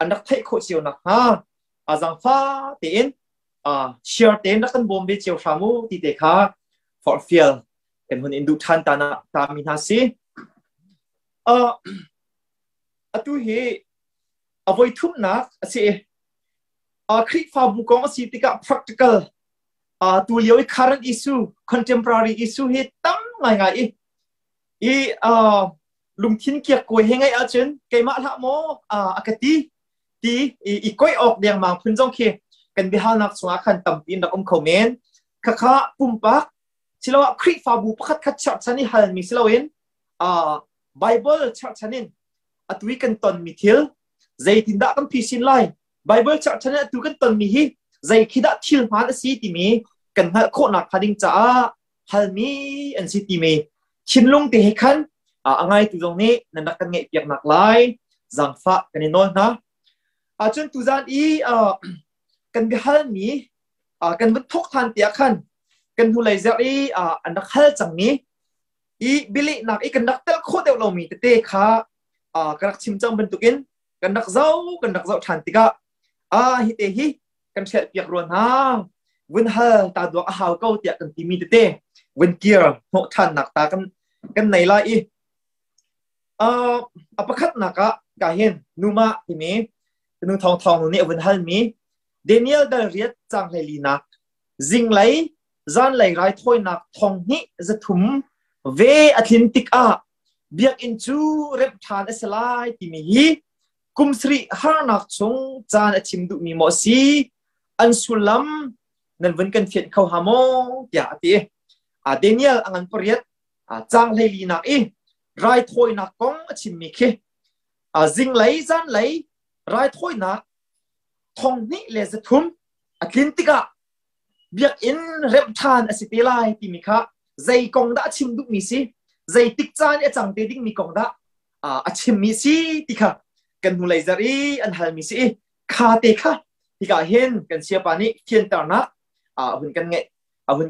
An rak theih khawh cio nakhnga a zaangfa tein share tein rak kan bawm ve cio hram u ti te kha forhfial kan hun in duh ṭhan ta na ta mi hna si. Atu hi a voi thumnak a si. Khrihfabu kong a si tikah practical tu lio i current issue, contemporary issue hi tam ngaingai i i lungthin kiak kuai he ngaih ahcun keimah hlah maw a ka ti ti i koi awk dengmang phun zong khi kan biahalnak chungah khan tampi in rak um kho men. Khakha pumpak siloah Khrihfabu pakhat khat cherhchan i halmi siloin Bible cherhchan in atu i kan tonmi thil zeitindah kan phisin lai, Bible cherhchan in atu kan tonmi hi zei khi dah thil hmaan a si timi kan hngalh khawhnak hnga ding caah halmi an si timi thinlung te he khan a ngaitu zong nih nan rak kan ngaih piak nak lai zaangfah kan i nawl hna. Cun tuzan i kan biahalmi kan vun thok than tiah khan kan hnulei zerh i an rak hal cangmi i bilehnak i kan rak tel khawh deuh lomi tete kha ka rak chim cang bantukin kan rak zoh ṭhan tikah a hi te hi kan hrelh piak rua hna, vun hal ta duak a hau ko tiah kan timi tete vun kir hnawh ṭhannak ta kan nei lai i a pakhatnak ah ka hin numa timi nu thong thong nih a vun halmi Daniel dal 8 cang 14nak zinglei zanlei raithawinak 2300 ve a tlin tikah biakinn cu remh ṭhan a si lai timi hi kum sarih harnak chung caan a chim duhmi maw a si, an sullam nan vun kan fianh kho ha maw tiah a ti. Daniel a ngan 8 cang 14nak i raithawinak kong a chimmi khi zinglei zanlei raithawinak 2300 a tlin tikah biakinn remh ṭhan a si te lai timi kha zei kong dah a chim duhmi si, zei tik caan i a cang te dingmi kong dah a chimmi si ti kha kan hnulei zarh i an halmi si i kha te kha hika hin kan siapa nih fianternak a hun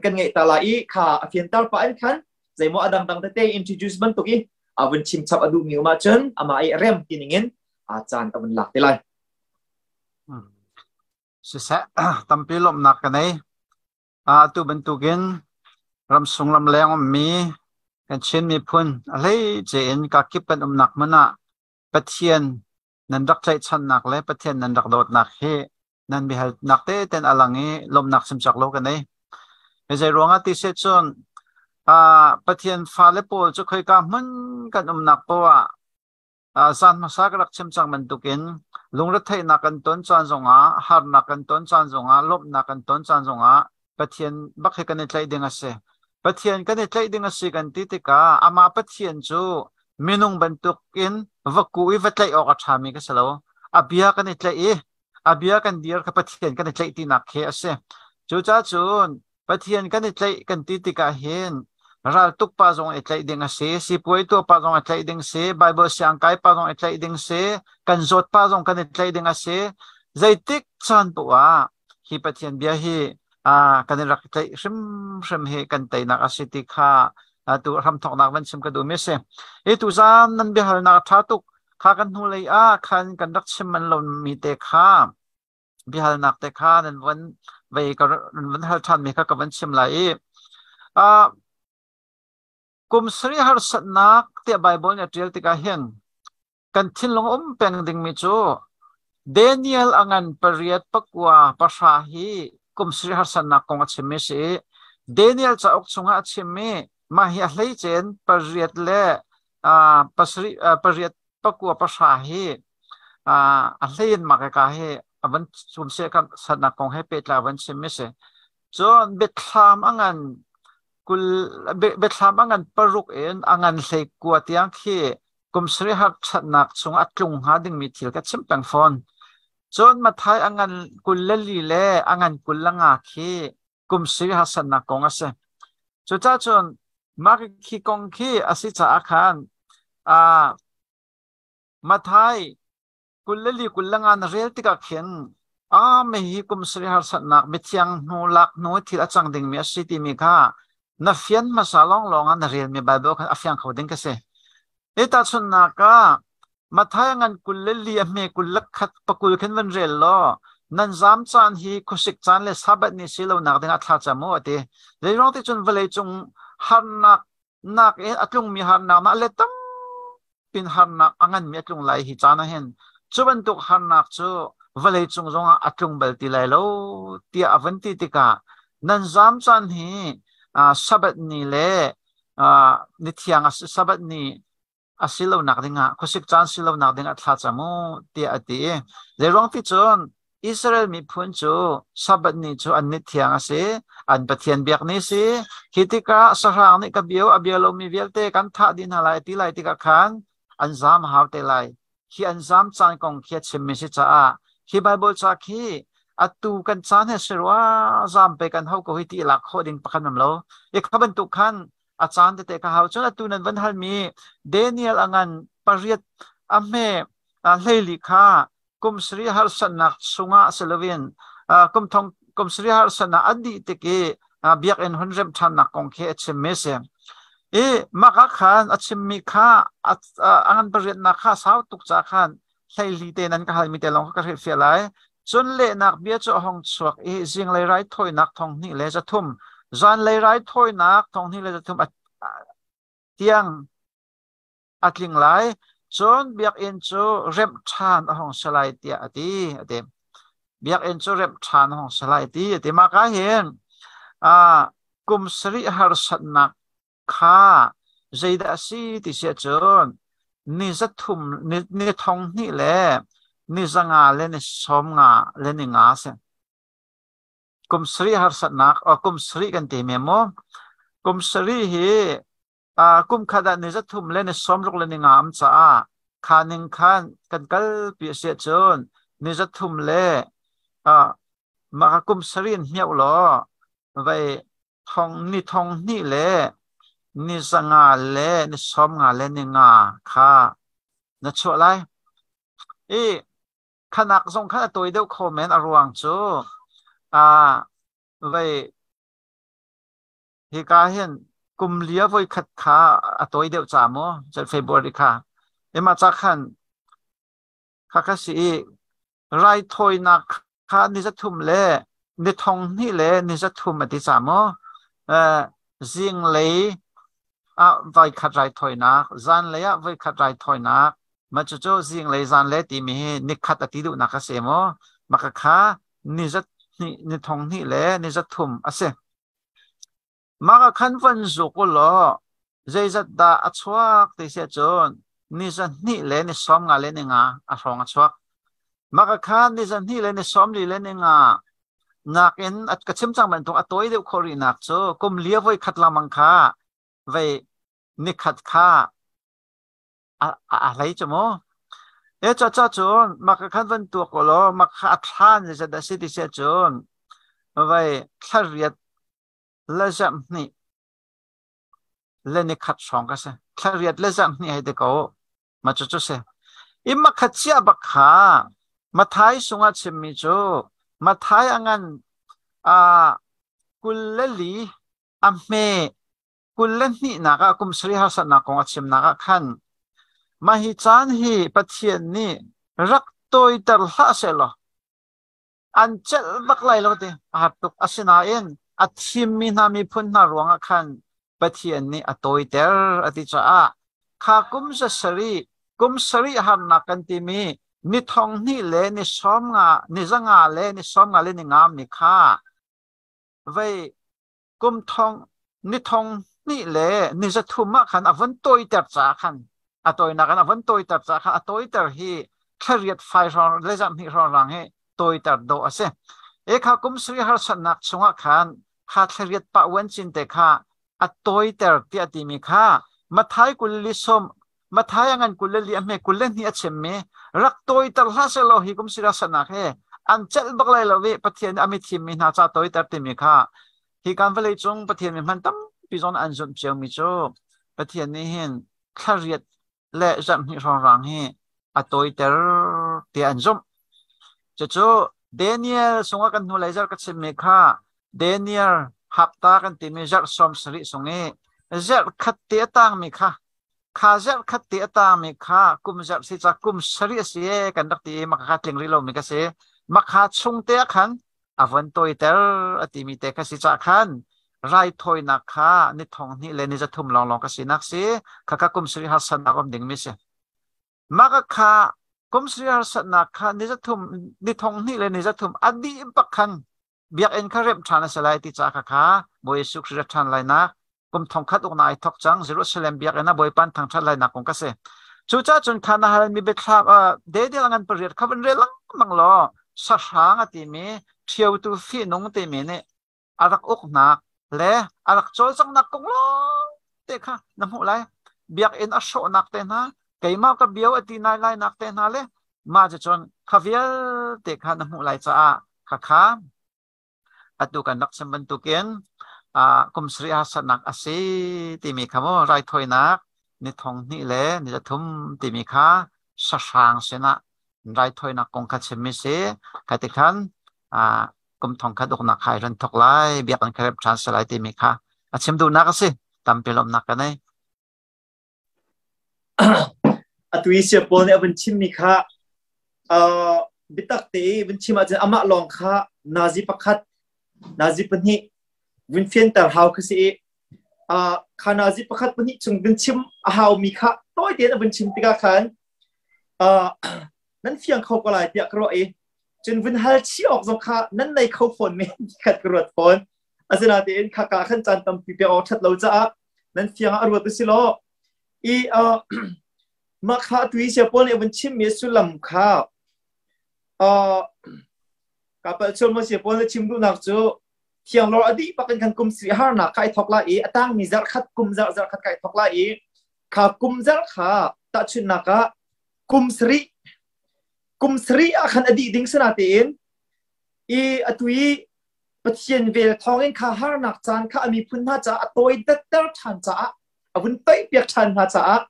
kan ngeih ta lai i kha a fianter pa in khan zeimaw a dangdang tete introduce bantuk i a vun chim chap a duhmi um ahcun amah i rem ti ningin a caan a vun lak te lai. Siseh, tampi lawmhnak ka nei. Atu bantukin ramsung ramleng ummi kan Chin miphun a hleice in kakip kan umnak hmun ah Pathian nan rak tlaihchannak le Pathian nan rak dawtnak hi nan biahalnak teten a lang i lawmhnak chimcak lo ka nei. Zei ruangah ti seh cun Pathian fale pawl cu khoika hmun kan umnak poah ah Zan hmasa ka rak chim cang bantukin lungretheihnak kan ton caan zongah, harnak kan ton caan zongah, lawmhnak kan ton caan zongah Pathian bak hi kan i tlaih ding a si. Pathian kan i tlaih ding a si kan ti tikah amah Pathian cu minung bantukin va ku i va tlaih awk a ṭhami ka si lo. A bia kan i tlaih i a bia kan dir kha Pathian kan i tlaih tinak khi a si. Cucaah cun Pathian kan i tlaih kan ti tikah hin raltuk pa zong i tlaih ding a si, sipuai tuah pa zong i tlaih ding si, Bible siangkai pa zong i tlaih ding si, kan zawt pa zong kan i tlaih ding a si. Zeitik caan poah ah hi Pathian bia hi kan i rak tlaih hrimhrim hi kan teinak a si ti kha tu hramthawknak van chim ka duhmi a si. Hi tuzaan nan biahalnak a ṭha tuk. Kha kan hnulei ah khan kan rak chim man lomi te kha biahalnak te kha nan van vei ka nan van hal ṭhan mi kha ka van chim lai i kum sarih harsatnak tiah Bible nih a ṭial tikah hin kan thinlung um peng dingmi cu Daniel a ngan 8, 9, 10 hi kum sarih harsatnak kong a chimmi si i Daniel cauk chungah a chimmi mah hi a hleicen 8 le 7, 8, 9, 10 hi a hlein mah ka hi a van cum se kan satnak kong he pehtlai van chim mi si. Cun biathlam a ngan 20, biathlam a ngan 6 in a ngan 19 tiang khi kum sarih har ṭhatnak chung a tlung hnga dingmi thil ka chim peng fawn. Cun Matthai a ngan 24 le a ngan 25 khi kum sarih harsatnak kong a si. Cucaah cun mah khi kong khi a si caah khan Matthai 24 25 na rel tikah khin a hi kum sarih harsatnak mithiang hnu lak hnu thil a cang dingmi a si timi kha na fian hmasa lawnglawng ah na relmi Bible kha a fiang kho ding ka si. Hi tahchunhnak ah. Matthai ngan 24 a hme 21 pakul khin van rel law nan zam caan hi khuasik caan le Sabbath ni si lo nak dingah thla cam u ati. Zeiruang ti cun vawlei cung harnak nak in a tlungmi harnak na le tam pin harnak a nganmi a tlung lai hi caan ah hin cu bantuk harnak cu vawlei cung zongah a tlung bal ti lai lo tiah a van ti tikah nan zam caan hi Sabbath ni le ni thiang Sabbath ni a si lonak dingah khuasik caan si lonak dingah thla cam u tiah a ti. Zeiruang ti cun Israel miphun cu Sabbath ni cu an ni thiang a si, an Pathian biak ni si. Khi tikah sahrang nih ka bio a bia lomi vialte kan thah dih hna lai ti lai tikah khan an zaam hau te lai. Khi an zaam caan kong khi a chimmi si caah hi Bible ca khi atu kan caan he si rua zaam pe kan hau ko hi ti lak khawh ding pakhat nam lo. I kha bantuk khan a caan tete ka hau. Cun atu nan van halmi Daniel a ngan pariat a hme hleili kha kum sari harsatnak chungah si loin kum thong kum sari harsatnak an dih tik i biakinn hun remh ṭhannak kong khi a chimmi si. I mah ah khan a chimmi kha a ngan pariatnak kha sau tuk ca khan hleili te nan ka halmi te lawng kha ka hrilhfiah lai. Cun lehnak bia cu a hung chuak i zinglei raithawinak 2300, zanlei raithawinak 2300 tiang a tling lai. Cun biakinn cu remh ṭhan a hung si lai tiah a ti. A ti. Biakinn cu remh ṭhan a hung si lai ti a ti. Mah ka hin kum sarih harsatnak kha zeidah a si ti si ahcun ni zathum ni thong hnih le ni zanga le ni sawm nga le ni nga a si. Kum sarih harsatnak kum sarih kan ti men mu. Kum sarih hi kum khat ah ni zathum le ni sawmruk le ni nga am caah kha ning khan kan kalpi a si ahcun ni zathum le mah kum sarih in hmiauh law vai thong ni thong hnih le ni zanga le ni sawm nga le ni nga kha na chuah lai. I khanak zong khan a tawi deuh kho men a ruang cu vai hika hin kum lia voi khat kha a tawi deuh ca mu February kha ima ca khan kha kha si i raithawinak kha ni zathum le ni thong hnih le ni zathum a ti ca mu zinglei ah voi khat raithawinak zanlei ah voi khat raithawinak ma cucu zinglei zanlei timi hi nikhat a ti duhnak a si mu maka kha ni zat hnih ni thong hnih le ni zathum a si. Mah ah khan van zuk u law zeizat dah a chuak ti si ahcun ni zahnih le ni sawm nga le ni nga a hrawng a chuak. Mah ah khan ni zahnih le ni sawm li le ni nga nakin ka chim cang bantuk a tawi deuh khawh rihnak cu kum lia voi khat lengmang kha vei nikhat kha a hlei cu mu. E ca ca cun mah ka khan van tuak law mah kha a thlan zeizat dah si ti si ahcun vei thla riat le zarh hnih le ni khat hrawng ka si. Thla riat le zarh hnih hei ti ko. Ma cu cu si. I makhat chiah bak kha Mathai sungah chimmi cu Mathai a ngan a 24 a hme 22nak ah kum sarih harsatnak kong a chimnak ah khan mah hi caan hi Pathian nih rak tawiter hlah sehlaw an celh bak lai lo ti a har tuk. Asinain a thimmi hna miphun hna ruangah khan Pathian nih a tawiter a ti caah kha kum zasarih kum sarih harnak kan timi ni thong hnih le ni sawm nga ni zanga le ni sawm nga le ni nga mi kha vei kum thong ni thong hnih le ni zathum ah khan a von tawiter caah khan a tawinak in a von tawiter caah khan a tawiter hi thlariat fai hrawng le zarhhnih hrawng rang hi tawiter dawh a si. E kha kum sarih harsatnak chungah khan kha thlariat pah uan cin te kha a tawiter tiah timi kha Mathai kul li sawm Mathai a ngan 24 a hme 22 a chimmi rak tawiter hlah sehlaw hi kum sarih harsatnak hi an celh bak lai lo i Pathian nih a mithim mi hna ca tawiter timi kha hi kan vawlei cung Pathian mi hman tampi zong an zumh ciomi cu Pathian nih hin thlariat le zarhhnih hrawng hi a tawiter tiah an zumh. Cucu Daniel sungah kan hnulei zarh ka chimmi kha Daniel hapta kan timi zarh 70 sung i zarh khat te a tangmi kha. Kha zarh khat te a tangmi kha kum zarh si ca kum sarih a si e kan rak ti i maka tling rih lomi ka si. Makha chung te ah khan a von tawiter a timi te kha si cah khan raithawinak kha ni thong hnih le ni zathum lawnglawng ka sinak si khakha kum sarih harsatnak um dingmi si. Maka kha kum sarih harsatnak kha ni zathum ni thong hnih le ni zathum a dih bak khan biakinn kha remh ṭhan a si lai ti ca kha kha Bawi Jesuh Khrih rat ṭhan lainak kum thongkhat uknak ai thok cang Jerusalem biakinn ah Bawipa an thangṭhat lainak kong ka si. Cucaah cun kha na halmi biathlam Daniel ngan pariat kha van rel lengmang law sahrang a timi ṭhiotu fihnung timi nih a rak uknak le a rak cawlcanghnak kong lawng te kha na hmuh lai. Biakinn a hrawhnak te hna, keimah ka bio a ti nai lainak te hna le mah cucun kha vialte kha na hmuh lai caah khakha atu kan rak chim bantukin kum sarih harsatnak a si timi kha mu raithawinak ni thong hnih le ni zathum timi kha sahrang sinah raithawinak kong kha chimmi si kha ti khan kum thong khat uknak kha ai ran thok lai biakinn kha rep ṭhan si lai timi kha a chim duhnak a si tampi lawmhnak ka nei. Atu i sia pawl nih a vun chimmi kha biatak te i vun chim ahcun amah lawng kha nazi pakhat, nazi pahnih vun fianter hau kha si i kha nazi pakhat pahnih chung vun chim a haumi kha tawi tein a vun chim tikah khan nan fiang kho ko lai tiah ka ruah i cun vun hal chih awk zong kha nan nei kho fawn men khat ka ruat fawn. Asinain khaka khan caan tampi pek awk ṭhat lo caah nan fiang ah ruat usi law i mah kha tu i sia pawl nih vun chimmi sullam kha ka palh chun mo sia pawl na chim duhnak cu thianglor a dih bak in khan kum sri harnak kha ai thok lai i a tangmi zarh khat kum zarh zarh khat kai thok lai i kha kum zarh kha tahchunhnak ah kum sarih kum sarih ah khan a dih ding sana tein i atu i Pathian vel thawngin kha harnak caan kha a miphun hna caah a tawi datter ṭhan caah a vun toihpiak ṭhan hna caah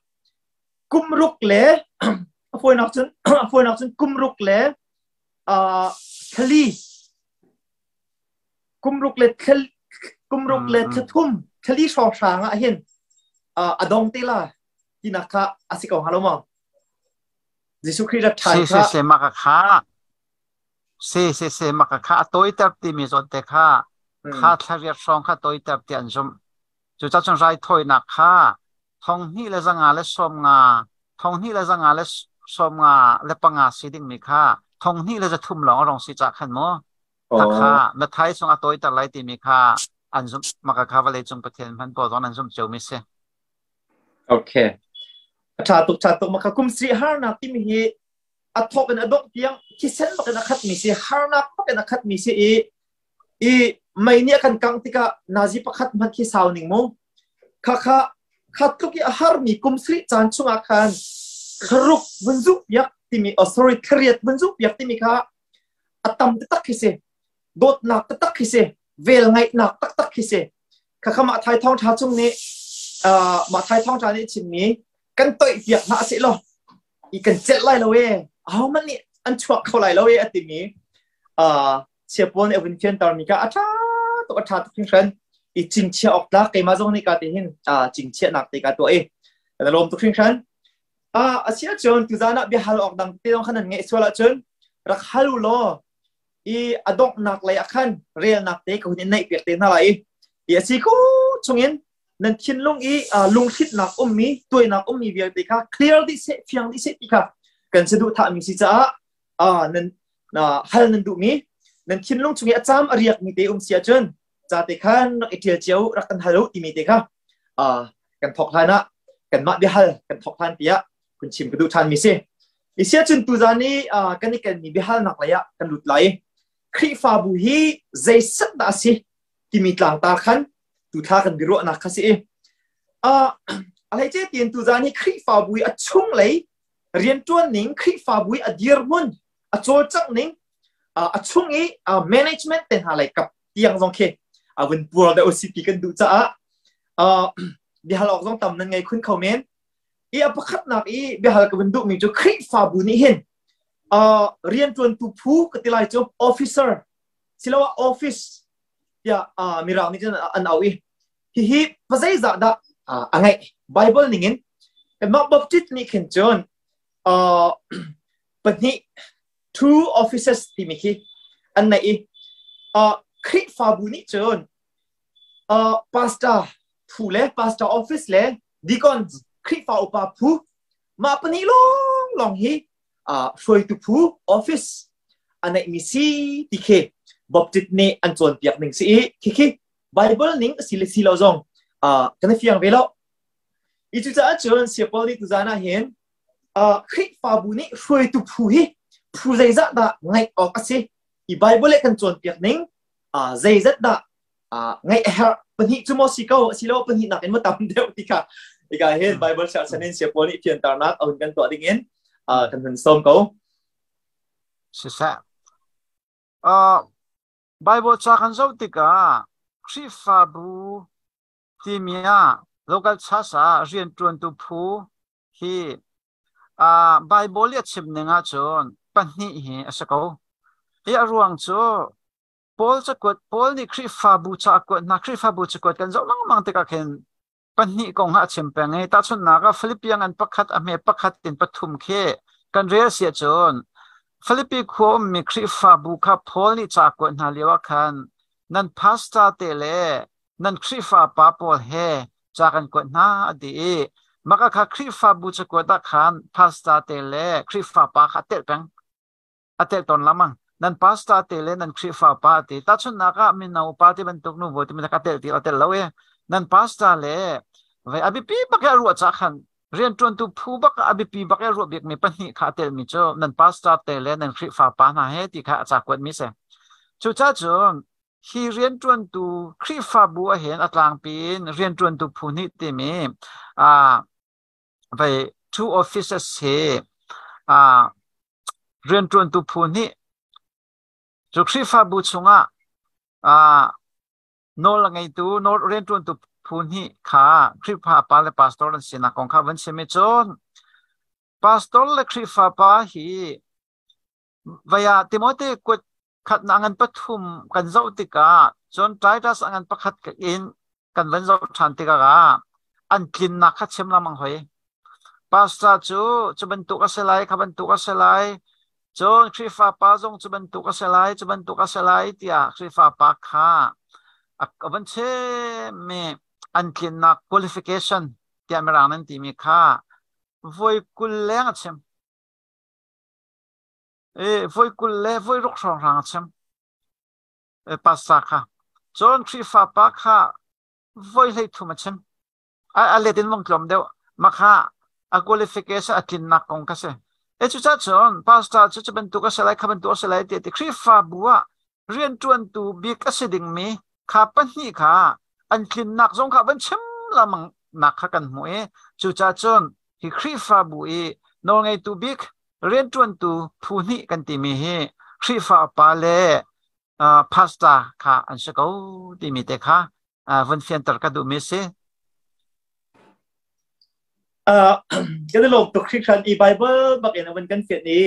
kum ruk le a fawinak cun a fawinak cun kum ruk le thlali kum ruk le kum ruk le thlathum thlali hrawnghrang ah hin a dong te la tinak kha a si ko hnga lo maw Jesuh Khrih rat ṭhan kha si si maka kha Si si si maka kha a tawiter timi zawn te kha kha thlariat hrawng kha tawiter ti an zumh. Cucaah cun raithawinak kha thong hnih le zanga le sawm nga thong hnih le zanga le sawm nga le panga si dingmi kha thong hnih le zathum lawng a rong si cah khan mu. Kha kha Matthai chung a tawiter lai timi kha an zumh maka kha vawlei cung Pathian hman pawl zong an zumh ciomi si. Okay. A ṭha tuk ṭha tuk maka kum sri harnak timi hi a thawk in a dongh tiang thisen bak in a khatmi si harnak bak in a khatmi si i i mei nih a kan kangh tikah nazi pakhat hmanh khi sau ning mu kha kha kha tluk i a harmi kum sarih caan chungah khan kharuk vun zuh piak timi oh sorry thariat vun zuh piak timi kha a tam taktak khi si dawtnak taktak khi si vel ngaihnak taktak khi si kha kha mah thai thawng tha chung nih mah thai thawng tha nih chimmi kan toih piak hna sih law i kan celh lai lo e ahohmanh nih an chuak kho lai lo e a timi chia pawl nih a vun fianter mi kha a ṭha tuk a ṭha tuk hringhran i cingchiah awk tlak keimah zong nih ka ti hin cingchiahnak te ka tuah i kan lawm tuk hringhran a si ahcun tuzan ah biahal awk dang te zong khan nan ngeih sual ahcun rak hal u law i a donghnak lei ah khan relnak te ka hun in neih piak te hna lai i a si ko chungin nan thinlung i lunghrintnak ummi tuainak ummi vialte kha clear dih seh fiang dih seh ti kha kan saduhthah mi si caah nan hal nan duhmi nan thinlung chung i a caam a riakmi te um si ahcun ca te khan rak i ṭial cio rak kan hal u timi te kha kan thawk hlan ah kanmah biahal kan thawk hlan tiah kun chim ka duh ṭhan mi si. Isia cun tuzan i kan i kenmi biahalnak lei ah kan lut lai. Khrihfabu hi zeisat dah a si timi tlangtar khan tuthla kan biaruahnak kha si i a hleice tiin tuzan hi Khrihfabu i a chunglei rianṭuan ning Khrihfabu i a dirhmun a cawlcangh ning a chung i management te hna lei kap tiang zong khi a vun puar deuh si ti kan duh caah biahal awk zong tam nan ngei khun kho men i a pakhatnak i biahal ka vun duhmi cu Khrihfabu nih hin rianṭuantu phu ka ti lai cu officer siloah office tiah mirang nih cun an auh i hihi pazeizah dah a ngeih Bible ningin Kanmah Baptist nih khin cun pahnih two offices timi khi an nei i Khrihfabu nih cun pastor phu le pastor office le deacons Khrihfa upa phu mah pahnih lawnglawng hi hruaitu phu office a neihmi si ti khi Baptist nih an cawnpiak ning si i khikhi Bible ning a si le si lo zong kan i fiang ve lo. I cucaah cun Siapaul nih tuzaan ah hin Khrihfabu nih hruaitu phu hi phu zeizah dah ngaih awk a si i Bible le kan cawnpiak ning zeizat dah ngaih a herh pahnih cu maw si ko asilo pahnih nak in maw tam deuh ti kha hika hin Bible cherhchan in Siapaul nih fianternak a hun kan tuah ding in kan hun sawm ko. Siseh. Bible ca kan zoh tikah Khrihfabu timi ah local church ah rianṭuantu phu hi Bible i a chim ning ahcun pahnih hi a si ko. Hi a ruang cu Paul cakuat Paul nih Khrihfabu ca a kuat hna Khrihfabu cakuat kan zoh lengmang tikah khin pahnih kong ah a chim peng i tahchunhnak ah Philippian an pakhat a hme pakhat in pathum khi kan rel si ahcun Philippi khua ummi Khrihfabu kha Paul nih ca a kuat hna lio ah khan nan pastor te le nan Khrihfa pa pawl he ca kan kuat hna a ti i maka kha Khrihfabu cakuat ah khan pastor te le Khrihfa pa kha a telh peng a telh tawn lamang nan pastor te le nan Khrihfa pa ti tahchunhnak ah mino pa ti bantuk nu ti bantuk a telh ti a telh lo e nan pastor le vai a biapi bak a ruah cha khan rianṭuantu phu bak a biapi bak a ruah bikmi pahnih kha a telmi cu nan pastor te le nan Khrihfa pa hna he ti kha a ca kuatmi si cucaah cun hi rianṭuantu Khrihfabu ah hin a tlangpi in rianṭuantu phu nih timi vai two offices hi rianṭuantu phu nih cu Khrihfabu chungah nawl a ngeitu nawl rianṭuantu phu hnih kha Khrihfa pa le pastor an sinak kong kha van chim i cun pastor le Khrihfa pa hi vai ah Timote kut khatnak ngan pathum kan zoh tikah cun Titus a ngan pakhat in kan van zoh ṭhan tikah an tlinnak kha chim lengmang hoi. Pastor cu cu bantuk a si lai, kha bantuk a si lai, cun Khrihfa pa zong cu bantuk a si lai, cu bantuk a si lai tiah Khrihfa pa kha a van chimmi an tlinnak qualification tiah Mirang nan timi kha voi 20 leng a chim. E, voi 20 le voi ruk hrawnghrang a chim. E, pastor kha. Cun Khrihfa pa kha voi 33 a chim. A let in vong tlawm deuh. Makha a qualification a tlinnak kong kha si. E cucaah cun pastor cu cu bantuk a si lai, kha bantuk a si lai ti ti Khrihfabu ah rianṭuantu bik a si dingmi kha pahnih kha an tlinnak zong kha van chim lengmang nak kha kan hmuh i cucaah cun hi Khrihfabu i nawlngeitu bik rianṭuantu phu hnih kan timi hi Khrihfa upa le pastor kha an si ko timi te kha vun fianter ka duhmi a si. Kan i lawm tuk hringhran i Bible bak in a vun kan fian i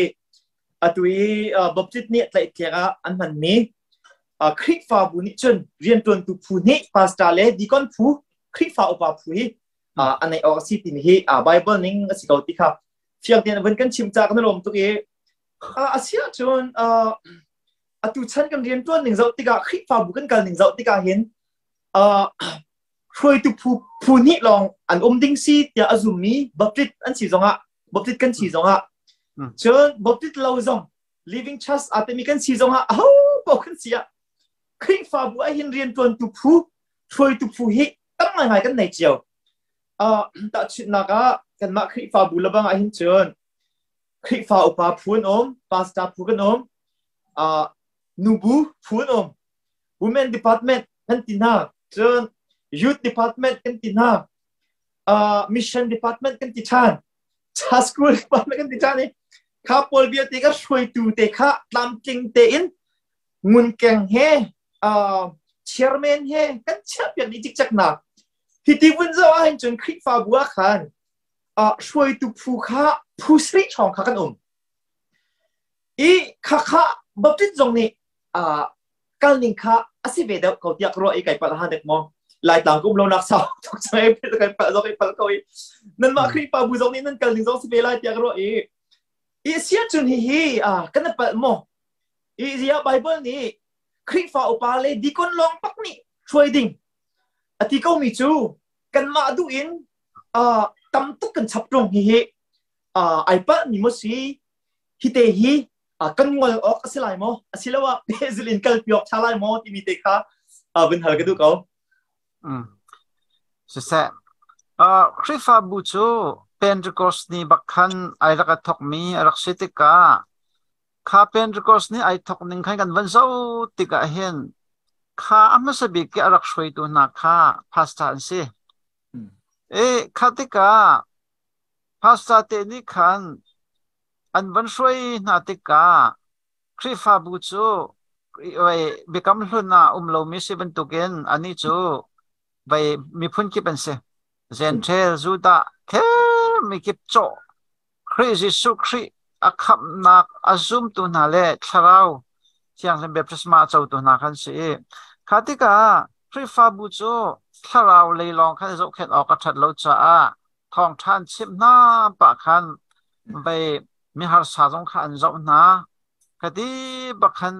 atu i Baptist nih tlaihtlek ah an hmanmi Khrihfabu nih cun rianṭuantu phu nih pastor le deacon phu Khrihfa upa phu hi a neih awk a si timi hi Bible ning a si ko ti kha fiang tein vun kan chim ca kan i lawm tuk i a si ahcun atu chan kan rianṭuan ning zoh tikah Khrihfabu kan kal ning zoh tikah hin hruaitu phu phu hnih lawng an um ding si tiah a zummi Baptist an si zongah Baptist kan si zongah cun Baptist lo zong Living Church a timi kan si zongah aho paoh kan si ah Khrihfabu ah hin rianṭuantu phu hruaitu phu hi tam ngaingai kan nei cio. Tahchunhnak ah kanmah Khrihfabu lebang ah hin cun Khrihfa upa phu an um, pastor phu kan um, nubu phu an um, women department kan ti hna, cun youth department kan ti hna, mission department kan ti ṭhan, cha school department kan ti ṭhan i kha pawl vialte ka hruaitu te kha tlamtling tein ngunkeng he chairman he kan chiahpiak dih cikcek hna. Hi ti vun zoh ahhin cun Khrihfabu ah khan hruaitu phu kha phu sarih hrawng kha kan um. I khakha Baptist zong nih kal ning kha a si ve deuh ko tiah ka ruah i kai palh ha dek maw. Laitlang ka um lo nak sau tuk cang e kan pal zok i pal ko i nan mah Khrihfabu zong nih nan kal ning zong si ve lai tiah ka ruah i i sia cun hihi kan palh maw? I zia Bible nih Khrihfa upa le dikon lawng pak nih hruai ding a ti ko mi cu kanmah duh in tam tuk kan chap ṭung. Hihi ai palh mi maw si? Hi te hi kan ngol awk a si lai maw, asiloah pehzul in kalpi awk ṭha lai maw timi te kha vun hal ka duh ko. Siseh, Khrihfabu cu Pentecost ni bak khan ai rak i thawkmi a rak si tikah kha Pentecost ni ai thawk ning khan kan van zoh tikah hin kha a hmasa bik i a rak hruaitu hna kha pastor an si. I kha tikah pastor te nih khan an van hruai hna tikah Khrihfabu cu biakam hlun ah um lomi si bantukin anih cu vei miphun kip an si. Gentile, Judah, khe mikip cawh Khrih Jesuh Khrih a khamhnak a zumtu hna le Thlarau Thianghlim baptisma a cotu hna khan si i kha tikah Khrihfabu cu thlarau lei lawng khan zohkhenh awk a ṭhat lo caah thawngṭha an chimh hna pah khan vei miharsa zong kha an zoh hna. Khati bak khan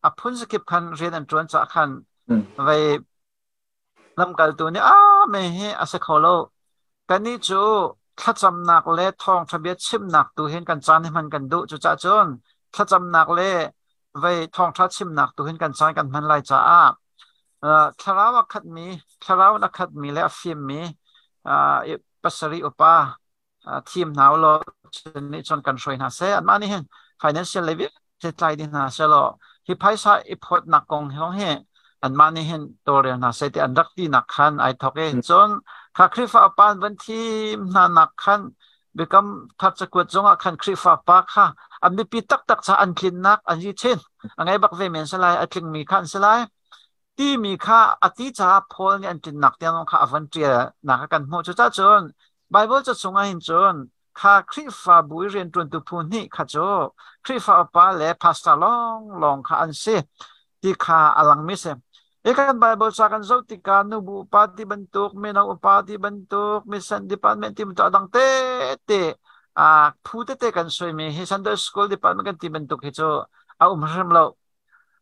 a phun zakip khan rian an ṭuan caah khan vei Lamkaltu nih "Aa me hi a si kho lo. Kannih cu thlacamnak le thawngṭha bia chimnak tu hin kan caan hi hman kan duh. Cucaah cun thlacamnak le vei thawngṭha chimnak tu hin kan caan kan hman lai caah thlarau a khatmi, thlarau in a khatmi le a fimmi pasarih upa thim hna u law cun nih cun kan hruai hna seh. Anmah nih hin financial lei vialte tlai dih hna seh law hi phaisa i phawtnak kong hong hi anmah nih hin tawlrel hna seh ti an rak tinak khan ai thawk i cun kha Khrihfa upa an van thim hna nak khan Biakam Thar cakuat zongah khan Khrihfa pa kha an biapi taktak ca an tlinnak an yi chin a ngei bak ve men si lai, a tlingmi kha an si lai timi kha a ti caah Paul nih an tlinnak tiang kha a van ṭialnak a kan hmuh. Cucaah cun Baibal ca chungah hin cun kha Khrihfabu i rianṭuantu phu hnih kha cu Khrihfa upa le pastor lawnglawng kha an si ti kha a langmi si. Hi kan Baibal ca kan zoh tikah nubu upa ti bantuk, mino upa ti bantuk, mission department ti bantuk a dang tete phu tete kan suaimi hi Sunday school department kan ti bantuk hi cu a um hrim lo.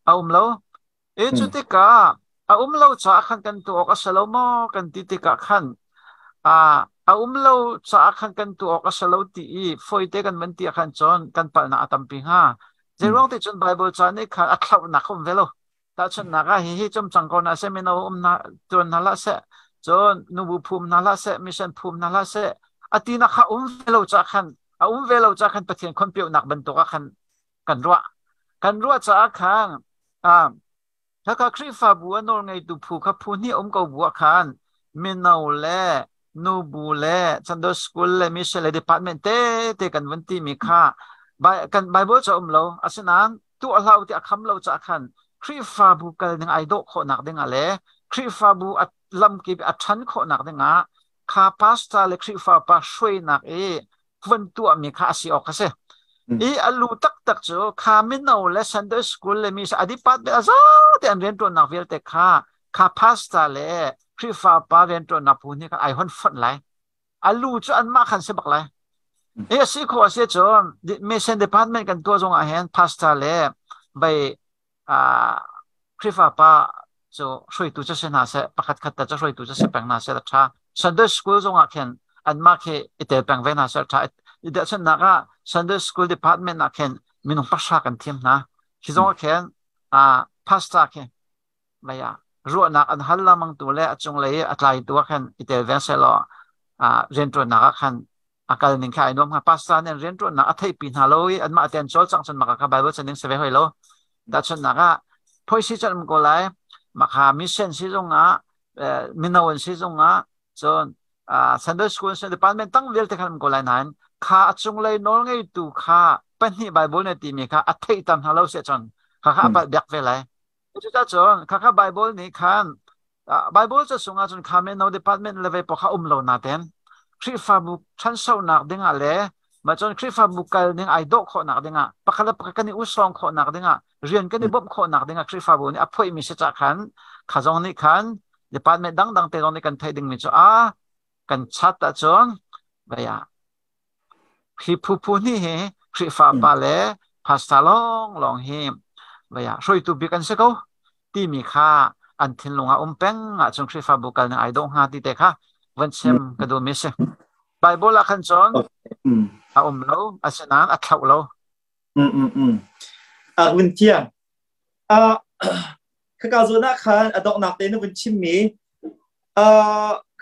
A um lo. E cu tikah a um lo caah khan kan tuah awk a si lo maw kan ti tikah khan a um lo caah khan kan tuah awk a si lo ti i fawite kan van ti ah khan cun kan palhnak a tampi hnga. Zeiruang ti cun Baibal ca nih khan a thlauhnak a um ve lo. Tahchunhnak ah hihi cum cang ko hna seh, mino um hna tuan hna hlah seh, cun nubu phum hna hlah seh, mission phum hna hlah seh, a tinak kha um ve lo caah khan a um ve lo caah khan Pathian khonpiauhnak bantuk ah khan kan ruah. Kan ruah caah khan khakha Khrihfabu a nawlngeitu phu kha phu hnih um ko bu ah khan mino le nubu le Sunday school le mission le department tete kan vun timi kha kan Bible ca um lo. Asinain tuah hlah u ti a kham lo caah khan Khrihfabu kal ning ai dawh khawhnak dingah le Khrihfabu a lamkip a ṭhan khawhnak dingah kha pastor le Khrihfa pa hruainak i van tuahmi kha a si awk a si. I a lu taktak cu kha mino le Sunday school le mi a department a zate an rianṭuannak vialte kha kha pastor le Khrihfa pa rianṭuannak phu nih khan ai hon fonh lai. A lu cu anmah khan si bak lai. I a si khawh a si cun mission department kan tuah zong ah hin pastor le bei Khrihfa pa cu hruaitu cu si hna seh, pakhat khat te cu hruaitu cu si peng hna seh a ṭha. Sunday school zong ah khin anmah khi i tel peng ve hna seh a ṭha. I dehchunnak ah Sunday school department ah khin minung pahra kan thim hna. Khi zong ah khin pastor khi mei ah ruahnak an hal lengmang tu le a cunglei i a tlaitu ah khan i tel ve sehlaw rianṭuannak ah khan a kal ning kha ai nuam hnga. Pastor nih an rianṭuannak a theihpi hna lo i anmah te an cawlcangh cun maka kha Bible chan ding si ve hoi lo. Tahchunhnak ah phoisi can um ko lai, maka mission si zongah mino an si zongah cun Sunday school department tang vialte khan um ko lai nain kha a cunglei nawlngeitu kha pahnih Bible nih timi kha a theihter hna lo si cun kha kha a palh biak ve lai. Cucacun khakha Bible nih khan Bible ca sungah cun kha mino department le vei kha um lo naten Khrihfabu ṭhansonak dingah le mah cun Khrihfabu kal ning ai dawh khawhnak dingah pakhat le pakhat kan i usawng khawhnak dingah rian kan i bawmh khawhnak dingah Khrihfabu nih a phoihmi si cah khan kha zong nih khan Department dangdang te zong nih kan theih dingmi cu a kan chat ahcun vei ah hi phu phu hnih hi Khrihfa pa le pastor lawnglawng hi vei ah hruaitu bik an si ko timi kha an thinlung ah um peng ahcun Khrihfabu kal ning ai dawh hnga ti te kha van chim ka duhmi si. Bible ah khan cun a um lo, asinain a thlauh lo. A vun thiam. Khaka zawn ah khan a donghnak te na vun chimmi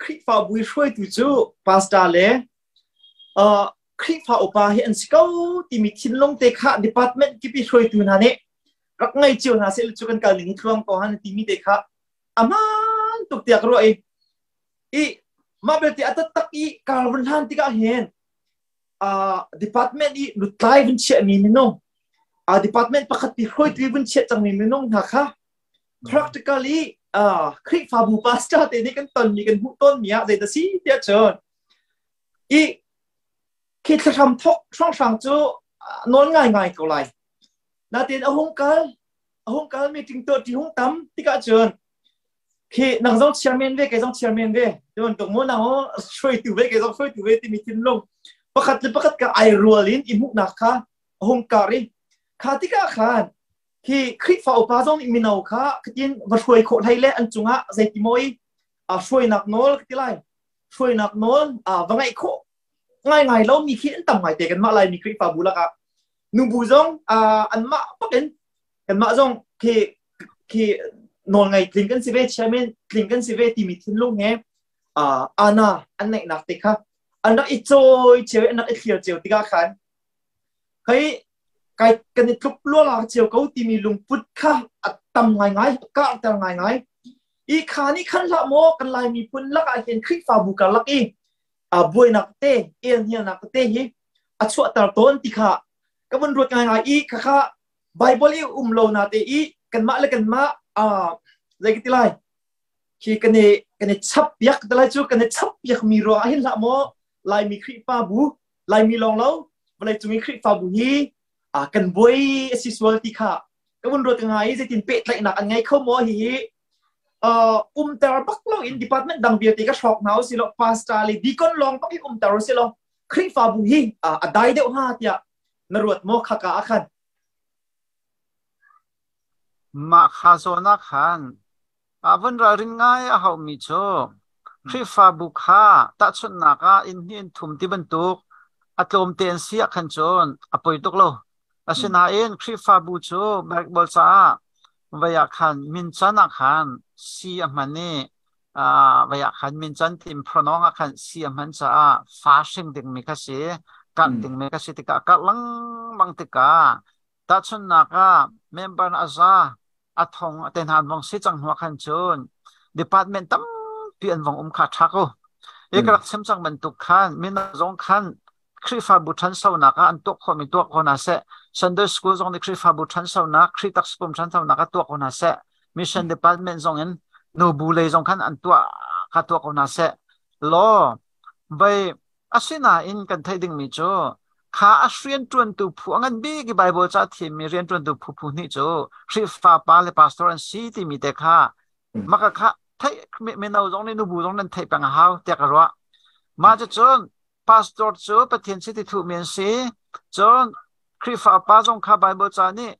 Khrihfabu i hruaitu cu pastor le Khrihfa upa hi an si ko timi thinlung te kha department kip i hruaitu hna nih rak ngei cio hna seh cu kan kal ning hi thluang ko han timi te kha a hmaan tuk tiah ka ruah i i mah belte a taktak i kar vun hlan tikah hin department i lutlai vun chiahmi minung department pakhat pi hruaitu vun chiah cangmi minung hna kha practically Khrihfabu pastor te nih kan tonmi kan hmuh tawnmi ah zeidah si tiah cun i khi thlahram thok hrawnghrang cu nawl ngai ngai ko lai natin a hung kal a hung kal meeting tuah ti hung tam tikah cun khi nang zong chairman ve kei zong chairman ve ti bantuk mu nang hruaitu ve kei zong hruaitu ve timi thinlung pakhat le pakhat ka ai rual in i hmuhnak kha a hung kar i kha tikah khan khi Khrihfa upa zong nih mino kha katin va hruai khawh hlei le an cungah zeiti maw i hruainak nawl ka ti lai hruainak nawl va ngaih khawh ngai ngai lo mi khi an tam ngai te kanmah Laimi Khrihfabu lakah nubu zong anmah bakin kanmah zong khi khi nawl ngei tling kan si ve chairman tling kan si ve timi thinlung he ana an neihnak te kha an rak i cawi cheu an rak i thlir cheu tikah khan hei kai kan i tluk luala cio ko timi lungput kha a tam ngaingai a karhter ngaingai i kha nih khan hlah maw kan Lai miphun lakah hin Khrihfabu karlak i buainak te elhnialnak te hi a chuahter tawn ti kha ka vun ruat ngaingai i khakha Bible i um lo na te i kanmah le kanmah zei ka ti lai khi kan i kan i chap piak te lai cu kan i chap piak mi ruang ah hin hlah maw Laimi Khrihfabu Laimi lawng lo vawlei cung i Khrihfabu hi kan buai a si sual ti kha ka vun ruat ngai i zeitin pehtlaihnak an ngei kho maw hihi umter bak lo in department dang vialte ka hrawk hna usih law pastor le deacon lawng bak hi umter usih law Khrihfabu hi a dai deuh hnga tiah na ruat maw khaka ah khan? Mah kha zawn ah khan vun ralrin ngai a haumi cu Khrihfabu kha tahchunhnak ah inn hnih in thum ti bantuk a tlawmte an si ah khan cun a poi tuk lo. Asinain Khrihfabu cu Baibal caah vei ah khan mincan ah khan si a hman i vei ah khan mincan tim phronawng ah khan si a hman caah fa hring dingmi kha si, karh dingmi kha si tikah karh lengmang tikah Tahchunhnak ah, member a za, a thong a te hna an vong si cang hnu ah khan cun department tampi an vong um kha ṭha ko. I ka rak chim cang bantuk khan mino zong khan Khrihfabu ṭhansonak ah an tuah khawhmi tuah ko hna seh. Sunday school zong nih Khrihfabu ṭhansonak, Khrih taksapum ṭhansonak ah tuah ko hna seh. Mission department zong in nubu lei zong khan an tuah kha tuah ko hna seh. Law, vai Asinain kan theih dingmi cu kha a rianṭuantu phu a ngan bik i Baibal ca a thiammi rianṭuantu phu phu hnih cu Khrihfa pa le pastor an si timi te kha maka kha theih mino zong nih nubu zong nan theih peng a hau tiah ka ruah. Mah cucun pastor cu Pathian chiti thuhmi an si. Cun Khrihfa pa zong kha Baibal ca nih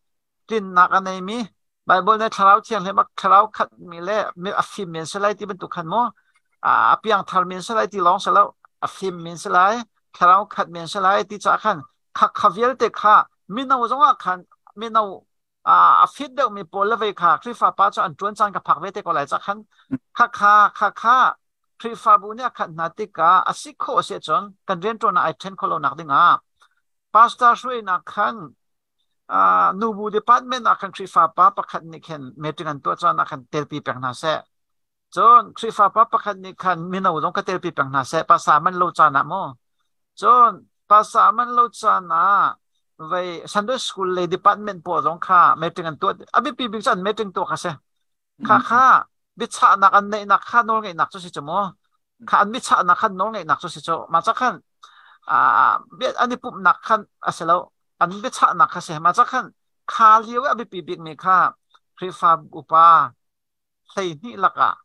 tlinnak a neimi Baibal nih thlarau thianghlim a thlarau khatmi le a fimmi an si lai ti bantuk khan mu a piangtharmi an si lai ti lawng si lo a fimmi an si lai thlarau khatmi an si lai ti caah khan kha kha vialte kha mino zongah khan mino a fit deuhmi pawl le vei kha Khrihfa pa cu an ṭuan caan ka phak ve te ko lai ca khan kha kha kha kha Khrihfabu nih a khat hna tikah a si khawh a si ahcun kan rianṭuan ah ai ṭhen khawh lonak dingah pastor hruainak khan Nubu department ah khan Khrihfa pa pakhat nih khin meeting an tuah caan ah khan telpi peng hna seh. Cun Khrihfa pa pakhat nih khan mino zong ka telpi peng hna seh. Pasa man lo caan ah mu. Cun pasa man lo caan ah vei Sunday school lei department pawl zong kha meeting an tuah. A biapi bik cu an meeting tuah kha si. Kha kha biachahnak an neihnak kha nawlngeihnak cu si cu mu. Kha an biachahnak khan nawlngeihnak cu si cu. Mah ca khan an i pumhnak khan a si lo. An biachahnak kha si. Mah ca khan kha lio i a biapi bikmi kha Khrihfa upa 12 lakah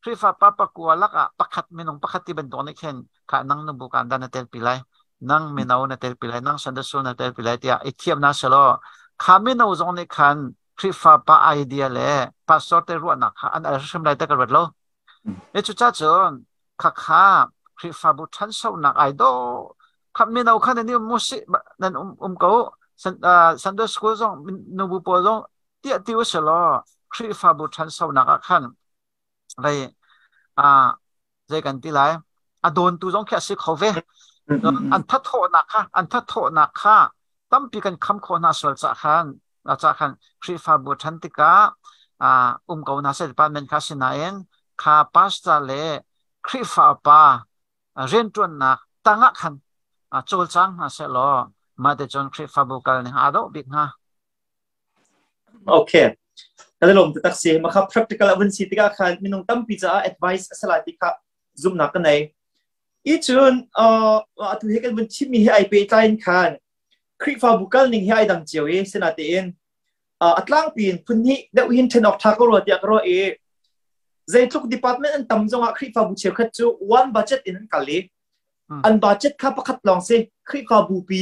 Khrihfa pa pakua lakah pakhat minung pakhat ti bantuk nih khin kha nang nubu kan dan na tel pi lai, nang mino na tel pi lai, nang Sunday school na tel pi lai tiah i thiam na selaw kha mino zong nih khan Khrihfa pa idea le pastor te ruahnak kha an al hrim lai te ka ruat lo. E cu ca cun khakha Khrihfabu ṭhansonak ai dawh kha mino kha nan i um mu si nan um um ko Sunday school zong nubu pawl zong tiah ti uselaw Khrihfabu ṭhansonak ah khan vei zei kan ti lai a dawntu zong khi a si kho ve. An thathawhnak kha an thathawhnak kha tampi kan kham khawh hna sual cah khan cah khan Khrihfabu ṭhan tikah um ko hna seh department kha sinain kha pastor le Khrihfa upa rianṭuannak tangah khan cawlcang hna seh law mah te cun Khrihfabu kal ning aa dawh bik hnga. Okay. Ka lawm taktak si. Makha practical a vun si tikah khan minung tampi caah advice a si lai ti kha zumhnak ka nei. I cun atu hi kan vun chimmi hi ai pehtlai in khan Khrihfabu kal ning hi ai dang cio i sinatein a tlangpi in phun hnih deuh hin ṭhen awk ṭha ko rua tiah ka ruah i zeitluk department an tam zongah Khrihfabu cheukhat cu one budget in an kal i an budget kha pakhat lawng si Khrihfabu pi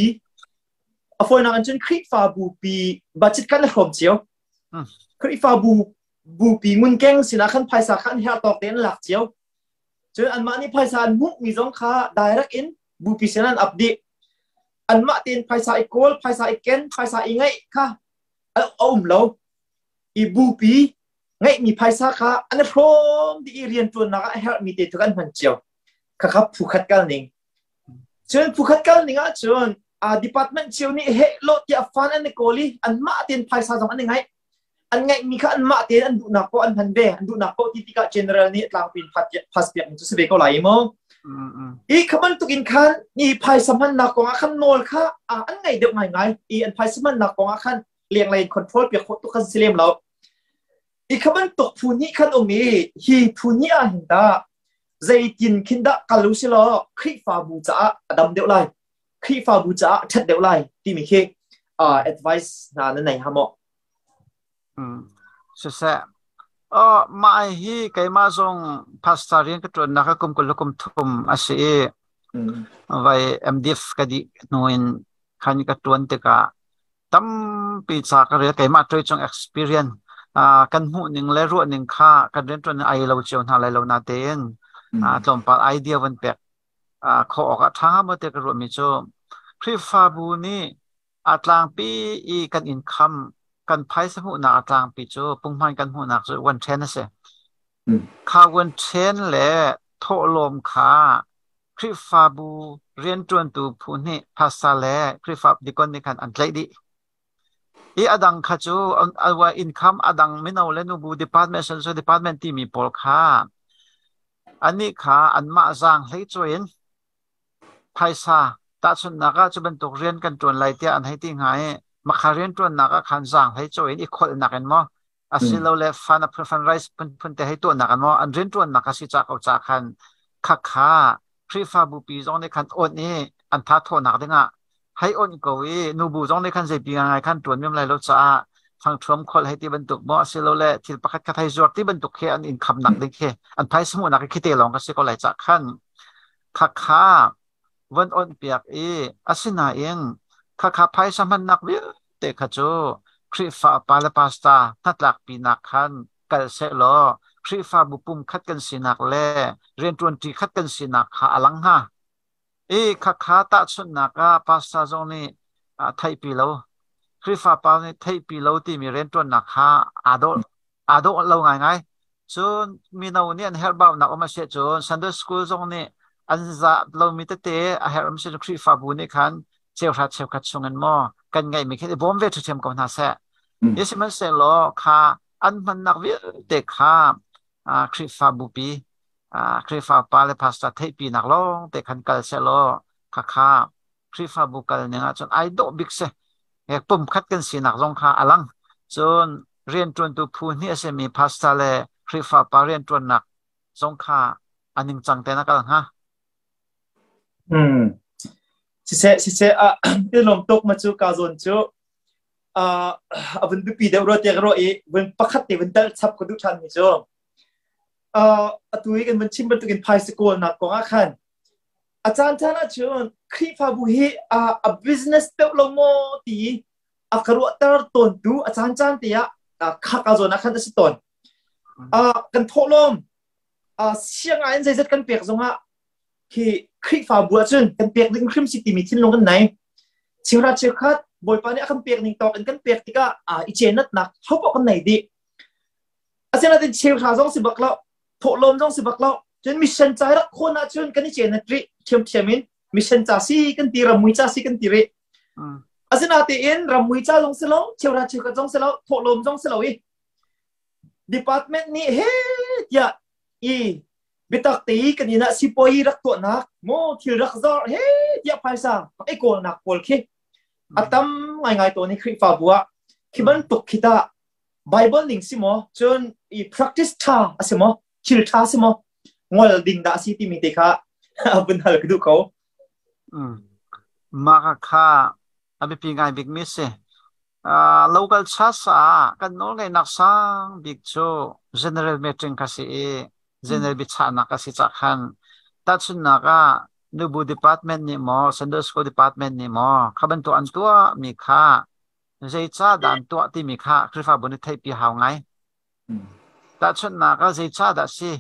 A fawinak in cun Khrihfabu pi budget kan i hrawm cio. Khrihfabu bupi ngunkeng sinah khan phaisa kha an herh tawk tein an lak cio. Cun anmah nih phaisa an hmuhmi zong kha direct in bupi sin an ap dih. Anmah tein phaisa i kawl, phaisa i ken, phaisa i ngeih kha a um lo. I bupi ngeihmi phaisa kha an i hrawm dih i rianṭuannak ah a herhmi te tu an hman cio. Khakha phu khat kal ning. Cun phukhat kal ning ahcun department cio nih heh lo tiah fund an i kawl i anmah tein phaisa zong an i ngaih. An ngaihmi kha anmah tein an duhnak paoh an hman ve. An duhnak paoh ti tikah general nih tlangpi in pass piak ning cu si ve ko lai mu. I kha bantuk in khan i phaisa hmannak kong ah khan nawl kha an ngei deuh ngaingai. I an phaisa hmannak kong ah khan lenglei in control piak khawh tuk khan si lem lo. I kha bantuk phu nih khan um i hi phu nih ah hin dah zeitin khin dah kal u silaw Khrihfabu caah a dam deuh lai, Khrihfabu caah a ṭhat deuh lai timi khi advice hna na nei ha maw? Siseh, oh, mah hi keimah zong pastor rian ka ṭuannak ah kum 20 le kum thum a si i vai MDiv ka dih hnu in khan ka ṭuan tikah tampi ca ka rel. Keimah ṭoi chung experience kan hmuh ning le ruah ning kha kan rianṭuan ning ai lo cio hna lai lo natein tlawmpal idea van pek khawh awk ah ṭha hnga maw ti ka ruahmi cu Khrihfabu nih a tlangpi i kan income kan phaisa hmuhnak a tlangpi cu punghman kan hmuhnak cu one ṭhen a si. Kha one ṭhen le thawhlawm kha Khrihfabu rianṭuantu phu nih pastor le Khrihfa dikon nih khan an tlaih dih. I a dang kha cu income a dang mino le nubu department social department timi pawl kha anih kha anmah zaang hlei cawi in phaisa tahchunhnak ah cu bantuk rian kan ṭuan lai tiah an hei ti hnga i makha rianṭuannak ah khan zaang hlei cawi in i kholhnak in maw asilole fan a fundraise phunphun te hei tuahnak an maw an rianṭuannak a si ca ko ca khan khakha Khrihfabu pi zong nih khan awnh i an tha thawhnak dingah hei awnh ko i nubu zong nih khan zeipi ngai khan ṭuan mem lai lo caah thangṭhuam kholh hei ti bantuk maw asilole thil pakhat khat hei zuar ti bantuk khi an in khamnak ding khi an phaisa hmuhnak khi te lawng ka si ko lai ca khan khakha von awnh piak i asinain khakha phaisa hmannak vialte kha cu Khrihfa upa le pastor hnatlakpinak khan kal sehlaw Khrihfabu pumkhat kan sinak le rianṭuanṭi khat kan sinak kha a lang hnga. I khakha tahchunhnak ah pastor zong nih theihpi lo, Khrihfa pa nih theihpi lo timi rianṭuannak kha aa dawh aa dawh lo ngaingai. Cun mino nih an herhbaunak um a si ahcun Sunday school zong nih an zah lomi tete a herh um si Khrihfabu nih khan cheuhra cheukhat chungin maw kan ngeihmi khin i bawm ve ṭhiamṭhiam ko hna seh. Sihmanhsehlaw kha an hmannak vialte kha Khrihfabu pi Khrihfa pa le pastor theihpinak lawng te khan kal sehlaw khakha Khrihfabu kal ning ahcun ai dawh bik si. He pumkhat kan sinak zong kha a lang. Cun rianṭuantu phu hnih a simi pastor le Khrihfa pa rianṭuannak zong kha a ningcang tein a kal hnga. Hmm. Siseh, siseh, ah, lawm tuk ma cu ka zawn cu a vun biapi deuh rua tiah ka ruah i vun pakhat te vun tel chap ka duh ṭhan mi cu. Atu i kan van chim bantukin phaisa kawlnak kong ah khan a caan caan ahcun Khrihfabu hi a business deuh lo maw ti a ka ruahter tawntu a caan caan te ah khaka zawn ah khan a si tawn. Kan thawhlawm sianginn in zeizat kan pek zongah khi Khrihfabu ahcun kan pek ding hrim si timi thinlung kan nei. Cheuhra cheukhat Bawipa nih a kan pek ning tawk in kan pek tikah i cenatnak hopoh kan nei dih. Asinain cheuhra zong si bak lo, thawhlawm zong si bak lo. Cun mission ca rak khawn ahcun kan i cenat rih ṭhiamṭhiam in mission ca si kan ti, rammui ca si kan ti rih. Asinain rammui ca zong si lo, cheuhra cheukhat zong si lo, thawhlawm zong si lo i department nih he tiah i biatak te i kan inn ah sipuayi rak tuahnak maw thil rak zor he tiah phaisa rak i kawlnak pawl khi a tam ngaingai tawn i Khrihfabu ah khi bantuk khi tah Bible ning si maw cun i practice ṭha a si maw thil ṭha si maw ngol ding dah a si timi te kha vun hal ka duh ko. Mah kha a biapi ngai bikmi si. Local church ah kan nawlngeihnak sang bik cu general meeting kha si i general biachahnak a si cah khan tahchunhnak ah nubu department nih maw Sunday school department nih maw kha bantuk an tuah mi kha zeicahdah an tuah timi kha Khrihfabu nih theihpi hau ngai. Tahchunhnak ah zeicahdah si?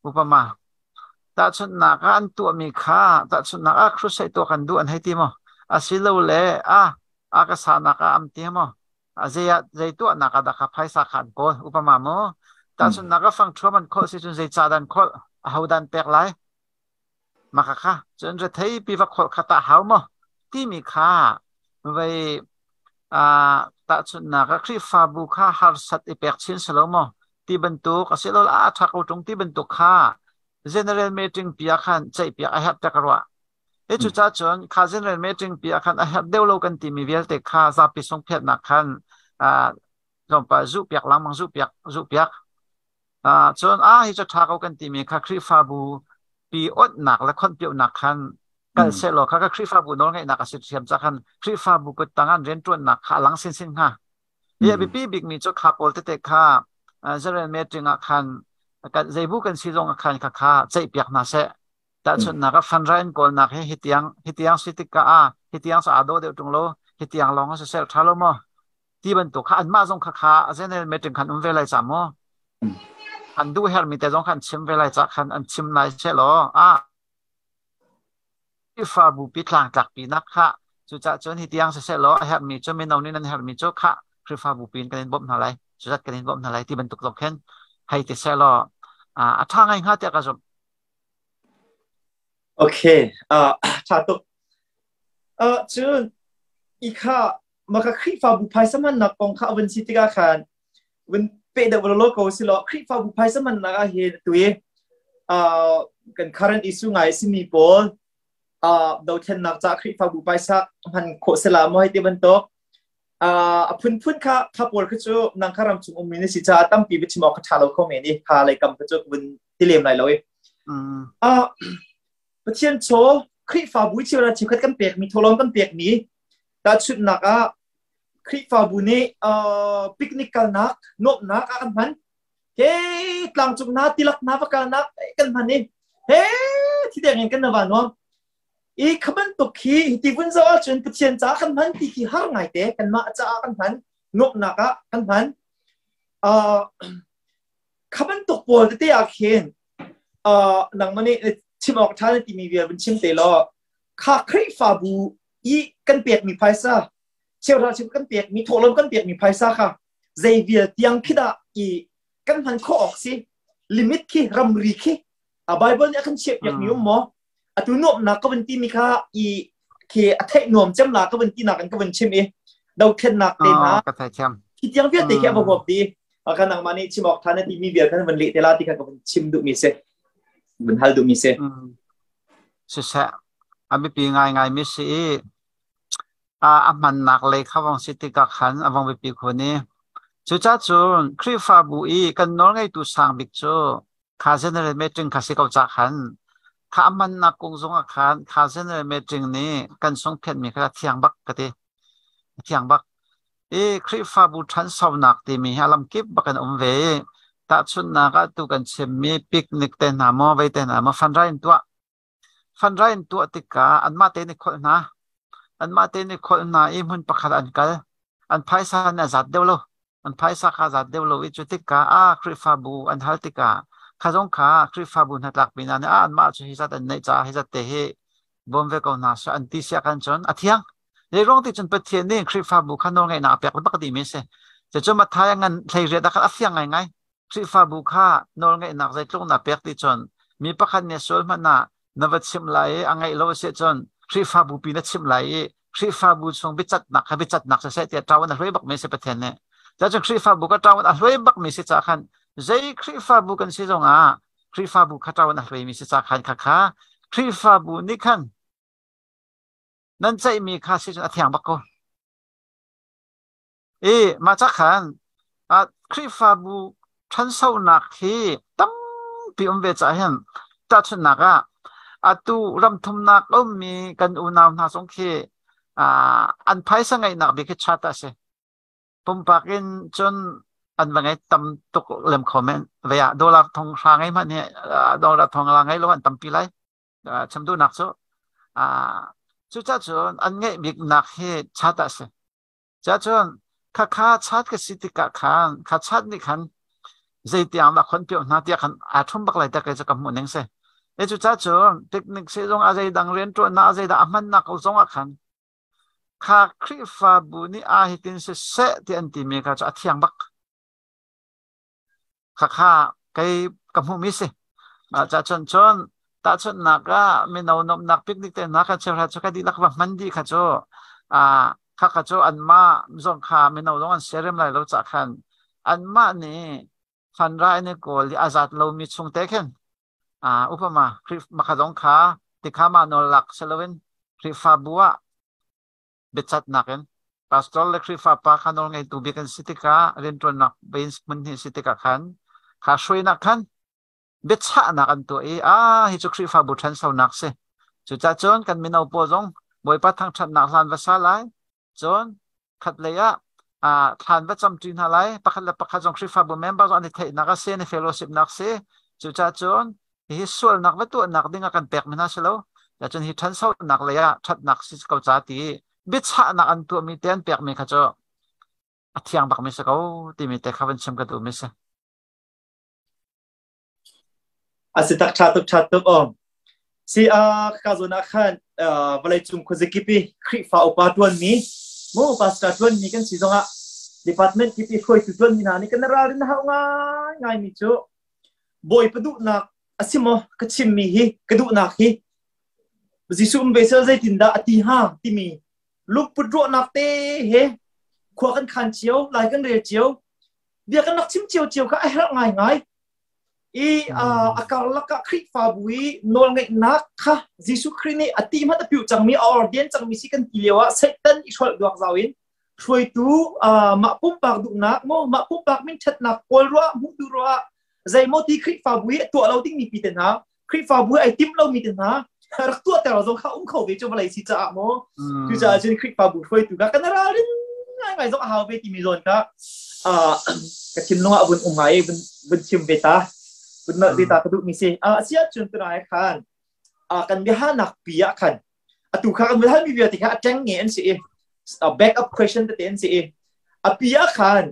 Upama. Tahchunhnak ah an tuahmi kha tahchunhnak ah crusade tuah kan duh an hei ti maw? Asilole ah a ka sanak ah am ti maw? A zei ah zei tuahnak ah dah kha phaisa kha an kawl? Upama maw? Tahchunhnak ah fangṭhuam an kholh si cun zeicah dah an kholh? Aho dah an pek lai? Mah khakha cun rethei pi va kholh kha tah hau maw timi kha vei tahchunhnak ah Khrihfabu kha harsat i pek chin si lo maw ti bantuk asilole a ṭha ko ṭung ti bantuk kha general meeting pi ah khan ceihpiak a herh tiah ka ruah. Hi cucaah cun kha general meeting pi ah khan a herh deuh lo kan timi vialte kha zapi sungphiatnak khan tlawmpal zuhpiak lengmang zuhpiak zuhpiak. Cun hi cu ṭha ko kan timi kha Khrihfabu pi onhnak le khonpiahnak khan kal sehlaw kha ka Khrihfabu nawlngeihnak a si ṭhiam cah khan Khrihfabu kuttang an rianṭuannak kha a lang sinsin hnga. Hi a biapi bikmi cu kha pawl tete kha general meeting ah khan kan zeibu kan si zong ah khan kha kha ceihpiak hna seh. Tahchunhnak ah fundraise in kawlnak hi hitiang hitiang si tikah ah hitiang cu aa dawh deuh ṭung lo hitiang lawng a si sel ṭha lo maw? Ti bantuk kha anmah zong kha kha general meeting khan um ve lai ca maw an duh hermi te zong khan chim ve lai ca khan an chim lai se law a Khrihfabu pi tlangtlak pi nak kha cucah cun hi tiang siseh law a herhmi cu mino nih nan herhmi cu kha Khrihfabu pi in kan in bawmh hna lai cuzat kan in bawmh hna lai ti bantuk zong khin hei ti seh law a ṭha ngai hnga tiah ka zumh. Okay, ṭha tuk. Cun i kha maka Khrihfabu phaisa hmannak kong kha a vun si tikah khan vun peh deuh law ko si law Khrihfabu phaisa hmannak ah hin tu i kan current issue ngai simi pawl dothlennak ca Khrihfabu phaisa hman khawh sela maw hei ti bantuk a phunphun kha kha pawl kha cu nang kha ram chung ummi na si caah tampi va chim awk kha ṭha lo kho men i kha lei kam kha cu vun ti lem lai lo i Pathian chaw Khrihfabu cheuhra cheukhat kan pekmi thawhlawm kan pekmi Tahchunhnak ah, Khrihfabu nih picnic kalnak, nuamhnak ah kan hman. He tlangcung hna, tilak hna va kalnak kan hman i he thideng in kan va nuam. I kha bantuk hi hiti vun zoh ahcun Pathian caah kan hman ti khi har ngaite kanmah caah kan hman, nuamhnak ah kan hman. Kha bantuk pawl tete ah khin nangmah nih chim awk ṭha na timi vial vun chim te law kha Khrihfabu i kan pekmi phaisa cheuhra cheu kan pekmi thawhlawm kan pekmi phaisa kha zei vial tiang khi dah i kan hman khawh awk si limit khi ramri khi a Bible nih a kan chiahpiak mi um maw atu nuamnak ka vun ti mi kha i khi a theih nuam cem la ka vun ti nak in ka vun chim i dothlennak te hna ka thei thiam khi tiang vialte khi a va huap ti kan nangmah nih chim awk tha na ti mi vial khan vun leh te la ti kha ka vun chim duh mi si vun hal duh mi si Siseh, a biapi ngaingaimi si i a hmannak lei kha vong si tikah khan a vong biapi khun i cucacun Khrihfabu i kan nawlngeitu sang bik cu kha general meeting kha si ko ca khan kha a hmannak kong zongah khan kha general meeting nih kan sungphiatmi kha thiang bak ka ti. A thiang bak. I Khrihfabu ṭhansonak timi hi a lamkip bak in a um ve i. Tahchunhnak ah tu kan chimmi picnic te hna maw vei te hna maw fundraising in tuah. Fundraising tuah tikah anmah tein i kholh hna. Anmah tein i kholh hna i hmun pakhat ah an kal. An phaisa nih a zat deuh lo. An phaisa kha a zat deuh lo i cu tikah ah Khrihfabu an hal tikah kha zong kha Khrihfabu hnatlakpi hna nih ah anmah cu hi zat an neih caah hi zat te hi bawm ve ko hna seh an ti siah khan cun a thiang. Zeiruang ti cun Pathian nih Khrihfabu kha nawlngeihnak a pek bak dimi a si. Cucu Matthai a ngan 18 ah khan a fiang ngaingai. Khrihfabu kha nawlngeihnak zeitluk na pek ti cun mi pakhat nih sual hmanh ah na va chimh lai i a ngaih lo a si ahcun Khrihfabu pi na chimh lai i Khrihfabu chung biacatnak kha biacatnak siseh tiah ṭawan a hluai bakmi a si Pathian nih. Cucun Khrihfabu ka ṭawan a hluai bakmi si caah khan zei Khrihfabu kan si zongah Khrihfabu kha ṭawan a hluaimi si caah khan khakha Khrihfabu nih khan nan ceihmi kha si cun a thiang bak ko. I mah ca khan Khrihfabu ṭhansonak hi tampi um ve caah hin tahchunhnak ah atu ramthumnak a ummi kan unau hna zong khi an phaisa ngeihnak bik hi chat a si. Pumpak in cun an va ngei tam tuk lem kho men. Ve ah dollar thong hra ngei hmanh hi dollar thong la ngei lo an tampi lai. Chim duhnak cu cucaah cun an ngeih biknak hi chat a si. Cacun khakha chat ka si tikah khan kha chat nih khan zeitiang dah khon pioh hna tiah khan aa ṭhum bak lai tak cu ka hmuh ning si. E cucaah cun picnic sehzung a zeidang rianṭuannak a zeidah a hmannak ko zong ah khan kha Khrihfabu nih aa hitin siseh ti an timi kha cu a thiang bak. Khakha kei ka hmuhmi si. Cacun cun tahchunhnak ah mino nuamhnak picnic te hna kan cheuhra cu ka dihlak va hman dih kha cu khakha cu anmah zong kha mino zong an siarem lai lo cah khan anmah nih fanra in i kawl i a zat lomi chung te khin upama Khrih zong kha tikha mah nawl lak si loin Khrihfabu ah biacatnak in pastor le Khrihfa pa kha nawlngeitu bik an si tikah rianṭuannak vein hmun hi si tikah khan kha hruainak khan biachahnak an tuah i a hi cu Khrihfabu ṭhansonak si. Cucaah cun kan mino pawl zong Bawipa thangṭhatnak hlan va sa lai. Cun khatlei ah thlan va camṭi hna lai. Pakhat le pakhat zong Khrihfabu member zong an i theihnak a si, an i fellowshipnak si. Cucaah cun hihi sualnak va tuahnak ding ah kan pekmi hna si lo. Cun hi ṭhansonak lei ah ṭhatnak si ko ca ti biachahnak an tuahmi te an pekmi kha cu a thiang bakmi si ko timi te kha van chim ka duhmi si. A si tak ṭha tuk ṭha tuk aw. Si a ka zawn ah khan vawlei cung khuazakip i Khrihfa upa ṭuanmi mu pastor ṭuanmi kan si zongah department kip i hruaitu ṭuanmi hna nih kan ralrin hau ngai ngaimi cu Bawipa duhnak a si maw ka chimmi hi ka duhnak hi Jesuh um ve sel zeitindah a ti hnga timi lungput ruahnak te he khua kan khan cio lai kan rel cio bia kan rak chim cio cio kha a herh ngaingai i a karlak ah Khrihfabu i nawlngeihnak kha Jesuh Khrih nih a ti hmanh a piu cangmi a ordian cangmi si kan ti lio ah Satan i hrolh duak zau in hruaitu mah pumpak duhnak maw mah pumpak min ṭhatnak kawl ruah hmuh duh ruah zeimaw ti Khrihfabu i a tuah lo dingmi pi te hna Khrihfabu ai tim lomi te hna rak tuahter zong kha um kho ve cu vawlei si caah maw cucaah cun Khrihfabu hruaitu kha kan ralrin ngaingai zong a hau ve timi zawn kha ka thinlung ah vun um ngai vun vun chim ve ta vun nolh ve ta ka duhmi si a si ahcun tunai khan kan biahalnak pi ah khan atu kha kan biahalmi vialte kha a ṭeng nge an si i back up question tete an si i a pi ah khan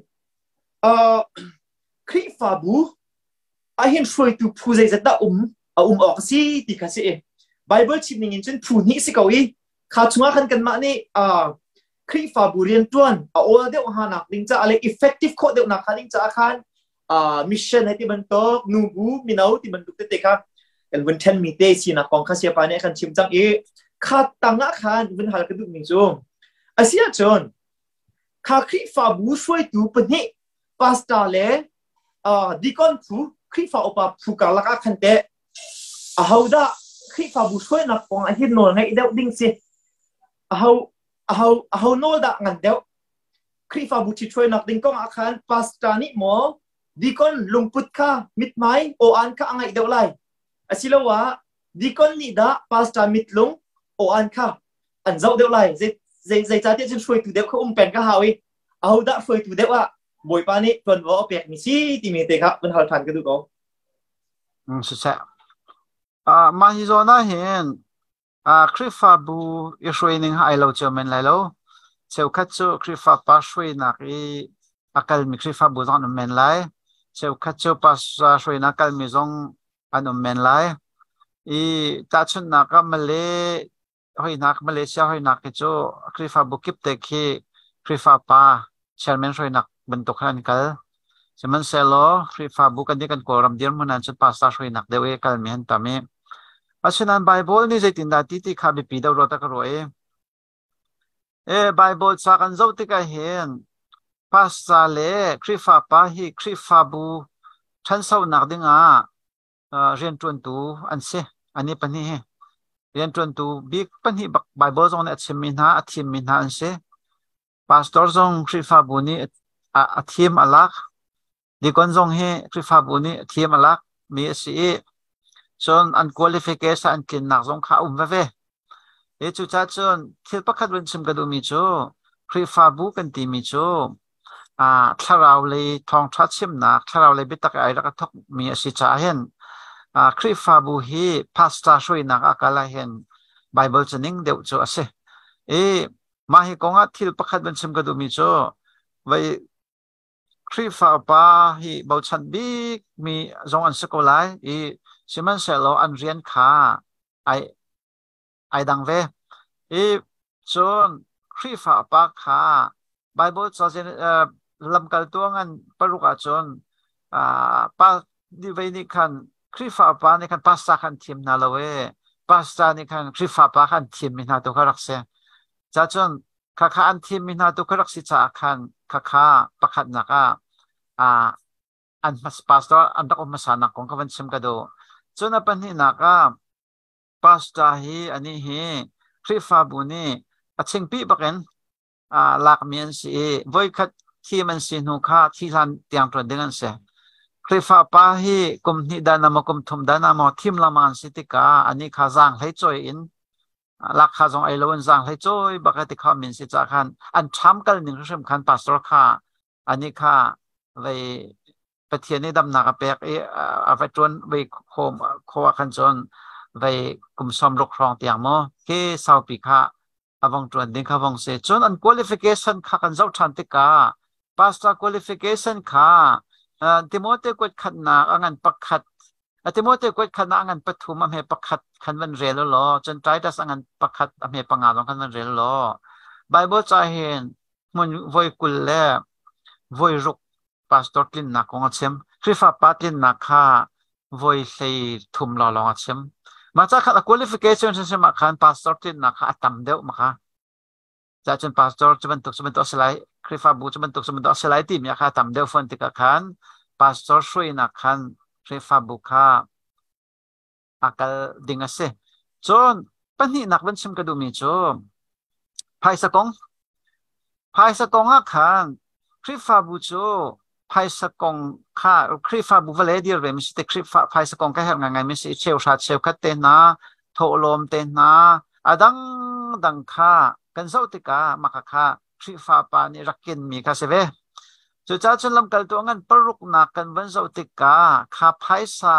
Khrihfabu ahhin hruaitu phu zeizat dah um a um awk a si ti kha si i Bible chim ning in cun phu hnih si ko i kha chungah khan kanmah nih Khrihfabu rianṭuan a awl deuh hanak ding caah le effective khawh deuh nak ding caah khan mission hei ti bantuk nubu mino ti bantuk tete kha kan vun ṭhenmi te sinak kong kha siapa nih a kan chim cang i kha tang ah khan vun hal ka duhmi cu a si ahcun kha Khrihfabu hruaitu pahnih pastor le deacon phu Khrihfa upa phu karlak ah khan teh ahodah Khrihfabu hruainak kong ah hin nawl ngeih deuh ding si aho aho aho nawl dah ngan deuh Khrihfabu ṭhithruainak ding kong ah khan pastor nih maw deacon lungput kha mithmai aw-an kha a ngaih deuh lai asiloah deacon nih dah pastor mitlung aw-an kha an zoh deuh lai zei zeicahtiah cun hruaitu deuh kha um peng ka hau i ahodah hruaitu deuh ah Bawipa nih ṭuanvo a pekmi si timi te kha vun hal ṭhan ka duh ko. Siseh. Mah hi zawn ah hin Khrihfabu i hruaining ha ai lo cio men lai lo. Cheukhat cu Khrihfa pa hruainak i a kalmi Khrihfabu zong an um men lai. Cheukhat cu pastor hruainak kalmi zong an um men lai. I tahchunhnak ah Malay hoinak Malaysia hoinak hi cu Khrihfabu kip te khi Khrihfa pa chairman hruainak bantuk khan an kal. Sihmanhsehlaw Khrihfabu kan nih kan Kawlram dirhmun ah cun pastor hruainak deuh i kalmi an tam i asinain Bible nih zeitindah ti ti kha biapi deuh rua ta ka ruah i e Bible ca kan zoh tikah hin pastor le Khrihfa pa hi Khrihfabu ṭhansonak dingah rianṭuantu an si. Ani pahnih hi rianṭuantu bik pahnih bak Bible zong nih a chimmi hna, a thimmi hna an si. Pastor zong Khrihfabu nih a thim a lak. Deacon zong hi Khrihfabu nih a thim a lak mi a si i cun an qualification an tlinnak zong kha a um veve. I cucaah cun thil pakhat vun chim ka duhmi cu Khrihfabu kan timi cu thlarau lei thawngṭha chimnak, thlarau lei biatak ai rak a thawkmi a si caah hin Khrihfabu hi pastor hruainak ah kal ah hin Bible cu ning deuh cu a si. I mah hi kong ah thil pakhat van chim ka duhmi cu vai Khrihfa upa hi bochan bikmi zong an si ko lai i sihmanhsehlaw an rian kha ai ai dang ve. I cun Khrihfa upa kha Bible ca lamkaltu ngan paruk ahcun pa vei nih khan Khrihfa upa nih khan pastor kha an thim hna lo i pastor nih khan Khrihfa pa kha an thimmi hna tu kha rak si. Cacun khakha an thimmi hna tu kha rak si caah khan khakha pakhatnak ah an pastor an rak um hmasa nak kong ka van chim ka duh. Cun a pahnihnak ah Pastor hi anih hi Khrihfabu nih a chingpi bakin lakmi an si i voikhat thim an si hnu kha thi hlan tiang ṭuan ding an si. Khrihfa pa hi kum hnih dan ah maw kum thum dan ah maw thim lengmang an si tikah anih kha zaang hlei cawi in lakha zong ei loin zaang hlei cawi bak ti kha min si caah khan an ṭham kal ning hrimhrim khan pastor kha anih kha vei Pathian nih damnak a pek i a va ṭuan vei kho ah khan cun vei kum 60 hrawng tiang maw khi saupi kha a vong ṭuan ding kha vong si. Cun an qualification kha kan zoh ṭhan tikah pastor qualification kha Timote kuat khatnak a ngan pakhat Timote kuat khatnak a ngan pathum a hme pakhat khan van rel law cun Titus a ngan pakhat a hme panga zong khan van rel law Bible ca hin hmun voi 20 le voi ruk pastor tlinnak kong a chim. Khrihfa pa tlinnak kha voi hlei thum lawng a chim. Mah ca khan a qualification hrimhrim ah khan pastor tlinnak kha a tam deuh ma kha. Cacun pastor cu bantuk cu bantuk a si lai, Khrihfabu cu bantuk cu bantuk a si lai timi kha a tam deuh fawn tikah khan pastor hruainak khan Khrihfabu kha a kal ding a si. Cun pahnihnak van chim ka duhmi cu phaisa kong. Phaisa kong ah khan Khrihfabu cu phaisa kong kha Khrihfabu vale dir ve mi si te Khrihfa phaisa kong ka herh ngaingai mi si cheuhra cheukhat te hna thawhlawm te hna a dang dang kha kan zoh tikah mah kha Khrihfa pa nih rak ken mi kha si ve. Cucaah cun lamkaltu a ngan paruknak kan van zoh tikah kha phaisa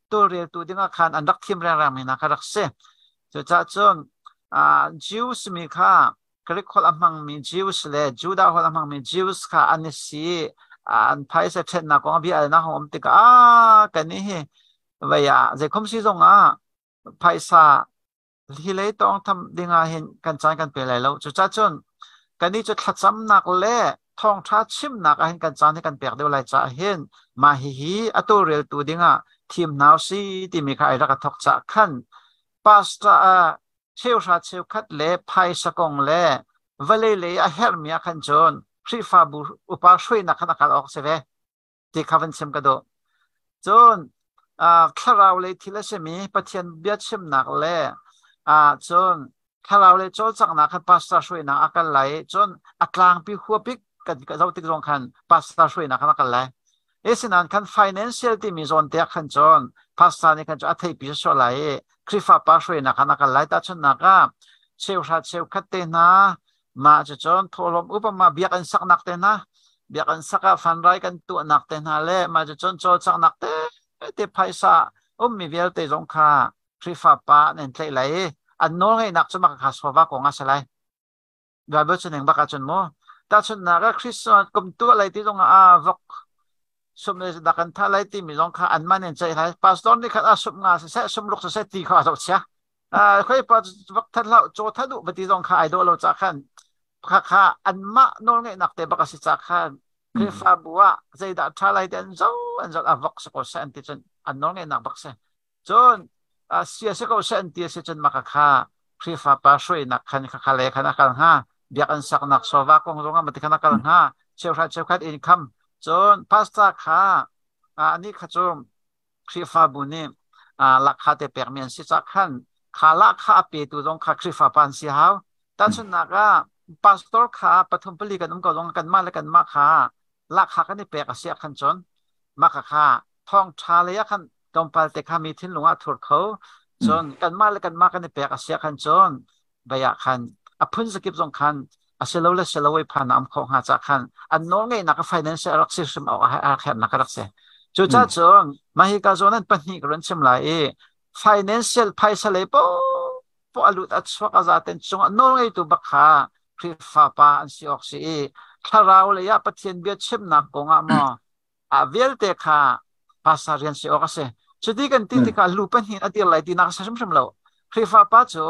tawlreltu dingah khan an rak thim rengreng mi hna kha rak si. Cucaah cun Jews mi kha Greek holh a hmangmi Jews le Judah holh a hmangmi Jews kha an i si an phaisa ṭhennak kong a bia alnak a um tikah ah kan i hi vei ah zeikhom si zongah phaisa hi lei tawng tham dingah hin kan caan kan pe lai lo. Cucaah cun kannih cu thlacamnak le thawngṭha chimnak ah hin kan caan hi kan pek deuh lai caah hin mah hihi a tawlreltu dingah thim hna si timi kha ai rak a thawk caah khan pastor ah cheuhra cheukhat le phaisa kong le vawlei lei a herhmi ah khan cun Khrihfabu upa hruainak khan a kal awk si ve. Ti kha van chim ka duh. Cun thlarau lei thil a simi Pathian bia chimnak le cun thlarau lei cawlcanghnak khan pastor hruainak a kal lai. Cun a tlangpi huapik kan zoh tik zong khan pastor hruainak khan a kal lai. Asinain khan financial timi zawn te ah khan cun pastor nih khan cun a theipi sawsawh lai i Khrihfa pa hruainak khan a kal lai. Tahchunhnak ah cheuhra cheukhat te hna mah cucun thawhlawm upama biakinn saknak te hna. Biakinn sak ah fanrai kan tuahnak te hna le mah cucun cawlcanghnak tete phaisa ummi vialte zong kha Khrihfa pa an in tlaih lai i an nawlngeihnak cu mah kha sofa kong ah si lai. Bible cu ning bak ahcun mu. Tahchunhnak ah Christmas kum tuah lai ti zong ah vok sum le dak kan thah lai timi zong kha anmah nih an ceih lai. Pastor nih khan ah sum nga siseh sum ruk siseh ti kha a zoh chia. Khoi pa vok that hlah caw that u ti zong kha ai dawh lo ca khan kha kha anmah nawlngeihnak te bak a si ca khan Khrihfabu ah zeidah ṭha lai ti an zo an zoh a vok si ko seh an ti cun an nawlngeihnak bak si. Cun sia si ko seh an ti a si cun maka kha Khrihfa pa hruainak khan khakha le khan a kal hnga. Biakinn saknak sofa kong zong ah mati khan a kal hnga. Cheuhra cheukhat income. Cun pastor kha anih kha cu Khrihfabu nih lakha te pekmi an si cah khan kha lahkhah a petu zong kha Khrihfa pa an si hau. Tahchunhnak ah pastor kha pathum pali kan um ko zong kanmah le kanmah kha lahkhah kan i pek a si ah khan cun mah kha thawngṭha lei ah khan tlawmpal te kha mi thinlung ah thur kho. Cun kanmah le kanmah kan i pek a si ah khan cun bei ah khan a phun zakip zong khan a si lo le si lo i phan a um khawh hnga cah khan an nawl ngeihnak a financial a rak si hrim awk a rak herhnak a rak si. Cucaah cun mah hi ka zawn an pahnih ka run chim lai i financial phaisa lei poah a lut a chuak a zaten cungah nawl ngeitu bak kha Khrihfa pa an si awk si i thlarau lei ah Pathian bia chimnak kong ah maw a vialte kha pastor rian si awk a si. Cuti kan ti tikah lu pahnih a dir lai tinak a si hrimhrim lo. Khrihfa pa cu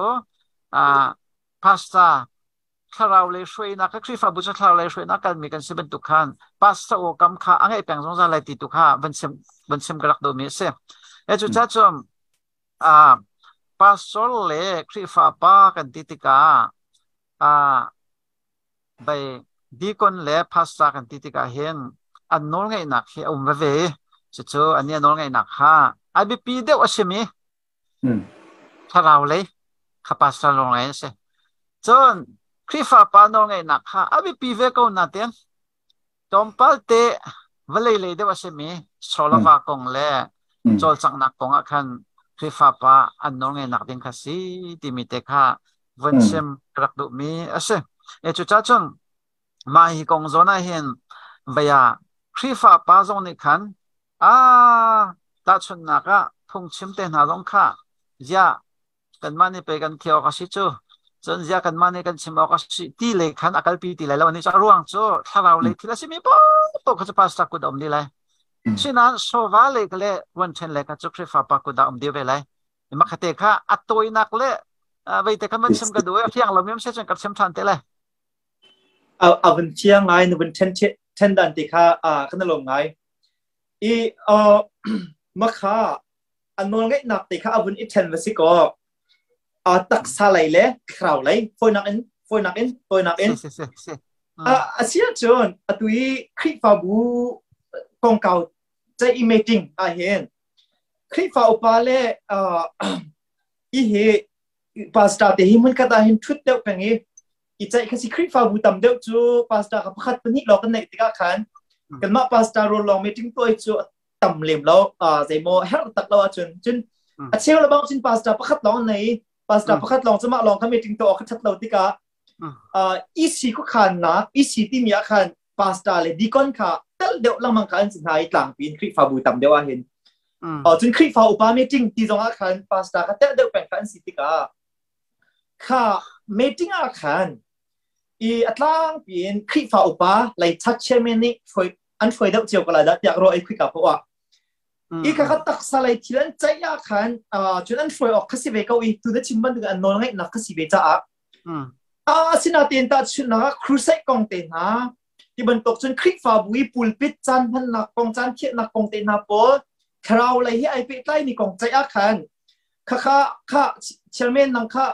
pastor thlarau lei hruainak ka Khrihfabu cu thlarau lei hruainak kalmi kan si bantuk khan pastor aw kam kha a ngeih peng zungzal lai ti tu kha van chim van chim ka rak duhmi a si. E cu ca cu pastor le Khrihfa pa kan ti tikah bei deacon le pastor kan ti tikah hin an nawlngeihnak hi a um veve i cucu ani a nawlngeihnak kha a biapi deuh a simi thlarau lei kha pastor nawlngeih a si. Cun Khrihfa pa nawlngeihnak kha a biapi ve ko nain Tlawmpal te vawlei lei deuh a simi Solava kong le cawlcanghnak kong ah khan Khrihfa pa an nawlngeihnak ding kha si timi te kha vun chim ka rak duhmi a si. E cucaah cun mah hi kong zawn ah hin vei ah Khrihfa pa zong nih khan a tahchunhnak ah phungchim te hna zong kha ziah kanmah nih pei kan thiah awk a si cu cun zia kanmah nih kan chim awk a si ti lei khan a kalpi ti lai lo ani cu a ruang cu thlarau lei thil a simi paoh kha cu pastor kut a um dih lai sinain sofa lei le ruan ṭhen lei kha cu Khrihfa pa kut ah um dih ve lai makhate kha a tawinak le veite kha man chim ka duh a fiang lo mi se cun ka chim ṭhan te lai A vun fiang ngai na vun ṭhen ṭhen dan te kha kan lawm ngai i makha a nawlngeihnak te kha a vun i ṭhen va si kaw a taksa lei le thlarau lei fawinak in fawinak in tawinak in a si ahcun atu i Khrihfabu kongkau ceih i meeting ah hin Khrihfa upa le i hi pastor te hi hmunkhat ah hin ṭhut deuh peng i i ceih kha si Khrihfabu tam deuh cu pastor kha pakhat pahnih lawng kan neih tikah khan kanmah pastor rawl lawng meeting tuah cu tam lem lo zeimaw herh tak lo ahcun cun a cheu le bang cun pastor pakhat lawng nei pastor pakhat lawng cu mah lawng kha meeting tuah awk kha that lo tikah EC khuakhannak EC timi ah khan pastor le deacon kha tel deuh lengmang kha an si hna i tlangpi in Khrihfabu tam deuh ah hin cun Khrihfa upa meeting ti zong ah khan pastor kha tel deuh peng kha an si tikah kha meeting ah khan i a tlangpi in Khrihfa upa lei church chairman nih an hruai deuh cio ko lai dah tiah ruah i khika poah ah i kha kha taksa lei thil an ceih ah khan cun an hruai awk kha si ve ko i tu na chim bantuk an nawl ngeihnak kha si ve caah asinain tahchunhnak ah crusade kong te hna ti bantuk cun Khrihfabu i pulpit caan hmannak kong caan thiahnak kong te hna pawl thlarau lei hi ai pehtlai mi kong ceih ah khan kha kha kha chairman nang kha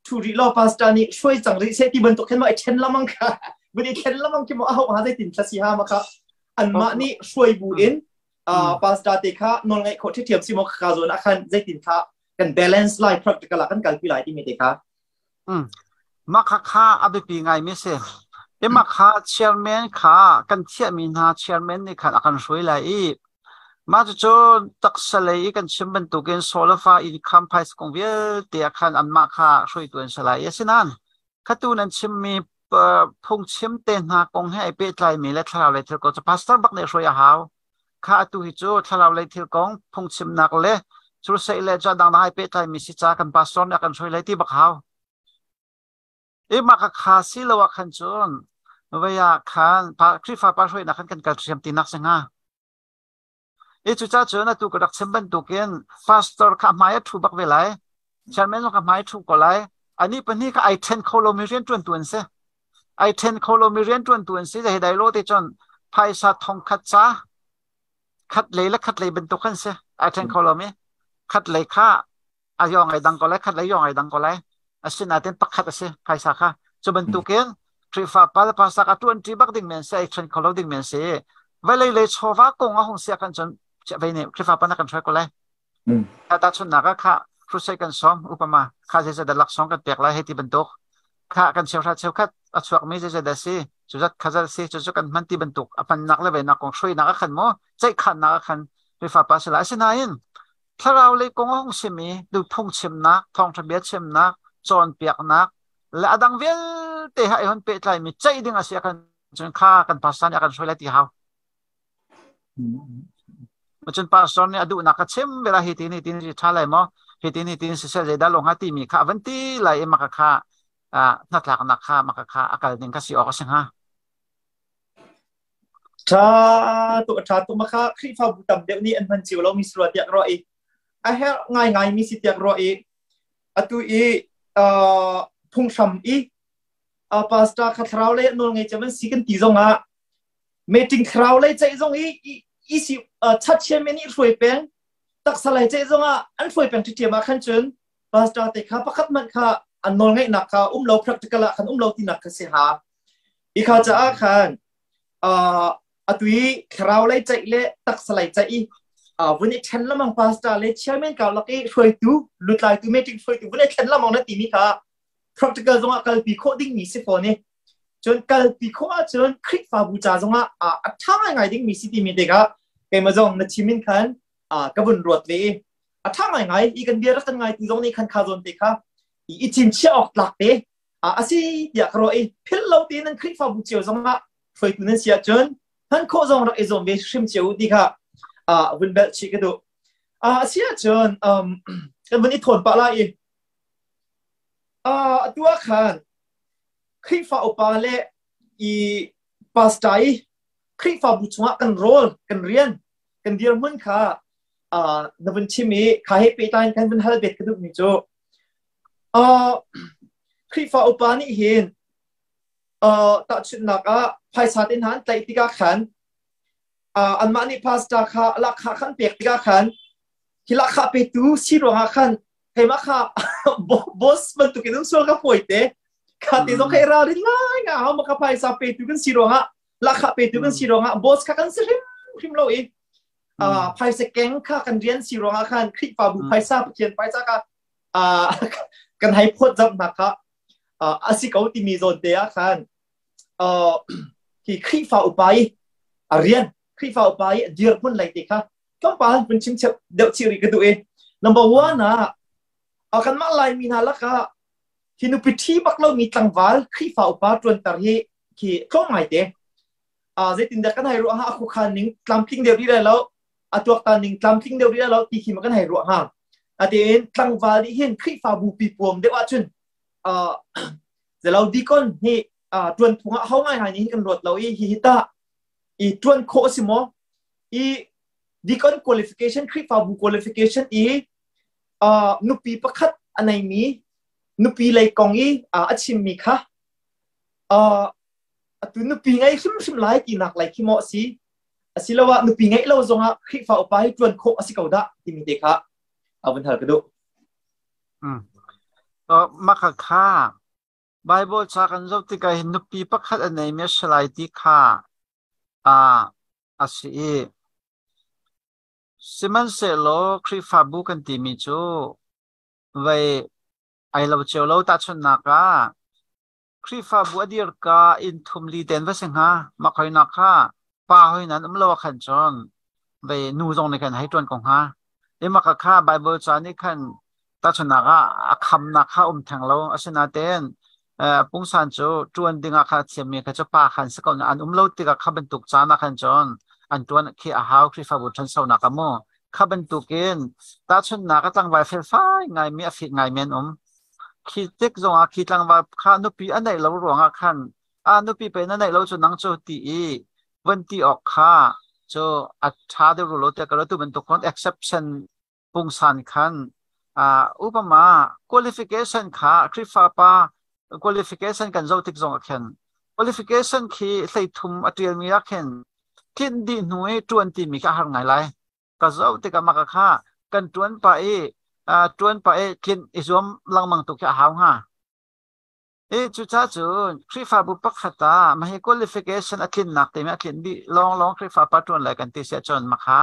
thu rih law pastor nih hruai cang rih seh ti bantuk khin ma i then lamang kha vun i thlen lamang khi mo a hau ha zeitin thla si ha ma kha anmah nih hruai bu in pastor te kha nawl ngaih khawh ṭhiam si mo kha zawn ah khan zeitin kha kan balance lai practical ah kan kalpi lai timi te kha Mah kha kha a biapi ngaimi a si. I mah kha chairman kha kan thiahmi hna chairman nih khan a kan hruai lai i mah cucu taksa lei i kan chim bantukin sawlafa income phaisa kong vialte ah khan anmah kha hruaitu an si lai i asinain khatu nan chimmi Phungchim te hna kong he ai pehtlaimi le thlarau lei thil kong cu pastor bak nih hruai a hau. Kha atu hi cu thlarau lei thil kong phungchimnak le crusade le cu dangdang ai pehtlaimi si ca kan pastor nih a kan hruai lai ti bak hau. I mah ka kha si lo ah khan cun vei ah khan Khrihfa pa hruainak khan kan kal ṭhiam ti nak si hnga. I cucaah cun atu ka rak chim bantukin pastor kha hmai a ṭhu bak ve lai. Chairman zong kha hmai a ṭhu ko lai. Anih pahnih kha ai ṭhen kho lomi rianṭuantu an si. Ai ṭhen kho lomi rianṭuantu an si. Hei dai lo te cun phaisa thong khat ca khat lei le khat lei bantuk an si. Ai ṭhen kho lomi. Khat lei kha a yong ai dang ko lai, khat lei yong ai dang ko lai. Asinain pakhat a si phaisa kha. Cu bantukin Khrihfa pa le pastor a ṭuanṭi bak ding men si, ai ṭhen kho lo ding men si. Vawlei lei chawva kong a hung si ahkhan cun vei nih Khrihfa pa na kan hruai ko lai. Kha tahchunhnak ah kha crusade kan sawm upama kha zeizat dah laksawng kan pek lai hei ti bantuk kha kan cheuhra cheukhat a chuakmi zeizat dah si cuzat khazat si cucu kan hman ti bantuk a hmannak le veinak kong hruainak ah khan maw ceihkhannak ah khan Khrihfa pa si lai. Asinain Thlarau lei kong a hung simi phungchimnak, thawngṭha bia chimnak, cawnpiaknak le a dang vialte he ai hon pehtlaimi ceih ding a si ahkhan cun kha kan pastor nih a kan hruai lai ti hau. Cun pastor nih a duhnak ka chim vela hi tin hi tin si ṭha lai maw hi tin hi tin siseh zeidah lo hnga timi kha a van ti lai i maka kha hnatlaknak kha maka kha a kal ding kha si awk a si hnga. Ṭha tuk a ṭha tuk ma kha Khrihfabu tam deuh nih an hman cio lomi si rua tiah ka ruah i a herh ngaingaimi si tiah ka ruah i atu i phunghram i pastor kha thlarau lei nawl ngei cem an si kan ti zongah meeting thlarau lei ceih zong i i si chat chairman nih hruai peng taksa lei ceih zongah an hruai peng ṭhiṭhiam ah khan cun pastor te kha pakhat hmanh kha an nawl ngeihnak kha um lo practical ah khan um lo tinak kha si ha i kha caah khan atu i thlarau lei ceih le taksa lei ceih i vun i ṭhen lamang pastor le chairman karlak i hruaitu lutlaitu meeting hruaitu vun i thlen lamang na timi kha practical zongah kalpi khawh dingmi si fawn i cun kalpi khawh ahcun Khrihfabu ca zongah a ṭha ngaingai dingmi si timi tikah keimah zong na chim in khan ka vun ruat ve i a ṭha ngaingai i kan bia rak kan ngaitu zong nih khan kha zawn te kha i cinchiah awk tlak te a si tiah ka ruah i philh lo tein nan Khrihfabu cio zongah hruaitu nan si ahcun hman khawh zong rak i zuam ve hrim cio u ti kha vun belh chih ka duh. A si ahcun kan vun i thawn pah lai i atu ah khan Khrihfa upa le i pastor i Khrihfabu chungah kan role kan rian kan dirhmun kha na vun chim i kha he pehtlai in kan vun hal bet ka duhmi cu Khrihfa upa nih hin tahchunhnak ah phaisa te hna an tlaih tikah khan anmah nih pastor kha lahkhah khan pek tikah khan hi lahkhah petu si ruangah khan keimah kha boss bantukin um sual ka fawi te kha te zong kha i ralrin ngai nga hau ma kha phaisa petu kan si ruangah lahkhah petu kan si ruangah boss kha kan si hrim hrim lo i phaisa keng kha kan rian si ruangah khan Khrihfabu phaisa Pathian phaisa kha kan hei phawt zamh hna kha a si ko timi zawn te ah khan hi Khrihfa upa i a rian Khrihfa upa i a dirhmun lei te kha tlawmpal vun chim chep deuh chih rih ka duh i number one ah kanmah Laimi hna lakah hi nupi ṭhi bak lomi tlangval Khrihfa upa ṭuanter hi khi tlawm ngai te zeitindah kan hei ruah hnga a khuakhan ning tlamtling deuh rih lai lo a tuaktan ning tlamtling deuh rih lai lo ti khi ma kan hei ruah hnga atiin tlangval nih hin Khrihfabu pi puam deuh ahcun zelo deacon hi ṭuan phung ah ho ngai ngai nih kan ruat lo i hi hi tah i ṭuan khawh a si maw i deacon qualification Khrihfabu qualification i nupi pakhat a neimi nupi lei kong i a chimmi kha atu nupi ngei hrimhrim lai tinak lai khi maw a si asiloah nupi ngeih lo zongah Khrihfa upa hi ṭuan khawh a si ko dah timi te kha a vun hal ka duh. Mah kha Bible ca kan zoh tikah hin nupi pakhat a neimi a si lai ti kha a si i sihmanhsehlaw Khrihfabu kan timi cu vei ai lo cio lo tahchunhnak ah Khrihfabu a dirka inn thum li ten va si hnga. Mah khoinak kha pa hoi nan um lo ah khan cun vei nu zong nih khan hei ṭuan ko hnga. I mah kha Baibal ca nih khan tahchunhnak ah a khamnak kha um theng lo. Asinain. Pungsan cu ṭuan dingah khan a thiammi kha cu pa khan si ko na an um lo tikah kha bantuk caan ah khan cun an ṭuan khi a hau. Khrihfabu ṭhansonak ah mu kha bantukin tahchunhnak a tlangval felfai ngaimi, a fit ngaimi an um. Khi tik zongah khi tlangval kha nupi a neih lo ruangah khan a nupi pe na neih lo cu nang cu ti i von ti awk kha cu a ṭha deuh rua lo tiah ka ruah. Tu bantuk khan exception pungsan khan upama qualification kha Khrihfa pa qualification kan zoh tik zong ah khin qualification khi 13 a ṭialmi ah khin tlinh dih hnu i ṭuan timi kha a har ngai lai. Ka zoh tikah maka kha kan ṭuan pah i ṭuan pah i tlinh i zuam lengmang tu khi a hau hnga. I cucaah cun Khrihfabu pakhat ah mahhi qualification a tlinnak te a tlin dih lawnglawng Khrihfa pa ṭuan lai kan ti si ahcun makha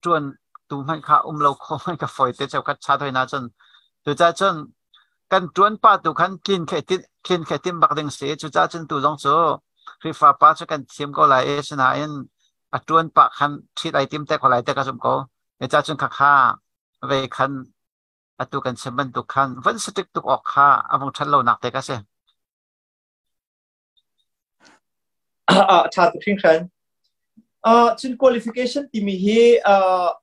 ṭuan tu hmanh kha um lo kho hmanh ka fawi te cheukhat cha thoi na cun. Cucaah cun kan ṭuan pa tu khan tlin khe tin tlin khe tim bak ding si. Cucaah cun tu zong cu Khrihfa pa cu kan thiam ko lai i sinain a ṭuan pah khan ṭhit ai tim te ko lai te ka zumh ko. Cucaah cun khakha ve khan atu kan chim bantuk khan van strict tuk awk kha a vung ṭhat lonak te ka si. Ṭha tuk hringhran. Cun qualification timi hi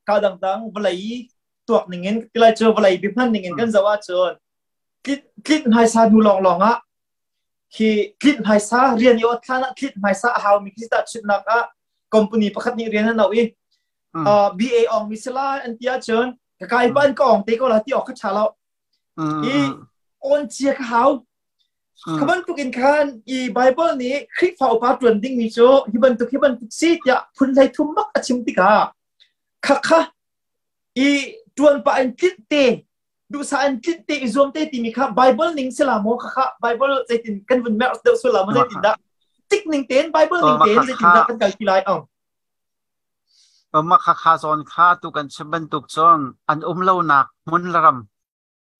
ka dangdang vawlei tuak ningin tilai cu vawlei bihman ningin kan zoh ahcun tlinh hmaisa hnu lawnglawng ah khi tlinh hmaisa rian i ot hlan ah tlinh hmaisa a haumi khi tahchunhnak ah company pakhat nih rian an auh i BA ong mi si lai an ti ahcun ka kai ban ka ong te ko la ti awk kha ṭha lo i on cia ka hau. Kha bantuk in khan i Bible nih Khrihfa upa ṭuan dingmi cu hi bantuk hi bantuk si tiah phun 33 bak a chim tikah kha kha i ṭuan pah in tlinh te duhsah in tlinh te i zuam te timi kha Bible ning si la maw? Kha kha Bible zeitin kan vun merh deuh sul la maw? Zeitin dah tik ning tein Bible ning tein zeitin dah kan kalpi lai ang? Mah khakha zawn kha tu kan chim bantuk cun an um lonak hmun le ram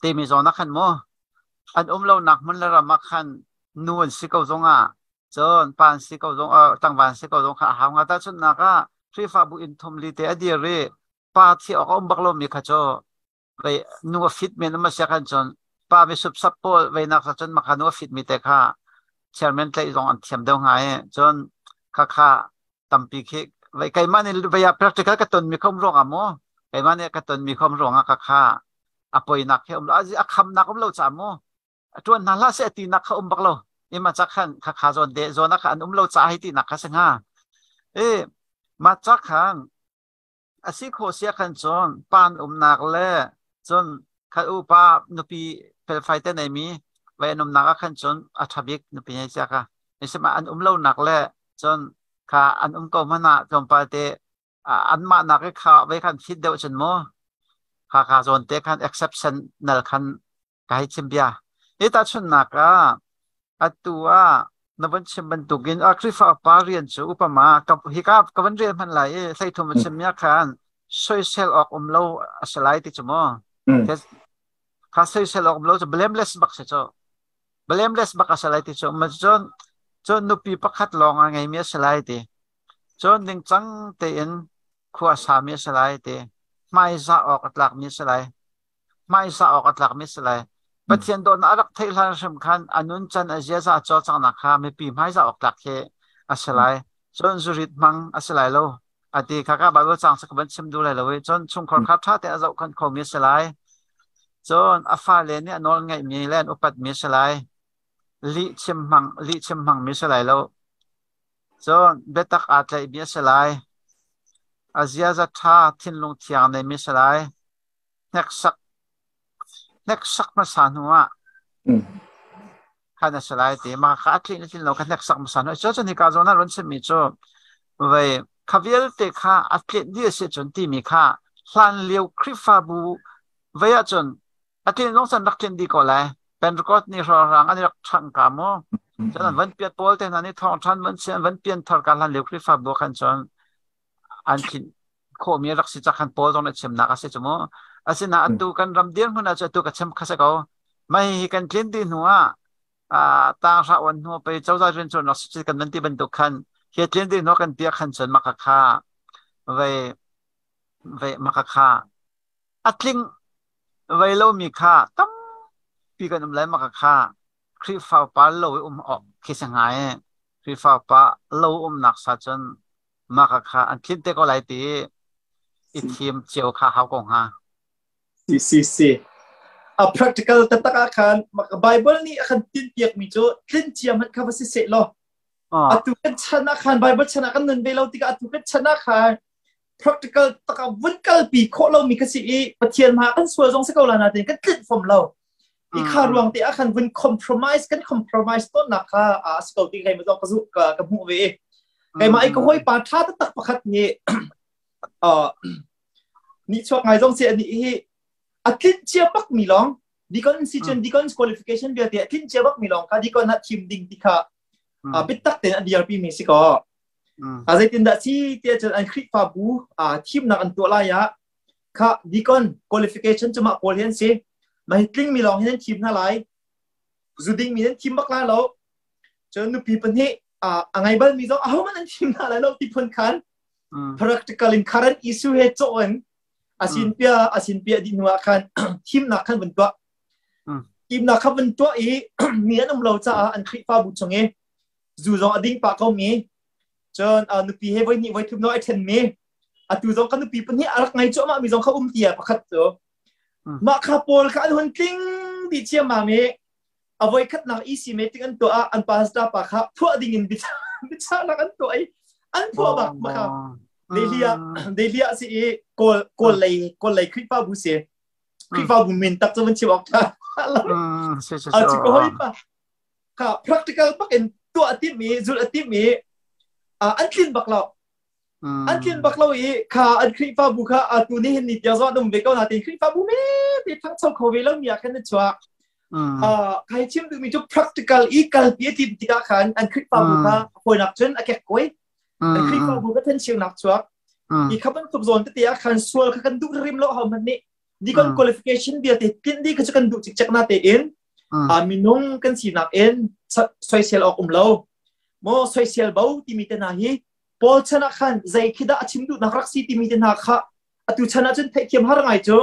timi zawn ah khan mu an um lonak hmun le ram ah khan nu an si ko zongah cun pa an si ko zong tlangval an si ko zong kha a hau nga. Tahchunhnak ah Khrihfabu inn thum li te a dir i pa thi awk a um bak lomi kha cu vei nu a fit men um a si khan cun pa mi supsap pawl vei nak cun maka nu a fit mi te kha chairman tlaih zong an thiam deuh hnga i cun khakha tampi khi vei keimah nih vei ah practical ka ton mi khom ruang ah mu keimah nih ka ton mi khom ruang ah khakha a poinak khi um lo a khamnak um lo ca mu a ṭuan hna hlah seh ti nak kha um bak lo i ma ca khan khakha zawn de zawn ah kha an um lo ca hei ti nak kha si hnga i ma ca khan A si khawh si ahkhan cun pa an umnak le cun khat upa nupi felfai te neimi vai an umnak ahkhan cun a ṭha bik nupi hei sia kha. Misima an um lonak le cun kha an um ko hmanh ah tlawmpal te anmah nak i kha vai khan fit deuh cun mu kha kha zawn te khan exceptional khan ka hei chim bia. Hi tahchunhnak ah atu ah na van chim bantukin a Khrihfa upa rian cu upama ka hi ka ka van rel hman lai i 33 a chim mi ah khan soisel awk um lo a si lai ti cu mu. Kha soisel awk um lo cu blameless bak si cu. Blameless bak a si lai ti cu. Ma cun cun nupi pakhat lawng a ngeimi a si lai ti. Cun ningcang tein khua sami a si lai ti. Hmaizah awk a tlakmi a si lai. Hmaisa awk a tlakmi si lai. Pathian dawtnak a rak theih hlan hrim khan a nuncan a ziaza a cawlcanghnak kha mipi hmaizah awk tlak khi a si lai. Cun zurit hmang a si lai lo. A ti kha ka Bible cang sa ka van chim duh lai lo i cun chungkhar kha ṭha tein a zohkhenh khomi a si lai. Cun a fale nih a nawl ngeihmi le an upatmi a si lai. Lih chim hmang lih chim hmangmi a si lai lo. Cun biatak aa tlaihmi a si lai. A ziaza ṭha thinlung thiang neimi a si lai. Hneksak hneksak hmasa hnu ah khan a si lai ti. Mah kha a tlin a tlin lo kha hneksak hmasa hnu. Cu cun hika zawn ah run chimmi cu vei kha vialte kha a tlinh dih a si cun timi kha hlan lio Khrihfabu vei ahcun a tlin zong cun rak tlinh dih ko lai. Pentecost ni hrawnghrang an i rak ṭhangh ka mu. Cun an van piat pawl te hna nih thawngṭhan van si an van pian thar ka hlan lio Khrihfabu khan cun an tlinh khawhmi a rak si cak khan Paul zong nih chimnak a si cu mu. Asinain atu kan ram dirhmun ah cu atu ka chim kha si ko. Mah hihi kan tlin dih hnu ah tanghra on hnu pei cozah rian ṭuan rak si kan van ti bantuk khan hi tlin dih hnu kan piak khan cun maka kha vei vei maka kha a tling vei lomi kha tampi kan um lai maka kha. Khrihfa upa lo i um awk khi si hnga i Khrihfa upa lo umnak sa cun mah ka kha an tlinh te ko lai ti i thim cio kha hau ko hnga. Si si si. A practical taktak ah khan Bible nih a kan tinhpiak mi cu tlin cia hmanh kha va si seh law atu kan chan ah khan Bible chan ah kan nun ve lo tikah atu kan chan ah khan practical taka vun kalpi khawh lomi ka si i Pathian hma kan sual zong si ko la nain kan tlinh fom lo. I kha ruang te ah khan vun compromise kan compromise tawn nak kha a si ko ti kai ma ka zu ka ka hmuh ve. Keimah i ka hawi pa tha taktak pakhat nih ni chuak ngai zong si ani hi a tlinh cia bak mi lawng deacon si cun deacon's qualification vialte a tlinh cia bak mi lawng kha deacon ah thim ding ti kha bitak tein a dirpi mi si ko. A zeitindah si tiah cun an Khrihfabu thimnak an tuah lai ah kha deacon qualification cu mah pawl hi an si. Mah hi tling mi lawng hin an thim hna lai. Zu ding mi an thim bak lai lo. Cun nupi pahnih a ngei bal mi zong ahohmanh an thim hna lai lo ti phun khan practical in current issue he cawh in asin pia asin pia dih hnu ah khan thimnak khan vun tuah. Thimnak kha vun tuah i mi an um lo caah an Khrihfabu chung i zu zong a ding pah ko mi cun nupi he voi hnih voi thum no ai then mi atu zong ka nupi pahnih a rak ngai cuahmah mi zong kha um tia pakhat cu mah kha pawl kha an hun tling dih chiammam i a voi khatnak EC meeting an tuah ah an pastor pa kha phuah ding in biachahnak an tuah i an phuah bak ma kha Delhi ah Delhi ah si i kawl kawl lei kawl lei Khrihfabu si Khrihfabu min tak cu van chim awk tha a chu ko hoi pa kha practical bak in tuah a timh i zulh a timh i an tlin bak lo an tlin bak lo i kha an Khrihfabu kha atu ni hin ni tiang zong an um ve ko na tin Khrihfabu me te thangcho kho ve lo mi ah khan an chuak. Kai chim duhmi cu practical i kalpi a tim tikah khan an Khrihfabu kha hawinak cun a kek koi an Khrihfabu ka thencheunak chuak i kha bantuk zawn tete ah khan sual kha kan duh rim lo ho hmanh nih deacon qualification vialte tlinh dih kha cu kan duh cikcek na tein minung kan sinak in soisel awk um lo maw soisel bo timi te hna hi Paul chan ah khan zei khi dah a chim duhnak rak si timi te hna kha atu chan ah cun theihthiam har ngai cu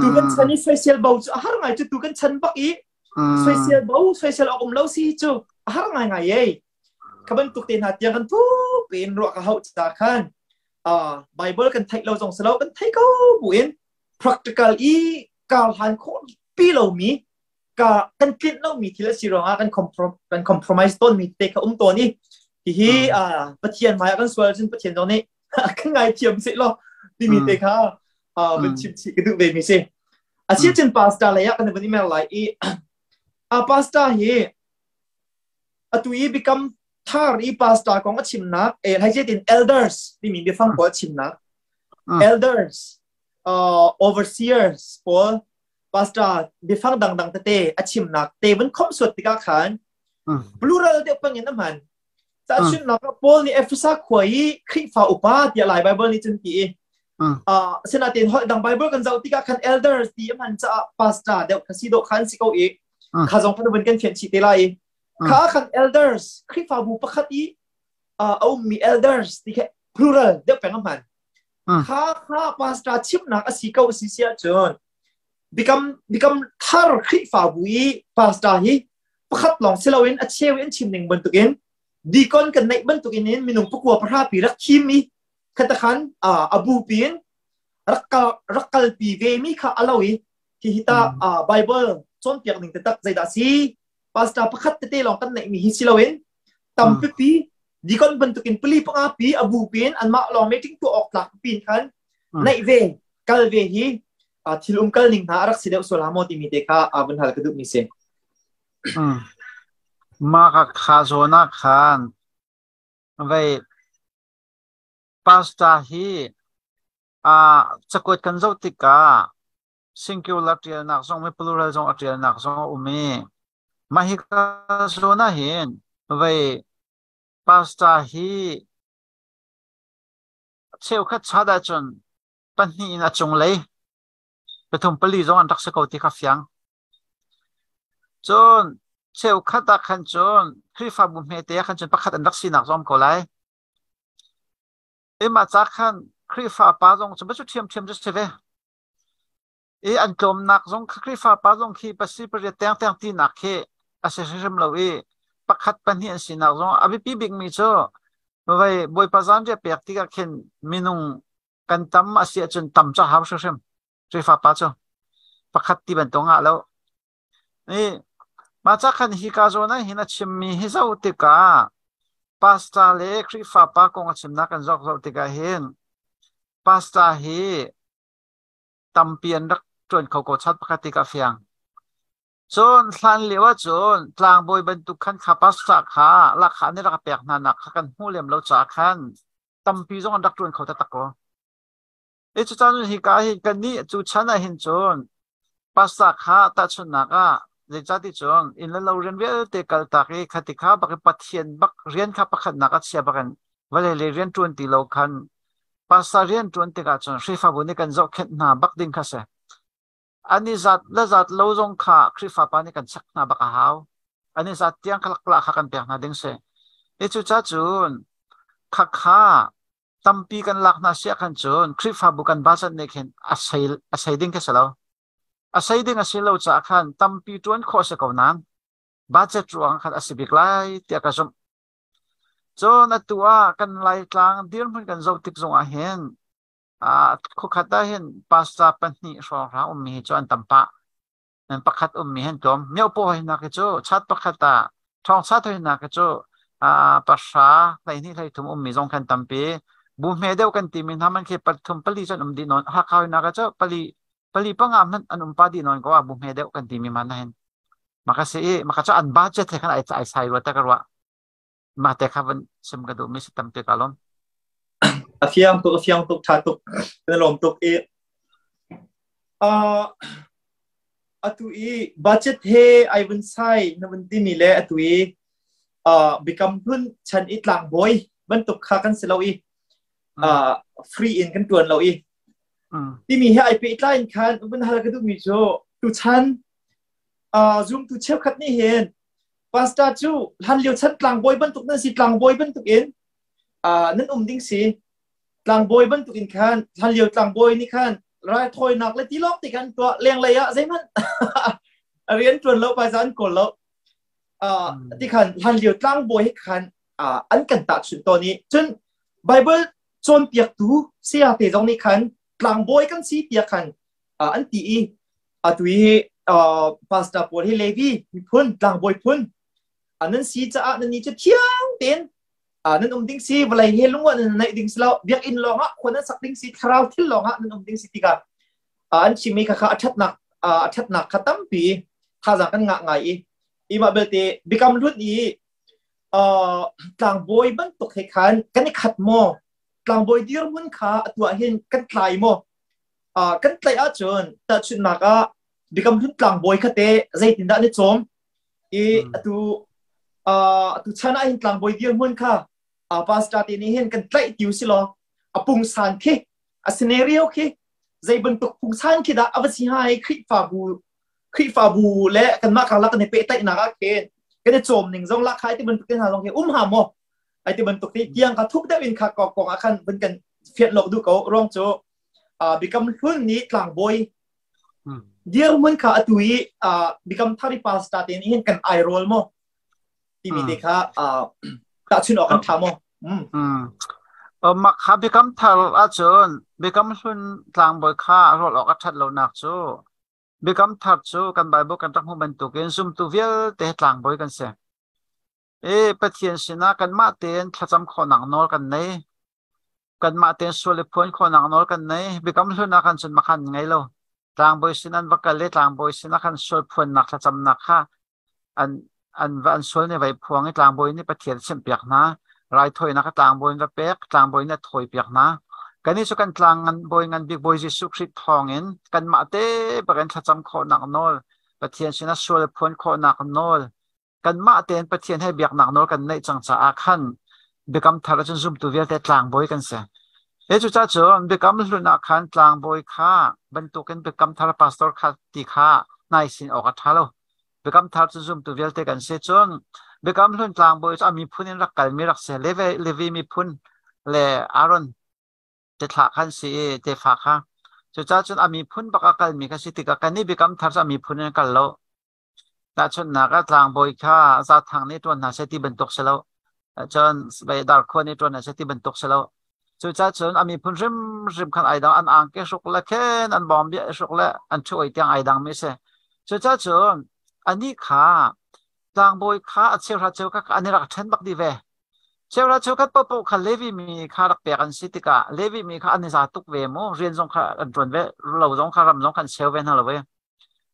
tu kan chan i soisel bo cu a har ngai cu tu kan chan bak i soisel bo soisel awk um lo si cu a har ngai ngai ei kha bantuk te hna tiang kan thu piin ruah ka hauh ca khan Bible kan theih lo zong si lo kan thei ko bu in practical i kar hlan khawh pi lomi ka kan tlinh lomi thil a si ruangah kan kan compromise tawn mi te kha um tawn i hihi Pathian hmai ah kan sual cun Pathian zong nih kan ngaithiam seh law timi te kha van chim chih ka duh ve mi si. A si cun pastor lei ah kan vun i mer lai i a pastor hi atu i become thar i pastor kong a chimnak e hai tin elders timi biafang pawl chimnak elders overseers pawl pastor biafang dangdang tete a chimnak te vun khom suat tikah khan plural deuh pangin a hman. Tahchunhnak ah Paul nih Efesa khua i Khrihfa upa tiah Lai Bible nih cun ti i asinain holh dang Bible kan zoh tikah khan elders ti a hman caah pastor deuh kha si dawh khan si ko i kha zong khan vun kan fianh chih te lai i kha khan elders Khrihfabu pakhat i a ummi elders ti kha plural deuh peng a hman. Kha kha pastor chimnak a si ko a si si ahcun bikam bikam thar Khrihfabu i pastor hi pakhat lawng si loin a cheu in chim ning bantukin deacon kan neih bantukin in minung pakua pahra pi rak thim i khatakhan a bu piin rak kal rak kalpi ve mi kha alo i hi hi ta Bible cawnpiak ning taktak zeidah si pastor pakhat tete lawng kan neih mi hi si loin tampipi deacon bantukin pali panga pi a bu piin anmah lawng meeting tuah awk tlak pin khan neih ve kal ve hi thil um kal ning hna a rak si deuh sual ha maw timi te kha vun hal ka duh mi si. Mah ka kha zawn ah khan vei pastor hi cakuat kan zoh tikah singular ṭialnak zong mi plural zong a ṭialnak zong a um i mah hi ka zawn ah hin vei pastor hi cheukhat chat ahcun pahnih in a cunglei pathum pali zong an rak si ko ti kha fiang. Cun cheukhat ah khan cun Khrihfabu hmete ah khan cun pakhat an rak sinak zong ko lai. Emah ca khan Khrihfa pa zong cu cu ṭhiamṭhiam cu si ve. I an tlawmnak zong Khrihfa pa zong khi pasi pariat tengteng tinak khi. a si hrimhrim lo i pakhat pahnih an sinak zong a biapi bikmi cu vei Bawipa zanriah pek tikah khin minung kan tam a si ahcun tam cu a hau hrimhrim. Khrihfa pa cu pakhat ti bantuk ngah lo. I mah ca khan hi ka zawn ah hin a chimmi hi zoh tikah pastor le Khrihfa pa kong a chimnak kan zoh zoh tikah hin pastor hi tampi an rak ṭuan kho ko chat pakhat ti ka fiang. Cun hlan lio ahcun tlangbawi bantuk khan kha pastor kha lahkhah an i rak pek hna nak kha kan hmuh lem lo caah khan tampi zong an rak ṭuan kho taktak ko. I cucaan hika hi kannih cu chan ah hin cun pastor kha tahchunhnak ah zeicahti cun inn le lo rian vialte kaltak i khati kha bak i Pathian bak rian kha pakhatnak a chia bakin vawlei lei rian ṭuan ti lo khan pastor rian ṭuan tikah cun Khrihfabu nih kan zohkhenh hna bak ding kha si. An i zat le zat lo zong kha Khrihfa pa nih kan chek hna bak a hau. An i zat tiang kha kha kan pek hna ding si. I cucaah cun khakha tampi kan lak hna siah khan cun Khrihfabu kan budget nih khin a sei a sei ding khi si lo. A sei ding a si lo caah khan tampi ṭuan khawh a si ko nain budget ruang khan a si bik lai tiah ka zumh. Cun atu ah kan Laitlang dirhmun kan zoh tik zong ah hin khuakhat ah hin pastor pahnih hrawnghrang ummi hi cu an tam pah. Nan pakhat ummi hin tlawm. Miohpaw hi nak hi cu chat pakhat ah ṭhawng chat hi nak hi cu pahra 12 13 ummi zong khan tampi. Bu hme deuh kan timi hna man khi pathum pali cu an um dih nawn. Hakha hi nak cu pali pali panga hmanh an um pa dih nawn ko ah bu hme deuh kan timi man hin. Maka si i maka cu an budget he khan ai ai sai rua ta ka ruah. Mah te kha van sim ka duh mi si tampi ka lawm. A fiang tuk, a fiang tuk, tha tuk. Kan lawm tuk i atu i budget he ai vun sai na vun timi le atu i bikam hlun chan i tlangbawi bantuk kha kan si lo i free in kan tuan lo i timi he ai pehtlai in khan vun hal ka duhmi cu tuchan zumtu cheukhat nih hin pastor cu hlan lio chan tlangbawi bantuk nan si tlangbawi bantuk in nan um ding si tlangbawi bantuk in khan hlan lio tlangbawi nih khan raithawinak le tilawng ti kan tuah lenglei ah zeihmanh rian ṭuan lo paisa an kawl lo ti khan hlan lio tlangbawi he khan an kan tahchunh tawn i cun Bible cawnpiaktu saya te zong nih khan tlangbawi kan si tiah khan an ti i atu hi pastor pawl hi Levi miphun tlangbawi phun nan si caah nan ni cu thiang tein nan um ding si vawlei he lungwa nan neih ding si lo biakinn lawng ah khua nan sak ding si thlarau thil lawng ah nan um ding si tikah an chimmi kha kha a ṭhatnak a ṭhatnak kha tampi thazaang kan ngah ngai i imah belte bikam lut i tlangbawi bantuk he khan kan i khat maw tlangbawi dirhmun kha atu ah hin kan tlai maw kan tlaih ahcun tahchunhnak ah Bikam Hlun tlangbawi kha te zeitindah an i cawm i atu atu chan ah hin tlangbawi dirhmun kha pastor te nih hin kan tlaih ti si law a pungsan khi a scenario khi zei bantuk pungsan khi dah a va si hnga i Khrihfabu Khrihfabu le kanmah karlak kan i pehtlaihnak ah khin kan i cawm ning zong lah khai ti bantuk te hna zong hi um ha maw ai ti bantuk ti tiang kha thuk deuh in kha kong ah khan vun kan fiat lok duh ko ruang cu Bikam Hlun nih tlangbawi dirhmun kha atu i Bikam Thar i pastor te nih hin kan ai rawl maw timi te kha tahchun awk kan ṭha maw? Mah kha Bikam Thar ahcun Bikam Hlun tlangbawi kha rawl awk a ṭhat lonak cu Bikam Thar cu kan Bible kan rak hmuh bantukin zumtu vialte tlangbawi kan si. I Pathian sinah kanmah tein thlacam khawhnak nawl kan nei. Kanmah tein sual i phuan khawhnak nawl kan nei. Biakam hlun ah khan cun makhan ngei lo. Tlangbawi sin an va kal i tlangbawi sin ah khan sual phuannak thlacamnak kha an an va an sual nih vai phuang i tlangbawi nih Pathian chimhpiak hna. Raithawinak kha tlangbawi in va pek, tlangbawi nih a thawipiak hna. Kannih cu kan tlang ngan bawi ngan bik Bawi Jesuh Khrih thawngin kanmah te bakin thlacam khawhnak nawl, Pathian sinah sual phuan khawhnak nawl, kanmah tein Pathian he biaknak nawl kan neih cang caah khan Biakam Thar ahcun zumtu vialte tlangbawi kan si. Hi cucaah cun Biakam Hlun ah khan tlangbawi kha bantukin Biakam Thar pastor kha ti kha nai sin awk a ṭha lo. Biakam Thar cu zumtu vialte kan si. Cun Biakam Hlun tlangbawi cu a miphun in rak kalmi rak si. Levi, Levi miphun le Aaron te thlah khan si i tefa kha. Cucaah cun a miphun bak a kalmi kha si tikah kannih Biakam Thar cu a miphun in kal lo. Tahchunhnak ah tlangbawi kha Zathang nih ṭuan hna seh ti bantuk si lo. Cun Darkhua nih ṭuan hna seh ti bantuk si lo. Cucaah cun a miphun hrimhrim khan ai dang an angki hruk le khen an bawmbia hruk le an ṭhu oi tiang ai dangmi a si. Cucaah cun anih kha tlangbawi kha a cheuhra cheukhat kha an i rak ṭhen bak dih ve. Cheuhra cheukhat paohpaoh kha Levi mi kha rak pek an si tikah Levi mi kha an i za tuk ve mu rian zong kha an ṭuan ve lo zong kha ram zong kha an cheu ve hna lo ve.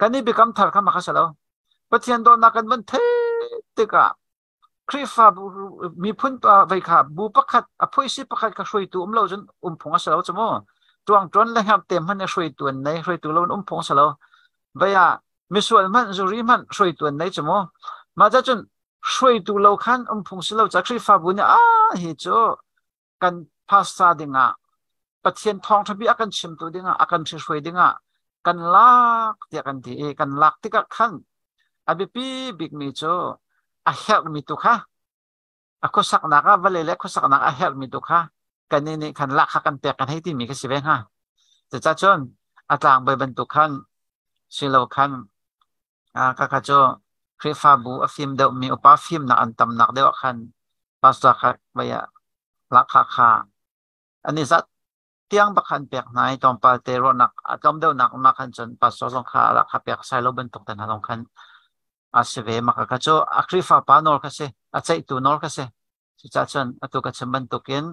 Kan i biakam thar kha mah kha si lo. Pathian dawtnak kan van theih tikah Khrihfabu miphun vei kha bu pakhat a phuisi pakhat kha hruaitu um lo cun um phung a si lo cu mu. Ṭuangṭuan le hngerhte hmanh i hruaitu an nei, hruaitu lo in um phung a si lo. Vei ah misual hmanh zuri hmanh hruaitu an nei cu mu. Mah ca cun hruaitu lo khan um phung si lo ca Khrihfabu nih ah hi cu kan pastor dingah Pathian thawngṭha bia a kan chimtu dingah a kan hrihruai dingah kan lak tiah kan ti i kan lak tikah khan a biapi bikmi cu a herhmi tu kha a khuasaknak ah vawlei le khuasaknak a herhmi tu kha kan nih nih khan lak kha kan pek kan hei timi kha si ve hnga. Cucaah cun a tlangbawi bantuk khan silo khan Kaka cu Khrihfabu a fim deuhmi upa fimnak an tamnak deuh ah khan pastor kha vei ah lahkhah kha an i zat tiang bak kha an pek hna i tlawmpal te ruahnak a tlawm deuhnak um ah khan cun pastor zong kha lahkhah pek sai lo bantuk te hna zong khan a si ve. Mah kha cu a Khrihfa pa nawl kha si, a ceihtu nawl kha si. Cucaah cun atu ka chim bantukin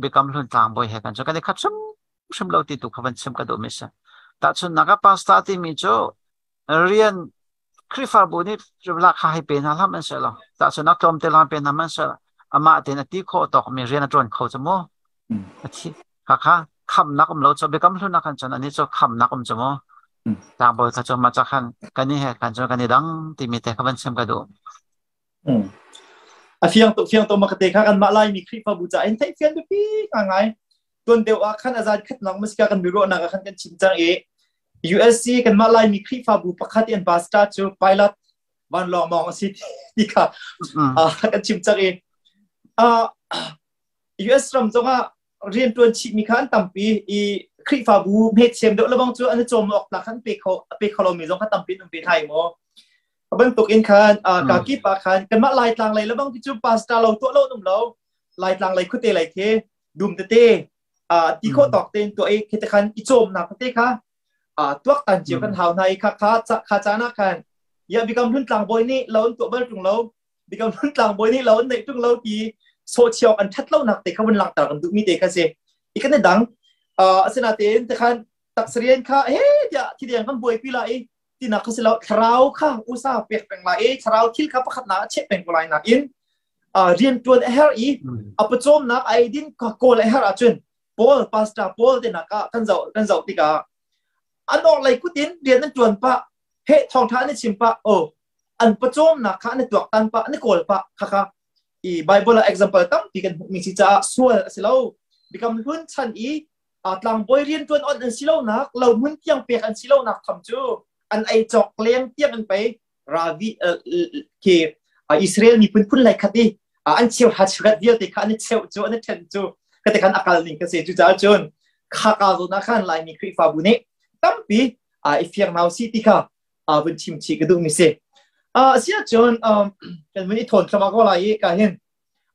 Biakam Hlun tlangbawi he kan cu kan i khat hrimhrim lo ti tu kha van chim ka duhmi si. Tahchunhnak ah pastor timi cu rian Khrihfabu nih lak kha hei pe hna hlah hmanh seh law tahchunhnak tlawmte lawng pe hna hmanh seh amah tein a ti khawh tawkmi rian a ṭuan kho cu mu. A thi kha kha khamnak um lo cu Biakam Hlun ah khan cun anih cu khamnak um cu mu. Tlangbawi kha cu mah ca khan kan i he khan cun kan i dang timi te kha van chim ka duh. A fiang tuk fiang tuk ma ka te kha kanmah Laimi Khrihfabu ca in theih fian biapi ngai tuan deuh ah khan a zan khat nak masika kan biaruahnak ah khan kan chim cang i USC kanmah Laimi Khrihfabu pakhat in pastor cu pilot vanlawng mawng a si ti kha kan chim cang i US ram zongah rianṭuan chihmi kha an tampi i Khrihfabu hmethiam deuh lebang cu an i cawm awk tlak khan pe kho pe kho lomi zong kha tampi an um ve hna i maw a bantuk in khan ka kip ah khan kanmah Laitlang lei lebang ti cu pastor lo tuah lo an um lo Laitlang lei khuate lei khi dum tete ti khawh tawk tein tuah i khi te khan i cawmnak tete kha tuaktan cio kan hau hna i kha kha kha caan ah khan ya bikam hlun tlangbawi nih lo an tuah bal ṭung lo Bikam hlun tlangbawi nih lo an neih ṭung lo ti sawhchiok an ṭhat lonak te kha vun langhter kan duhmi te kha si. I kan i dang. Asinain te khan taksarian kha he tiah thideng kan buaipi la i tinak kha si lo thlarau kha usa pek peng la i thlarau thil kha pakhat nak a cheh peng ko lai nakin rian ṭuan a herh i a pawcawmnak a eidin kawl a herh ahcun Paul pastor Paul te nak ah kan zoh kan zoh tikah an orhlei kut in rian an ṭuan pah he thawngṭha an i chim pah oh an pawcawmnak kha an i tuaktan pah an i kawl pah khakha i Bible ah example tampi kan hmuhmi si caah sual a si lo bikam hlun chan i tlangbawi rianṭuan on an si lonak lo hmun tiang pek an si lonak tham cu an ei cawk leng tiang an pei ravi ke Israel miphun phun lai khat i an cheu ha cheurat vialte kha an i cheu cu an i ṭhen cu kate khan akal ning ka se cu caah cun khaka zawn ah khan Laimi Khrihfabu nih tampi i fiang nau si ti kha vun chim chih ka duhmi si. Asiah cun kan vun i thawn thluahmah ko lai i ka hin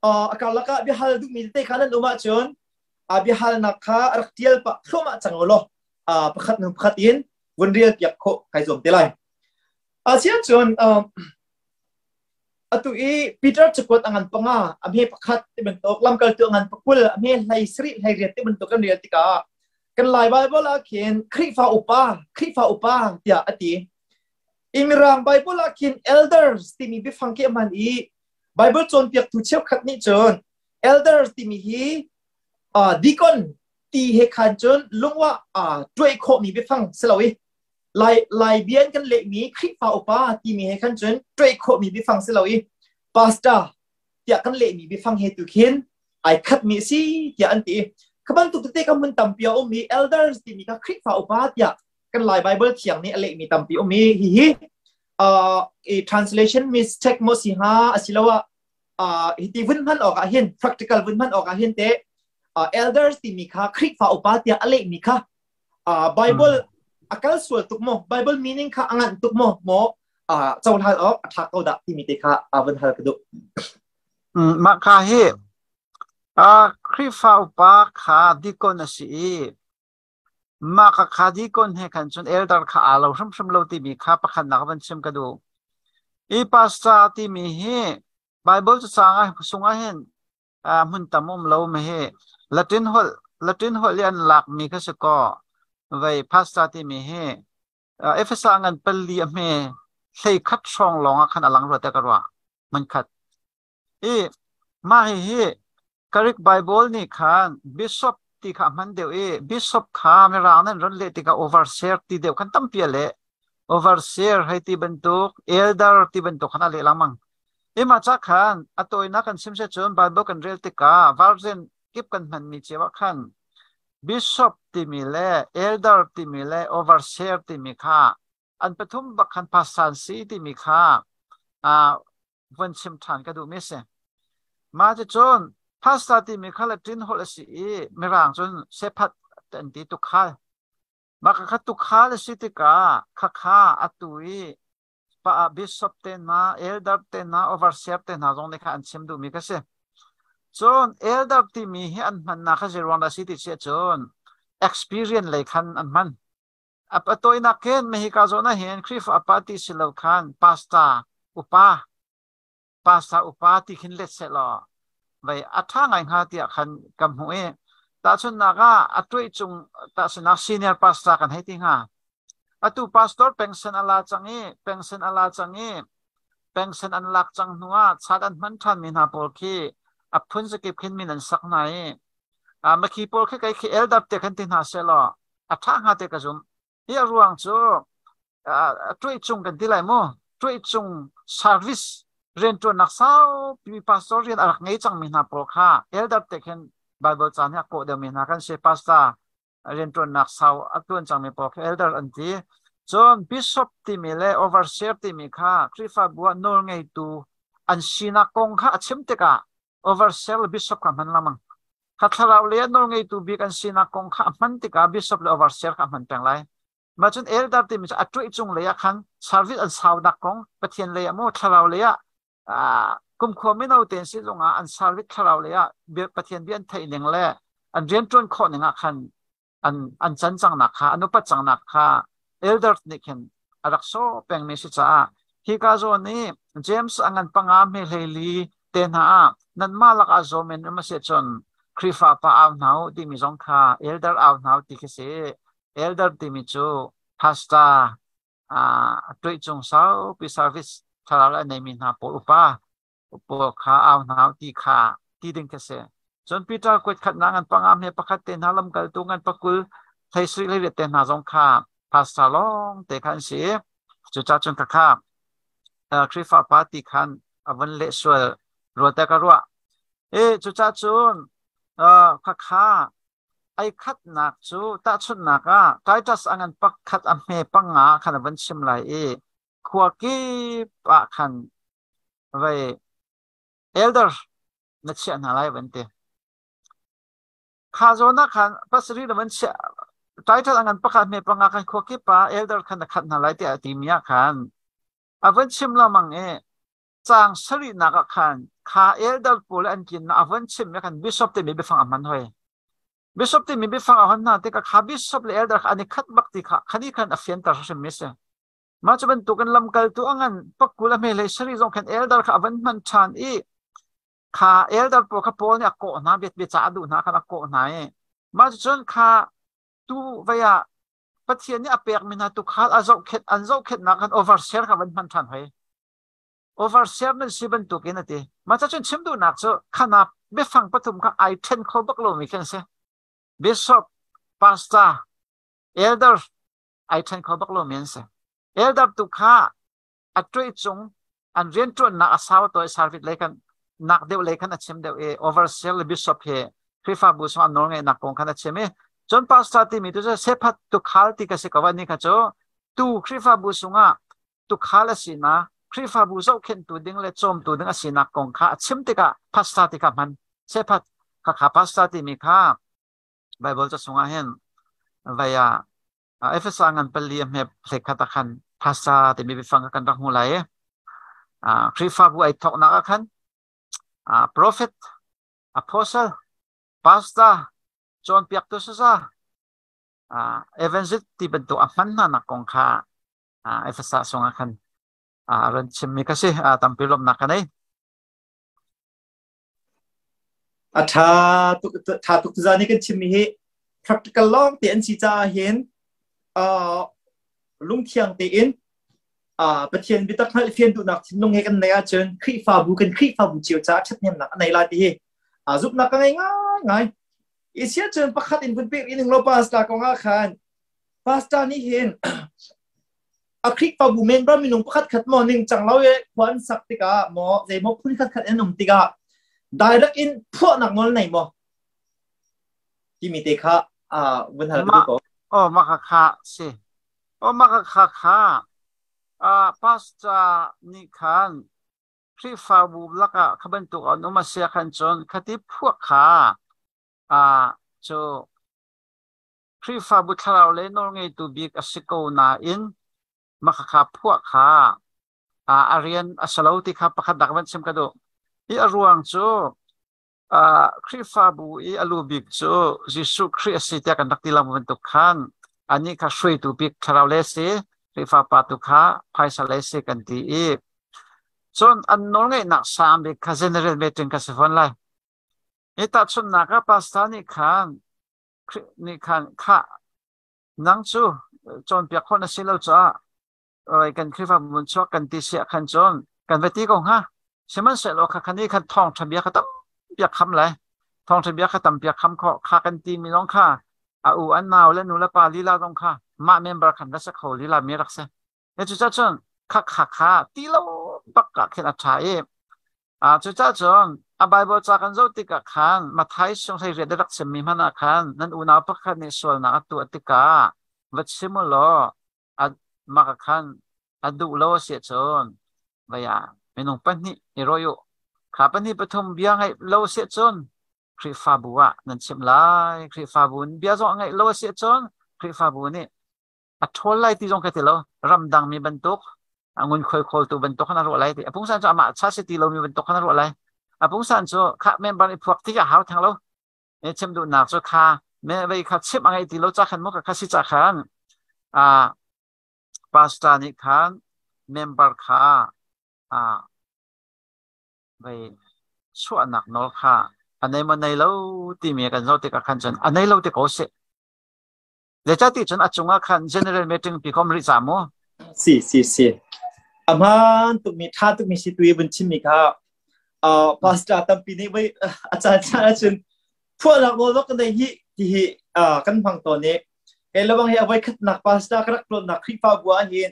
a karlak ah biahal duhmi tete kha nan um ahcun biahalnak kha rak tial pah thluahmah cang law pakhat hnu pakhat in vun rial piak khawh kai zuam te lai. Asiah cun atu i Peter cakuat a ngan panga a hme pakhat ti bantuk lamkaltu a ngan pakul a hme hlei sarih hlei riat ti bantuk kan rel tikah kan Lai Bible ah khin Khrihfa upa Khrihfa upa tiah a ti. I Mirang Bible ah khin elders timi biafang khi a hman i Bible cawnpiaktu cheukhat nih cun elders timi hi deacon ti he khan cun lungwah tuai khawhmi biafang si lo i Lai Lai bia in kan lehmi Khrihfa upa timi he khan cun tuai khawhmi biafang si lo i pastor tiah kan lehmi biafang he tu khin ai khatmi a si tiah an ti. Kha bantuk tete ka hmun tampi a um i elders timi kha Khrihfa upa tiah kan Lai Bible thiang nih a lehmi tampi um i hihi i translation mistake mo si hnga asiloah hiti vun hman awk ah hin practical vun hman awk ah hin te elders timi kha Khrihfa upa tiah a lehmi kha Bible a kal sual tuk maw Bible meaning kha a nganh tuk maw maw Cohlan awk a ṭha ko dah timi te kha van hal ka duh. Mah ka hi Khrihfa upa kha dikon a si i mah ka kha dikon he khan cun elder kha aa lo hrimhrim lo timi kha pakhatnak van chim ka duh. I pastor timi hi Bible cu caang ah sungah hin hmun tam um lo ma hi Latin holh Latin holh i an lakmi kha si kaw vei pastor timi hi Efesa ngan pali a hme hlei khat hrawng lawng ah khan a lang rua te ka ruah man khat i mah hi hi Greek Bible nih khan bishop ti kha hman deuh i bishop kha mirang nan ron leh tikah overseer ti deuh khan tampi a leh overseer hei ti bantuk elder ti bantuk khan a leh lengmang i mah ca khan a tawinak kan chim se cun Bible kan rel tikah version kip kan hmanmi cio ah khan Bishop timi le elder timi le overseer timi kha an pathum bak khan pastor an si timi kha von chim ṭhan ka duhmi a si. Mah cucun pastor timi kha Latin holh a si i Mirang cun sephat an ti tukhal. Mah kha tukhal a si tikah khakha atu i pa bishop te hna, elder te hna, overseer te hna zong nih kha an chim duhmi kha si. Cun elder timi hi an hmannak kha zeiruang dah si ti si ahcun experience lei khan an hman. A tawinak khin Mehika zawn ah hin Khrihfa upa ti si lo khan pastor upa pastor upa ti khin let seh law vei a ṭha ngai hnga tiah khan ka hmuh i tahchunhnak ah a tuih cung tahchunhnak senior pastor kan hei ti hnga. Atu pastor pension a la cang i pension a la cang i pension an lak cang hnu ah chat an hman ṭhan mi hna pawl khi a phun zakip khin min an sak hna i makhi pawl khi kei khi elder te khan ti hna seh law a ṭha hnga te ka zum. Hi a ruang cu tuih cung kan ti lai mu tuih cung service rianṭuannak saupi pastor rian a rak ngei cangmi hna pawl kha elder te khin Bible caan hi a kawh deuhmi hna kan si. Pastor rianṭuannak sau a ṭuan cangmi pawl kha elder an ti. Cun bishop timi le overseer timi kha Khrihfabu ah nawlngeitu an sinak kong kha a chim tikah overseer le bishop kha hman lengmang. Kha thlarau lei ah nawlngeitu bik an sinak kong kha a hman tikah bishop le overseer kha a hman peng lai. Mah cun elder timi cu a ṭuih cung lei ah khan service an saunak kong Pathian lei ah maw thlarau lei ah kumkhua mino tein si zongah an service thlarau lei ah Pathian bia an theih ning le an rianṭuan khawh ning ah khan an an can cangnak kha an upat cangnak kha elders nih khin a rak sawh pengmi si caah hika zawn i James a ngan panga hme hleili te hna ah nanmah lakah zawm in um a si cun Khrihfa pa au hna u timi zong kha elder au hna u ti khi si. Elder timi cu pastor tuih cung saupi service thlarau a neimi hna pawl upa pawl kha au hna ti kha ti ding khi si. Cun Peter kuat khat na ngan panga me pakhat te hna lamkaltu ngan pakul theisri le te hna zong kha pastor lawng te kha an si. Cucaah cun khakha Khrihfa pa ti khan a von leh sual rua te ka ruah. E cucaah cun khakha Ai khatnak cu tahchunhnak ah Titus a ngan pakhat a hme panga khan a van chim lai i khua kip ah khan vei elder na chiah hna lai van ti. Kha zawn ah khan pasarih na van chiah Titus a ngan pakhat hme panga khan khua kip ah elder khan na khat hna lai tiah a timi ah khan a van chim lengmang i caang sarihnak ah khan kha elder pawl an kinnak a von chim i khan bishop timi biafang a hman hoi. Bishop timi biafang a hon hna tikah kha bishop le elder kha an i khat bak ti kha khani khan a fianter hrim mi si. Mah cu bantukin lamkaltu a ngan pakul a hme hlei sarih zong khan elder kha a van hman ṭhan i kha elder pawl kha Paul nih a kawh hna biat bia ca a duh hna khan a kawh hna i mah cucun kha tu vei ah Pathian nih a pekmi hna tukhal a zohkhenh an zohkhenhnak khan overseer kha van hman ṭhan hoi. Overseer nan si bantukin a ti. Mah cun chim duhnak cu khanap biafang pathum kha ai ṭhen kho bak lomi khi an si. Bishop, pastor, elder ai ṭhen kho bak lomi an si. Elder tu kha a ṭuih cung an rianṭuannak a sau to i service lei khan nak deuh lei khan a chim deuh i overseer le bishop he Khrihfabu sung an nawlngeihnak kong khan a chim i cun pastor timi tu cu sephat tukhal ti ka si ko ani kha cu tu Khrihfabu sungah tukhal a sinak Khrihfabu zohkhenhtu ding le cawmtu ding a sinak kong kha a chim tikah pastor ti kha hman sephat kha kha pastor timi kha Bible ca sungah hin vei ah Efesa ngan pali a hme hlekhat ah khan Pastor timi biafang kha kan rak hmu lai i Khrihfabu ai thawknak ah khan prophet, apostle, pastor, cawnpiaktu saza, evangelist ti bantuk a hman hna nak kong kha Efesa sung ah khan ran chimmi ka si. Tampi lawmhnak ka nei. A ṭha tuk ṭha tuk tuzaan i kan chimmi hi practical lawng te an si caah hin lungthiang tein Pathian biatak hngalh fian duhnak thinlung he kan neih ahcun Khrihfabu kan Khrihfabu cio caah ṭhathnemnak a nei lai ti hi zumhnak ka ngei ngaingai. Isia cun pakhat in vun pek rih ning law pastor kong ah khan pastor nih hin a Khrihfabu member minung pakhat khat maw ning cang lo i khua an sak tikah maw zeimaw phun khat khat an um tikah direct in phuahnak nawl nei maw timi te kha vun hal ka duh ko. Oh mah kha kha si. Oh mah kha kha kha pastor nih khan Khrihfabu lakah kha bantuk an um a si khan cun khati phuah kha cu Khrihfabu thlarau le nawlngeitu bik a si ko nain makhakha phuah kha a rian a si lo ti kha pakhat dak van chim ka duh. Hi a ruang cu Khrihfabu i a lu bik cu Jesuh Khrih a si tiah kan rak ti lengmang bantuk khan anih kha hruaitu bik thlarau le si, Khrihfa pa tu kha phaisa le si kan ti i cun an nawlngeihnak sang bik kha general meeting kha si fawn lai. Hi tahchunhnak ah pastor nih khan Khrih nih khan khah nang cu cawnpiak khawh na si lo caah kan Khrihfabu chuak kan ti siah khan cun kan va ti ko hnga. Sihmanhsehlaw kha khan i khan thawngṭha bia kha tam piak kham lai. Thawngṭha bia kha tam piak kham khawh kha kan ti mi zong kha a u an nau le nu le pa lila zong kha mah member khan va si kho lila mi rak si. Cucaah cun kha kha kha ti lo bak ah khin a ṭha i cucaah cun a Baibal ca kan zoh tikah khan Matthai sung 18 a rak chimmi hmanh ah khan nan unau pakhat nih sualnak a tuah tikah va chim u law mah khan a duh lo a si ahcun vei ah minung pahnih i rawi u. Kha pahnih pathum bia ngaih lo a si ahcun Khrihfabu ah nan chimh lai. Khrihfabu in bia zong a ngaih lo a si ahcun Khrihfabu nih a ṭhawl lai ti zong ka ti lo. Ramdang mi bantuk ngunkhuai khawltu bantuk khan a ruah lai ti. A pungsan cu amah cha si ti lomi bantuk khan a ruah lai. A pungsan cu kha member i phuak tik a hau theng lo. E chim duhnak cu kha me vei kha chim a ngei ti lo ca khan mu ka kha si ca khan a pastor nih khan member kha a vei chuahnak nawl kha a nei maw nei lo timi kan zoh tikah khan cun a nei lo ti ko sih. Zeicahti cun a cungah khan general meeting pi kom rih ca mu. Si si si. A hmaan tukmi ṭha tukmi si tu i vun chimmi kha pastor tampi nih voi a caan caan ahcun phuahnak nawl bak kan nei hi ti hi kan hmang tawn i kei lebang hi a voi khatnak pastor ka rak ṭuannak Khrihfabu ah hin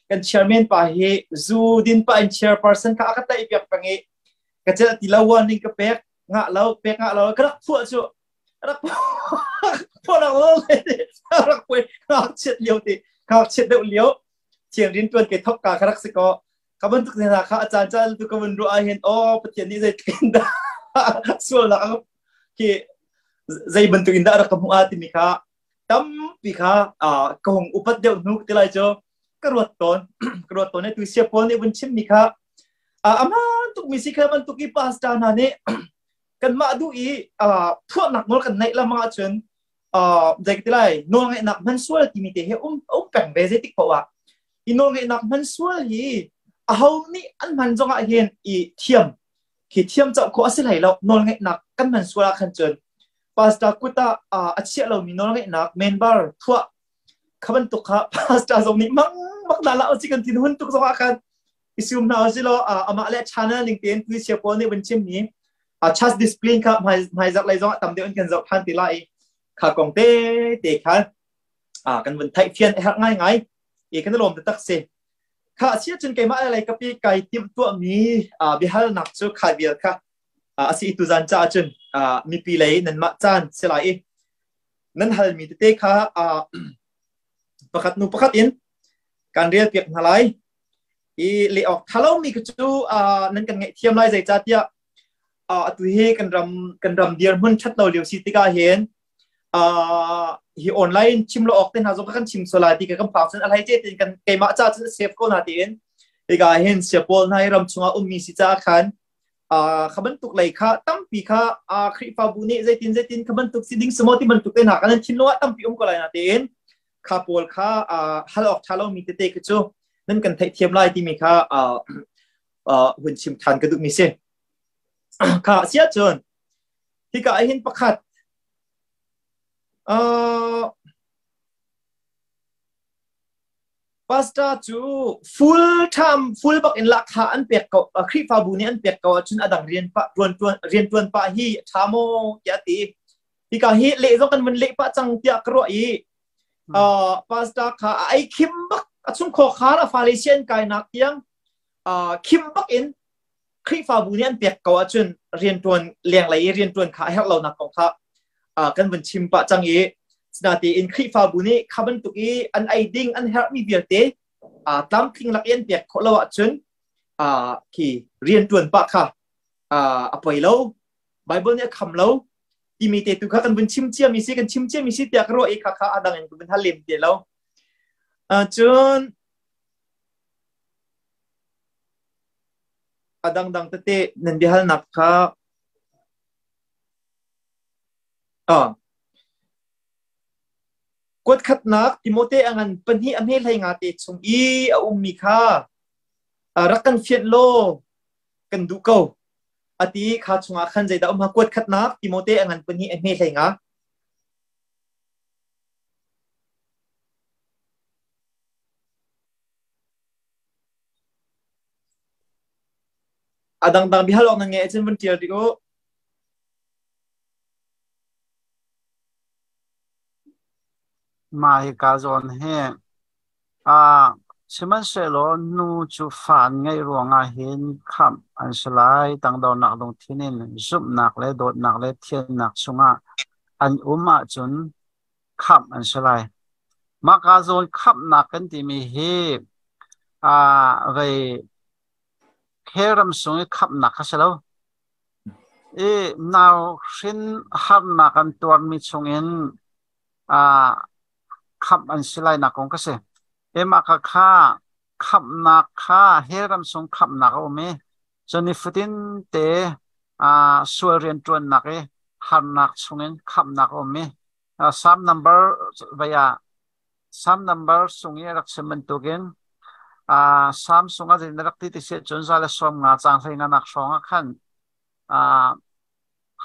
kan chairman pa hi zu din pa in chairperson kha a ka taih piak peng i ka celh ti lo warning ka pek ngah lo pek ngah lo ka rak phuah cu rak phuah lo rak pui ngakchiat lio ti ngakchiat deuh lio thiang rin tuan ke thok ka rak si ko ka bantuk hna kha a caan caan tu ka vun ruah ah hin oh Pathian nih zeitluk in dah sualnak khi zei bantuk in dah rak ka hmuh a timi kha tampi kha ka hung upat deuh hnu ti lai cu ka ruat tawn ka ruat tawn tu sia pawl nih vun chimmi kha aman tuk mi si kha bantuk i pastor hna nih kanmah duh i phuahnak nawl kan neih lamang ahcun zei ti lai nawlngeihnak hman sual timi te hi um um peng ve zeitik paoh ah i nawlngeihnak hman sual hi aho nih an hman zong ah hin i thiam khi thiam cauh khawh a si hlei lo. Nawlngeihnak kan hman sual ah khan cun pastor kut ah a chiah lomi nawlngeihnak member phuah kha bantuk kha pastor zong nih mang bak dah la si kan thin hun tuk zong ah khan i sum hna usih law amah le channel ning tein puisia pawl nih vun chim mi church discipline kha hmaizarh lei zong ah tam deuh in kan zoh than ti lai i kha kong te te khan kan vun theih fian a herh ngai ngai i kan lawm taktak si. Kha sia cun keimah le lei kapi kai timh tuahmi biahalnak cu kha vial kha a si tu zan caah cun mipi lei nanmah caan si lai i nan halmi tete kha pakhat nu pakhat in kan rel piak hna lai. I leh awk tha lomi cu nan kan ngaihthiam lai zeicahtiah atu hi kan ram dirhmun ṭhat lo lio si tikah hin. Hi online chim lo awk te hna zong kan chim solai ti ka kan phang cun a hlei ce tin kan keimah ca cun save ko na tiin hika hin siapawl hna hi ram chungah ummi si ca khan kha bantuk lei kha tampi kha Khrihfabu nih zeitin zeitin kha bantuk si ding simo ti bantuk te hna kan thinlung ah tampi um ko lai na tiin kha pawl kha hal awk tha lomi tete khi cu nan kan theihthiam lai timi kha hun chim than ka duhmi si. Kha sia cun hika ah hin pakhat pastor cu full time full bak in lakha an pek ko Khrihfabu nih an pek ko ahcun adang rian pa tuan tuan rian tuan pa hi tha maw tiah ti. Hika hi leh zong kan vun leh pah cang tiah ka ruah i pastor kha a ei khim bak a chung kho khar a fale sian kai nak tiang khim bak in Khrihfabu nih an pek ko ahcun rianṭuan lenglei i rianṭuan kha a herh lonak kong kha kan vun chim pah cang i sinatein Khrihfabu nih kha bantuk i an ei ding an herhmi vialte tlamtling lak i an pek khawh lo ahcun khi rianṭuan pah kha a poi lo. Bible nih a kham lo timi te tu kha kan vun chim ciami si kan chim ciami si tiah ka ruah i kha kha a dang in ka vun hal lem te lo. Cun a dangdang tete nan biahalnak kha kuat khatnak Timote a ngan pahnih a hme hlei nga te chung i a ummi kha rak kan fianh law kan duh ko ati kha chungah khan zeidah um ha kuat khatnak Timote a ngan pahnih a hme hlei nga. A dangdang bihal awk nan ngeih ahcun vun ṭial rih u. Mah hika zawn hi ah sihmanhsehlaw nu cu fa an ngeih ruangah hin khamh an si lai. Tangdornak lungthin in zumhnak le dawtnak le thiannak chungah an um ahcun khamh an si lai. Mah ka zawn khamhnak kan timi hi vei hell ram sung i khamhnak kha si lo. I nau hrin harnak an tuarmi chungin khamh an si lainak kong ka si. I mah kha kha khamhnak kha hell ram sung khamhnak a um i cun nifatin te sual rianṭuannak i harnak chungin khamhnak a um i Psalm number vei ah Psalm number sung i a rak chim bantukin Psalm sung ah zeitin a rak ti ti si ahcun 150 caang 15 nak hrawng ah khan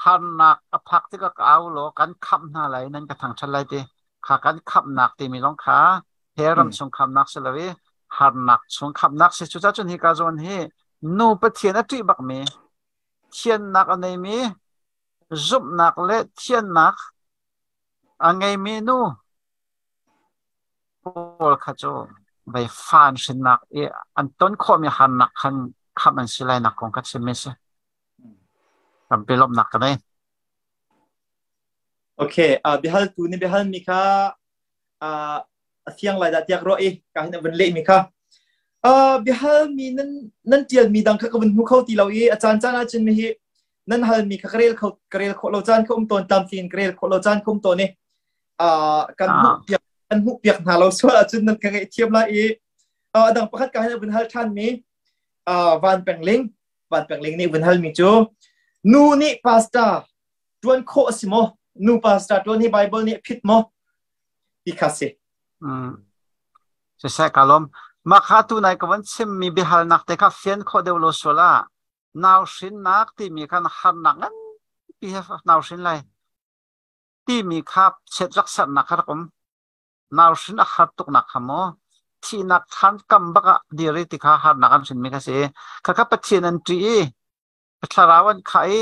harnak a phak tikah ka au law kan khamh hna lai nan ka thangṭhat lai ti kha kan khamhnak timi zong kha he ram chung khamhnak si lo i harnak chung khamhnak si. Cucaah cun hika zawn hi nu Pathian a ṭih bakmi thiannak a neimi zumhnak le thiannak a ngeimi nu pawl kha cu vei fa an hrinnak i an ton khawhmi harnak khan khamh an si lai nak kong ka chimmi si. Tampi lawmhnak ka nei. Okay, biahal tu nih biahal mi kha a fiang lai dah tiak ruah i ka hin a vun leh mi kha biahal mi nan nan tial mi dang kha ka vun hmu kho ti lo i a caan caan ahcun mi hi nan hal mi kha ka rel kho ka rel khawh lo caan kha um tawn tlamtling ka rel khawh lo caan kha um tawn i kan hmuh piak kan hmuh piak hna lo sual ahcun nan ka ngaih thiam lai i a dang pakhat ka hin a vun hal ṭhan mi Van Peng Ling Van Peng Ling nih vun hal mi cu nu nih pastor ṭuan khawh a si maw? Nu pastor ṭuan hi Bible nih a phit maw? Ti kha si. Siseh ka lawm. Mah kha tu nai ka van chimmi biahalnak te kha fian khawh deuh lo sual ah nau hrinnak timi khan harnak nganpi he nau hrin lai timi kha chiat rak sernak kha rak um. Nau hrin a har tuknak kha maw thihnak thlan kam bak ah dir i ti kha harnak an hrinmi kha si. Khakha Pathian an ṭih i thlarau an khah i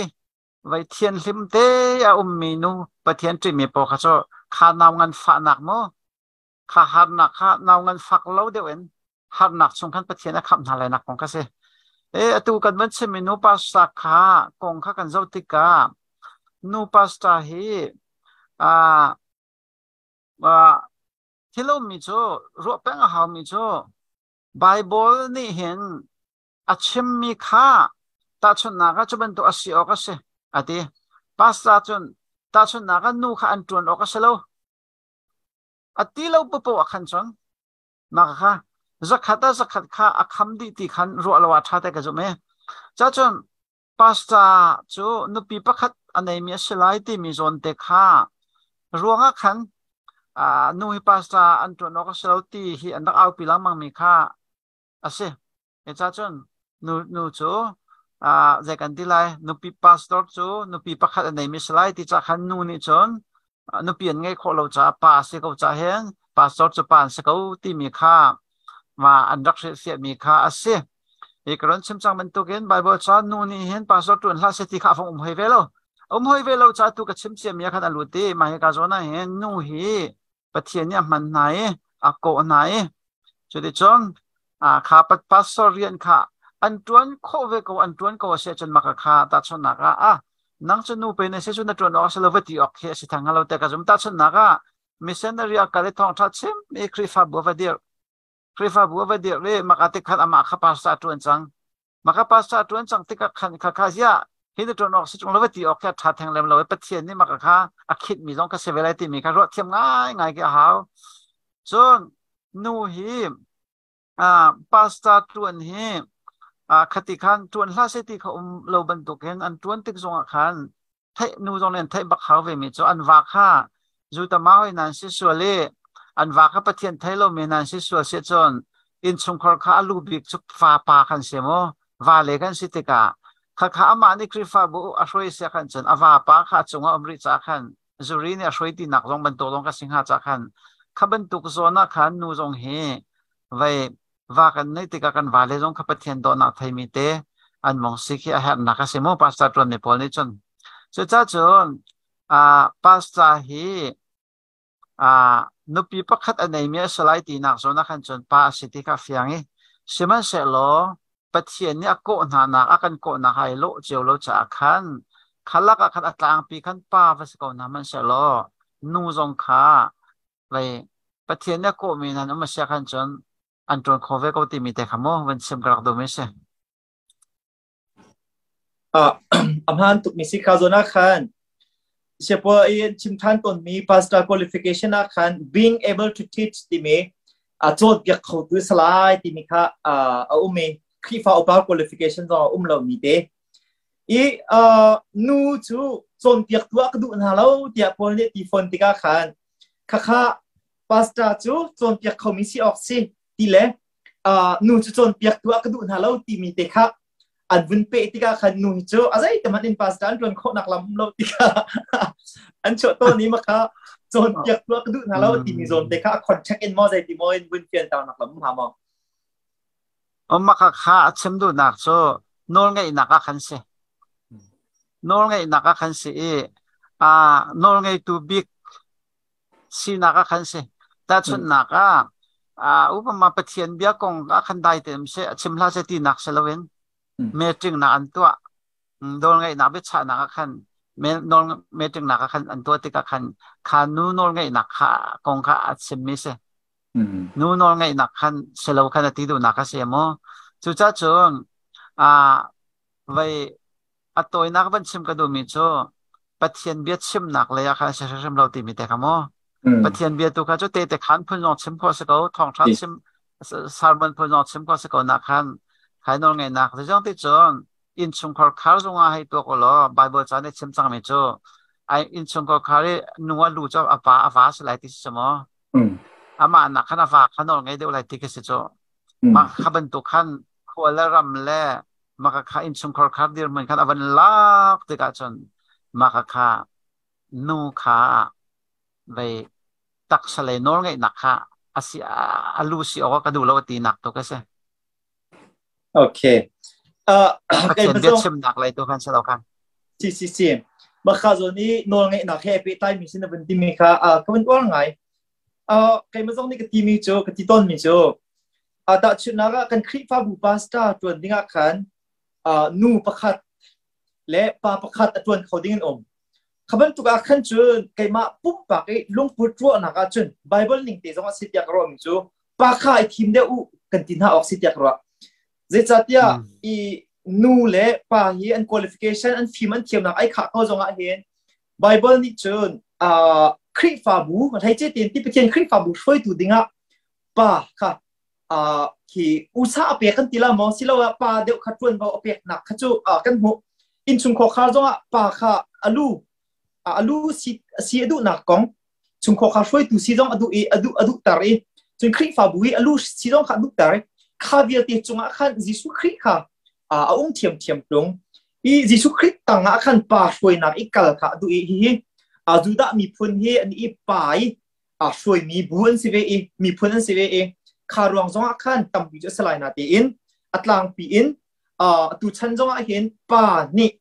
Vei thianhlim te a ummi nu Pathian ṭihmi pawl kha cu kha nau ngan fahnak maw kha harnak kha nau ngan fak lo deuh in harnak chung khan Pathian a khamh hna lai nak kong kha si. E atu kan van chimmi nu pastor kha kong kha kan zoh tikah nu pastor hi thil ummi cu ruah peng a haumi cu Bible nih hin a chimmi kha tahchunhnak ah cu bantuk a si awk a si a ti. Pastor cun Tahchunhnak ah nu kha an ṭuan awk a si lo. A ti lo paohpaoh ah khan cun mah kha zakhat ah zakhat kha a kham dih ti khan ruah lo ah ṭha te ka zumh i. Cacun pastor cu nupi pakhat a neimi a si lai timi zawn te kha ruangah khan nu hi pastor an ṭuan awk a si lo ti hi an rak aupi lengmang mi kha a si. Cacun nu cu zei kan ti lai nupi pastor cu nupi pakhat a neimi si lai ti ca khan nu nih cun nupi an ngeih khawh lo caah pa a si ko caah hin pastor cu pa an si ko timi kha ma an rak hrilhfiahmi kha a si. Hi ka ron chim cang bantukin Bible ca nu nih hin pastor ṭuan hlah seh ti kha a fong um hoi ve lo. Um hoi ve lo ca tu ka chim ciami ah khan a lut i mah hi ka zawn ah hin nu hi Pathian nih a hman hna i a kawh hna i cuticun kha pastor rian kha an ṭuan khawh ve ko an ṭuan ko a si ahcun maka kha tahchunhnak ah ah nang cu nu pe na si cu na ṭuan awk a si lo va ti awk khi a si theng hnga lo te ka zum tahchunhnak ah missionary a kal i thawngṭha chim i Khrihfabu a va dirh Khrihfabu a va dirh i maka te khan amah kha pastor a ṭuan cang Maka pastor a ṭuan cang tikah khan kha kha ziah hi na ṭuan awk si ṭung lo va ti awk khi a ṭha theng lem lo i Pathian nih maka kha a khitmi zong ka si ve lai timi kha ruah thiam ngaingai khi a hau. Cun nu hi pastor ṭuan hi khati khan ṭuan hlah seh ti kha um lo bantukin an ṭuan tik zongah khan theih nu zong nih an theih bak hau vemi cu an va kha zutama hoi nan si sual i an va kha Pathian thei lomi nan si sual si cun innchungkhar kha a lu bik cu fa pa kan si mu va le kan si tikah khakha amah nih Khrihfabu a hruai sia khan cun a vapa kha a cungah um rih ca khan zuri nih a hruai ti nak zong bantuk zong ka si hnga ca khan kha bantuk zawn ah khan nu zong hi vei va kan neih tikah kan vale zong kha Pathian dawtnak theimi te an mong si khi a herhnak a si mu pastor ṭuanmi pawl nih cun. Cucaah cun pastor hi nupi pakhat a neimi a si lai tinak zawn ah khan cun pa a si ti kha a fiang i sihmanhsehlaw Pathian nih a kawh hna nak a kan kawhnak ai lawh cio lo caah khan khalak ah khan a tlangpi khan pa va si ko hna hmanhsehlaw nu zong kha Vei Pathian nih a kawhmi nan um a si khan cun an ṭuan kho ve ko timi te kha mu van chim ka rak duhmi si. A hmaan tukmi si kha zawn ah khan siapo i chim ṭhan tawnmi pastor qualification ah khan being able to teach timi a cawnpiak khotu salai timi kha a um i Khrihfa upa qualification zong a um lomi te i nu cu cawnpiaktu ah ka duh hna lo tiah Paul nih ti fawn tikah khan khakha pastor cu cawnpiak khomi si awk si ti le nu cu cawnpiaktu ah ka duh hna lo timi te kha an vun peh tikah khan nu hi cu a zeite in pastor an ṭuan khawhnak lam um lo tikah an chuah tawn i makha cawnpiaktu ah ka duh hna lo timi zawn te kha a contact in maw zeiti maw in vun fianternak lam um ha maw? Maka kha a chim duhnak cu nawlngeihnak ah khan si. Nawlngeihnak ah khan si i nawlngeitu bik sinak ah khan si. Tahchunhnak ah upama Pathian bia kong ah khan dai te seh a chim hlah seh tinak si loin meeting nak an tuah nawlngeihnak biachahnak ah khan nawl meeting nak ah khan an tuah tikah khan kha nu nawlngeihnak kha kong kha a chimmi si. Nu nawlngeihnak khan si lo khan a ti duhnak a si maw? Cucaah cun vei a tawinak van chim ka duhmi cu Pathian bia chimnak lei ah khan a si hrimhrim lo timi te kha mu. Pathian bia tu kha cu tehte khaan phun zong chim khawh si ko, thawngṭha chim sermon phun zong chim khawh si ko nak khan khai nawlngeihnak zeizong ti cun innchungkhar khar zongah hei tuak u law Bible ca nih chim cangmi cu ai innchungkhar khar i nu a lu cu a pa a va si lai ti si maw? Amah nak khan a va kha nawl ngei deuh lai ti khi si cu. Mah kha bantuk khan khua le ram le mah kha innchungkhar khar dirhmun khan a van lak tikah cun mah kha nu kha vei taksa lei nawl ngeihnak kha a si a lu si awk ka duh lo ti nak tu ka si. Okay. Pathian biachimnak lei tu khan si lo khan. Si si si. Maka zawn i nawl ngeihnak he pehtlai mi sin na vun timi kha ka vun uar ngai. Keimah zong nih ka timi cu ka ti tawn mi cu tahchunhnak ah kan Khrihfabu pastor ṭuan ding ah khan nu pakhat le pa pakhat a ṭuan kho ding in um. Kha bantuk ah khan cun keimah pumpak i lungput ruahnak ah cun Bible ning te zong a si tiah ka ruahmi cu pa kha i thim deuh u kan ti hna awk si tiah ka ruah. Zeicahtiah i nu le pa hi an qualification an fim an thiamnak ai khah ko zong ah hin Bible nih cun Khrihfabu hleice tein ti Pathian Khrihfabu hruaitu dingah pa kha khi usa a pek kan ti la maw siloah pa deuh kha ṭuanvo a peknak kha cu kan hmuh. Innchungkhar khar zongah pa kha alu alu si si a duhnak kong chungkhar hruaitu si zong a duh i a duh a duhter i cun Khrihfabu i a lu si zong kha a duhter i kha vialte cungah khan Jesuh Khrih kha a um thiamthiam tlung i Jesuh Khrih tangah khan pa hruainak i kal kha a duh i hihi Judah miphun hi an i pa i a hruaimi bu an si ve i miphun an si ve i kha ruang zongah khan tampi cu a si lai na tiin a tlangpi in tu chan zongah hin pa nih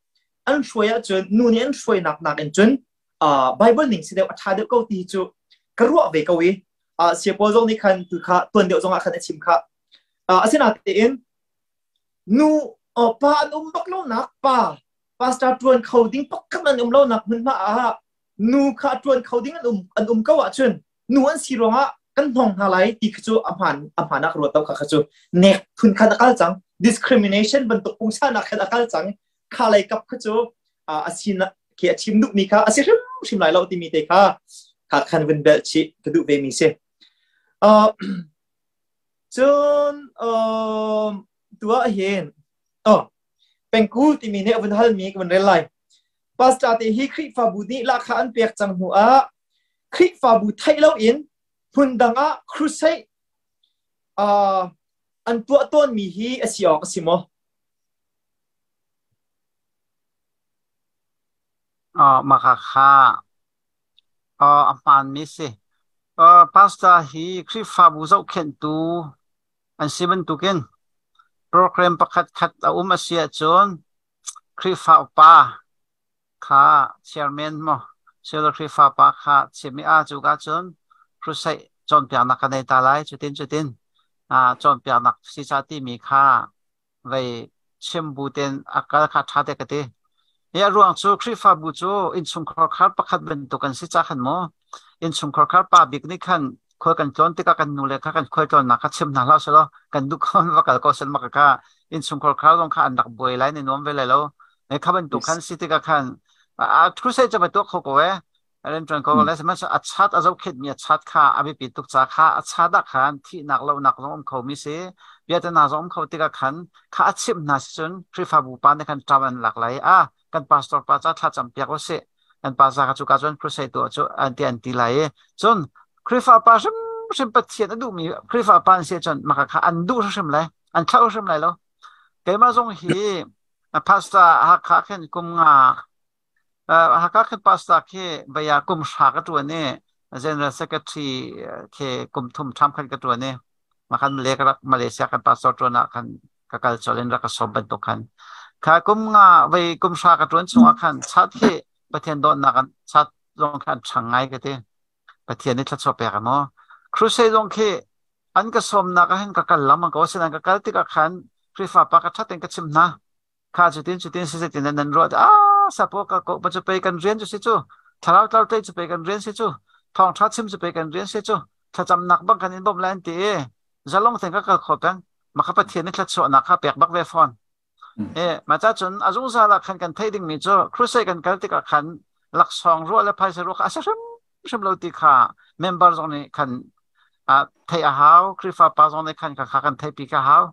an hruai ahcun nu nih an hruainak nakin cun Bible ning si deuh a ṭha deuh ko ti cu ka ruah ve ko i Saya Paul zong nih khan tu kha tuan deuh zongah khan a chim kha. Asinain nu pa an um bak lonak pa pastor ṭuan kho ding pakhat an um lonak hmunhma ah nu kha ṭuan kho ding an um an um ko ahcun nu an si ruangah kan hnong hna lai ti kha cu a hmaan a hmaan ah ka ruat lo kha kha cu nek phun khan a kal cang discrimination bantuk pungsan ah khan a kal cang kha lei kap kha cu a sin khi a chim duhmi kha a si hrimhrim lai lo timi te kha kha khan vun belh chih ka duh ve mi si. Cun tuah hin oh pengku timi nih a vun halmi ka vun rel lai. Pastor te hi Khrihfabu nih lahkhah an pek cang hnu ah Khrihfabu theih loin hmun dang ah crusade an tuah tawnmi hi a si awk a si maw? Mah kha a hmaanmi si. Pastor hi Khrihfabu zohkhenhtu an si bantukin program pakhatkhat a um a si ahcun Khrihfa upa kha chairman maw silo Khrihfa pa kha chim i ah cuka cun crusade cawnpiaknak ka nei ta lai cutin cutin cawnpiaknak si ca timi kha vei chim bu tein a kal kha ṭha te ka ti. Hi a ruang cu Khrihfabu cu innchungkhar khar pakhat bantuk an si ca khan mu. Innchungkhar khar pa bik nih khan khual kan tlawn tikah kan nule kha kan khual tlawnnak kha chim hna hlah selaw kan duh kho va kal ko sel mak ka innchungkhar khar zong kha an rak buai lai ne nuam ve lai lo. Kha bantuk khan si tikah khan a crusade cu va tuah kho ko e. Rianṭuan ko le sihmanhsehlaw a chat a zohkhenhmi a chat kha a biapi tuk ca kha a chat ah khan thihnak lohnak zong um khomi si biatana zong um kho tikah khan kha a chimh hna si cun Khrihfabu pa nih khan ṭam an lak lai a kan pastor pa ca thlacam piak u sih kan pa za kha cuka cun crusade tuah cu an ti an ti lai i cun Khrihfa pa hrimhrim Pathian a duhmi Khrihfa pa an si cun maka kha an duh hrimhrim lai an thlauh hrim lai lo keimah zong hi pastor Hakha khin kum nga Hakha khin pastor khi baya kum hra ka ṭuan i General Secretary khi kum thum ṭham khan ka ṭuan i makhan Malaysia kan pastor ṭuan ah khan ka kal colh in rak ka sawm bantuk khan kha kum nga vei kum hra ka ṭuan chungah khan chat khi Pathian dawtnak an chat zong khan ṭhang ngai ka ti. Pathian nih thluachuah pek a maw? Crusade zong khi an ka sawmnak ah hin ka kal lengmang ko asinain ka kal tikah khan Khrihfa pa ka ṭhat in ka chimh hna. Kha cutin cutin si zeitin nan ruah ah sapo ka ko pa cu pei kan rian cu si cu thlarau tlau tlei cu pei kan rian si cu thawngṭha chim cu pei kan rian si cu thlacamnak bang kan in bawmh lai an ti i zalong tein ka kal kho peng maka Pathian nih thluachuahnak kha pek bak ve fawn e mah ca cun a zungzal ah khan kan theih dingmi cu crusade kan kal tikah khan laksawng ruah le phaisa ruah kha a si hrimhrim lo ti kha member zong nih khan theih a hau Khrihfa pa zong nih khan kha kha kan theihpi kha hau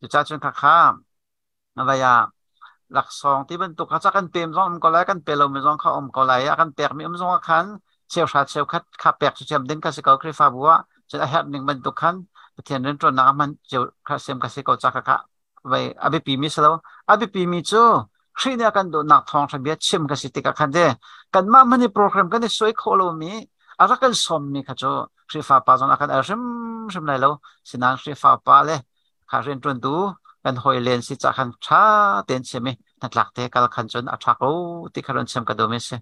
cucaah cun kha kha Vei ah laksawng ti bantuk kha ca kan pem zong um ko lai, kan pe lomi zong kha um ko lai i a kan pekmi um zong ah khan cheuhra cheukhat kha pek cu thiam ding ka si ko Khrihfabu ah. Cun a herh ning bantuk khan Pathian rianṭuannak ah hman cio kha siam ka si ko ca kha kha vei a biapimi si lo. A biapimi cu Khrih nih a kan dawtnak thawngṭha bia chim ka si tikah khan te kanmah hmanh i program kan i suai khawh lomi a rak kan sawmmi kha cu Khrihfa pa zong a kan al hrimhrim lai lo. Sinain Khrihfa pa le kha rianṭuantu kan hawi len si ca khan ṭha tein chim i hnatlak te kal khan cun a ṭha ko ti kha run chim ka duhmi si.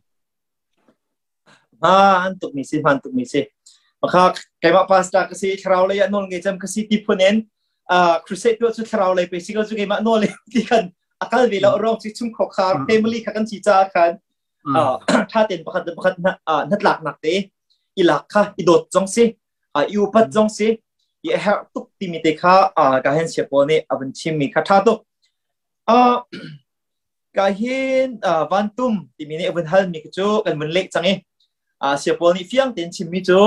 Hmaan tukmi si, hmaan tukmi si. Makha keimah pastor ka si, thlarau lei ah nawl ngei cem ka si ti phun in crusade tuah cu thlarau lei pe si ko cu keimah nawl ti khan a kal ve lo ruang cu chung khawkhar family kha kan si caah khan ṭha tein pakhat le pakhat hnatlaknak te i lak kha i dawt zong si i upat zong si i a herh tuk timi te kha ka hen sia pawl nih a vun chimmi kha ṭha tuk. Ka hin vantum timi nih a vun halmi cu kan vun leh cang i sia pawl nih fiang tein chimmi cu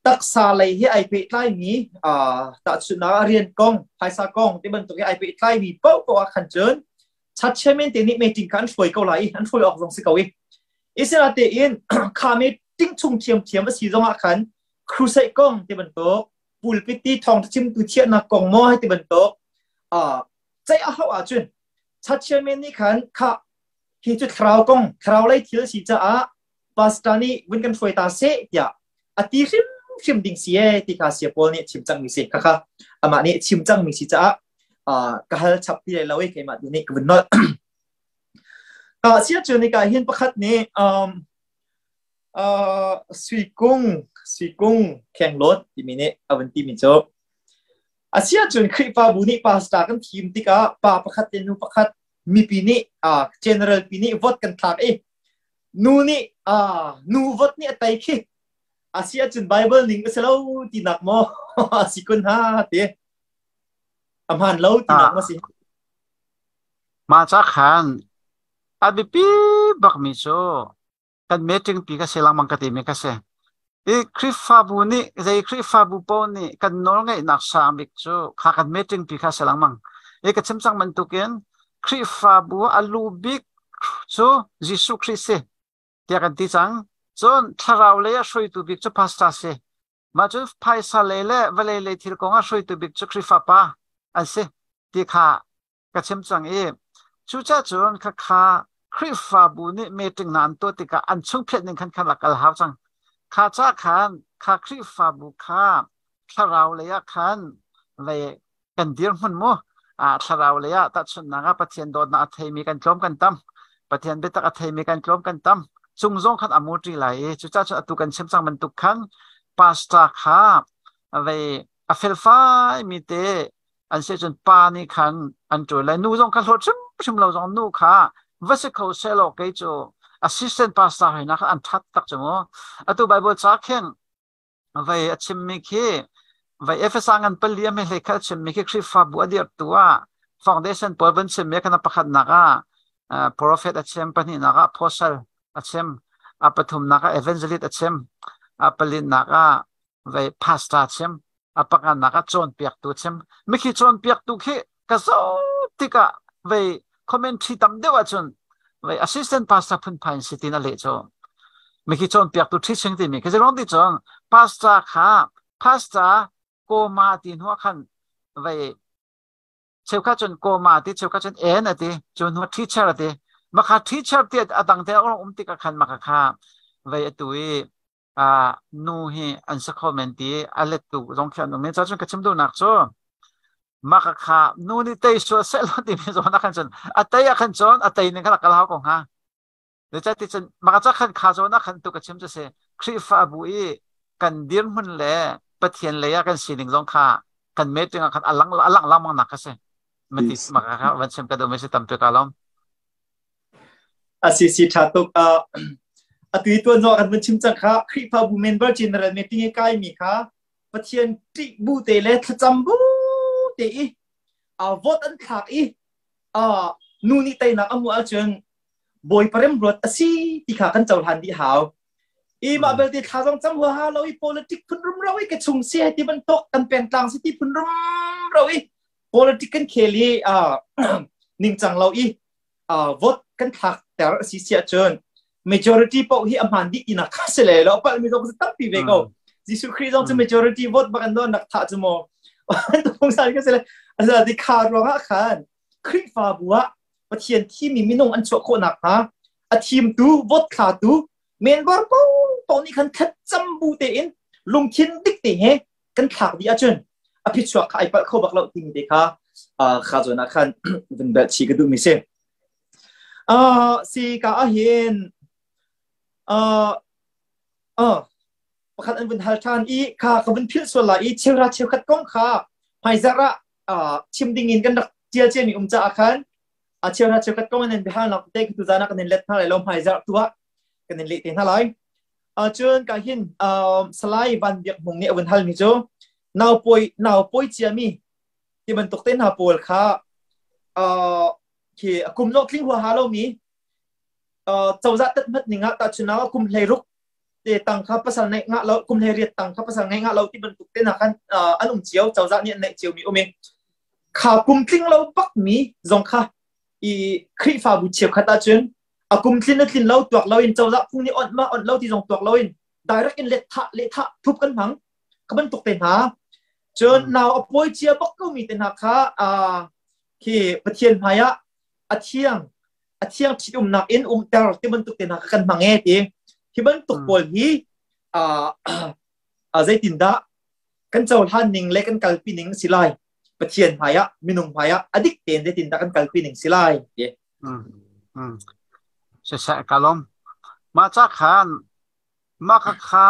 taksa lei hi ai pehtlaimi tahchunhnak rian kong, phaisa kong ti bantuk hi ai pehtlaimi paohpaoh ah khan cun chachiamen te nih meeting kha an hruai ko lai i an hruai awk zong si ko i isinatein kha meeting chung thiamthiam a si zongah khan crusade kong ti bantuk pulpit ti thawng chimtu thiahnak kong maw ti bantuk ceih a hauh ahcun chachiamen nih khan kha hi cu thlarau kong thlarau lei thil si caah pastor nih vun kan hruai ta seh tiah a ti hrimhrim ding si e ti kha sia Paul nih chim cangmi si khakha amah nih chim cangmi si caah ka hal chap ti lai lo i keimah tu nih ka vun nolh. Sia cu nika hin pakhat nih suikung suikung khenglawt timi nih a vun timi cu asia cun Khrihfabu nih pastor kan thim tikah pa pakhat le nu pakhat mipi nih general pi nih vote kan thlak i nu nih nu vote nih a tei khi asia cun Bible ning a si lo tinak maw a si kun ha ti a hmaan lo tinak maw si? Mah ca khan a biapi bakmi cu kan meeting pi ka si lengmang ka timi ka si. I Khrihfabu nih zei Khrihfabu paoh nih kan nawlngeihnak sang bik cu kha kan meeting pi kha si lengmang. I ka chim cang bantukin Khrihfabu a lu bik cu Jesuh Khrih si tiah kan ti cang. Cun thlarau lei a hruaitu bik cu pastor si. Mah cu phaisa lei le vawlei lei thil kong ah hruaitu bik cu Khrihfa pa an si ti kha ka chim cang i cucacun khakha Khrihfabu nih meeting hna an tuah tikah an chungphiat ning khan khan rak al hau cang. Kha ca khan kha Khrihfabu kha thlarau lei ah khan vei kan dirhmun mu thlarau lei ah tahchunhnak ah Pathian dawtnak a theimi kan tlawm kan tam Pathian biatak a theimi kan tlawm kan tam cung zong khan a muṭi lai i cucaah cun atu kan chim cang bantuk khan pastor kha vei a felfai mi te an si cun pa nih khan an ṭuan lai nu zong kha hlawt hrimhrim lo zong nu kha va si kho sehlaw kei cu assistant pastor hoi na kha an ṭhat tak cu mu atu Bible ca khin vei a chimmi khi vei Efesa ngan pali a hlei kha a chimmi khi Khrihfabu a dirhtu ah foundation pawl van chimmi khan a pakhatnak ah prophet a chim pahnihnak ah apostle a chim a pathumnak ah evangelist a chim a palinnak ah vei pastor a chim a pangannak ah cawnpiaktu a chim mikhi cawnpiaktu khi ka zoh tikah vei commentary tam deuh ahcun vei assistant pastor phunphai in si tin a leh cu mikhi cawnpiaktu teaching timi khi zerong ti cun pastor kha pastor koma ti hnu ah khan vei cheukhat cun koma ti cheukhat cun en ati cu hnu teacher ati makha teacher ti adang te a um tikah khan maka kha vei atu i nu hi an si kho men ti a lettu zong khi an um i cun ka chim duhnak cu mah kha nu nih tei sual seh law timi zawn ah khan cun a tei ah khan cun a tei ning khan a kal hau ko hnga zeicahti cun mah ca khan kha zawn ah khan tu ka chim cu si Khrihfabu i kan dirhmun le Pathian lei ah kan sining zong kha kan meeting ah khan a lang a lang lengmang nak kha si mati mah kha van chim ka duh mi si tampi ka lawm. A si si ṭha tuk. Atu i tuan kan vun chim cang kha Khrihfabu member general meeting i kaimi kha Pathian ṭih bu te le thlacam bu te i vote an thlak i nu nih teinak a hmuh ahcun Bawipa remruat a si ti kha kan cohlan dih hau. I mah belte thla zong cam huaha lo i politic phun rumro i ka chung si ti bantuk kan pengtlang si ti phun rumro i politic kan khel i ningcang lo i vote kan thlak ter a si si ahcun majority paoh hi a hmaan dih tinak kha si le lo palh mi zong tampi ve ko. Jesuh Khrih zong cu majority vote bak an don nak thah cu maw phungsan ka si le asal ti kha ruangah khan Khrihfabu ah Pathian thimi minung an chuah khawh nakhnga a thimtu vote thlatu member paoh nih khan thlacam bu tein lungthin dik te he kan thlak dih ahcun a phichuak kha ai palh kho bak lo timi te kha kha zawn ah khan vun belh chi ka duhmi si. Si ka ahhin pakhat an vun hal ṭhan i kha ka vun philh sual lai i cheuhra cheukhat kong kha hmaizarh ah chim ding in kan rak ṭial ciami um caah khan a cheuhra cheukhat kong in biahalnak te tu zan ah kan in let hna lai lo hmaizarh tu ah kan in leh te hna lai. Cun ka hin Salai Van Biak Hmung nih a vun halmi cu nau pawi ciami ti bantuk te hna pawl kha. Khi kum no tling huaha lomi cozah tat ning ah tahchunhnak kum 16 te tang kha pasal neih ngah lo, kum 18 tang kha pasal ngei ngah lo ti bantuk te na khan an um cio, cozah nih an neih cio mi um i kha kum tling lo bak mi zong kha i Khrihfabu cheukhat ahcun a kum tlin a tlin lo tuak lo in, cozah phung nih onh ma onh lo ti zong tuak lo in, direct in let thah le thah thup kan hmang. Kha bantuk te hna cun nau a pawi cia bak ko mi te hna kha khi Pathian hmai ah a thiang a thiang ṭhitumnak in umter ti bantuk te hna kha kan hmang e ti. Hi bantuk pawl hi zeitindah kan cohlan ning le kan kalpi ning si lai? Pathian hmai ah, minung hmai ah a dik tein zeitindah kan kalpi ning si lai ti? Siseh, ka lawm. Mah ca khan mah kha kha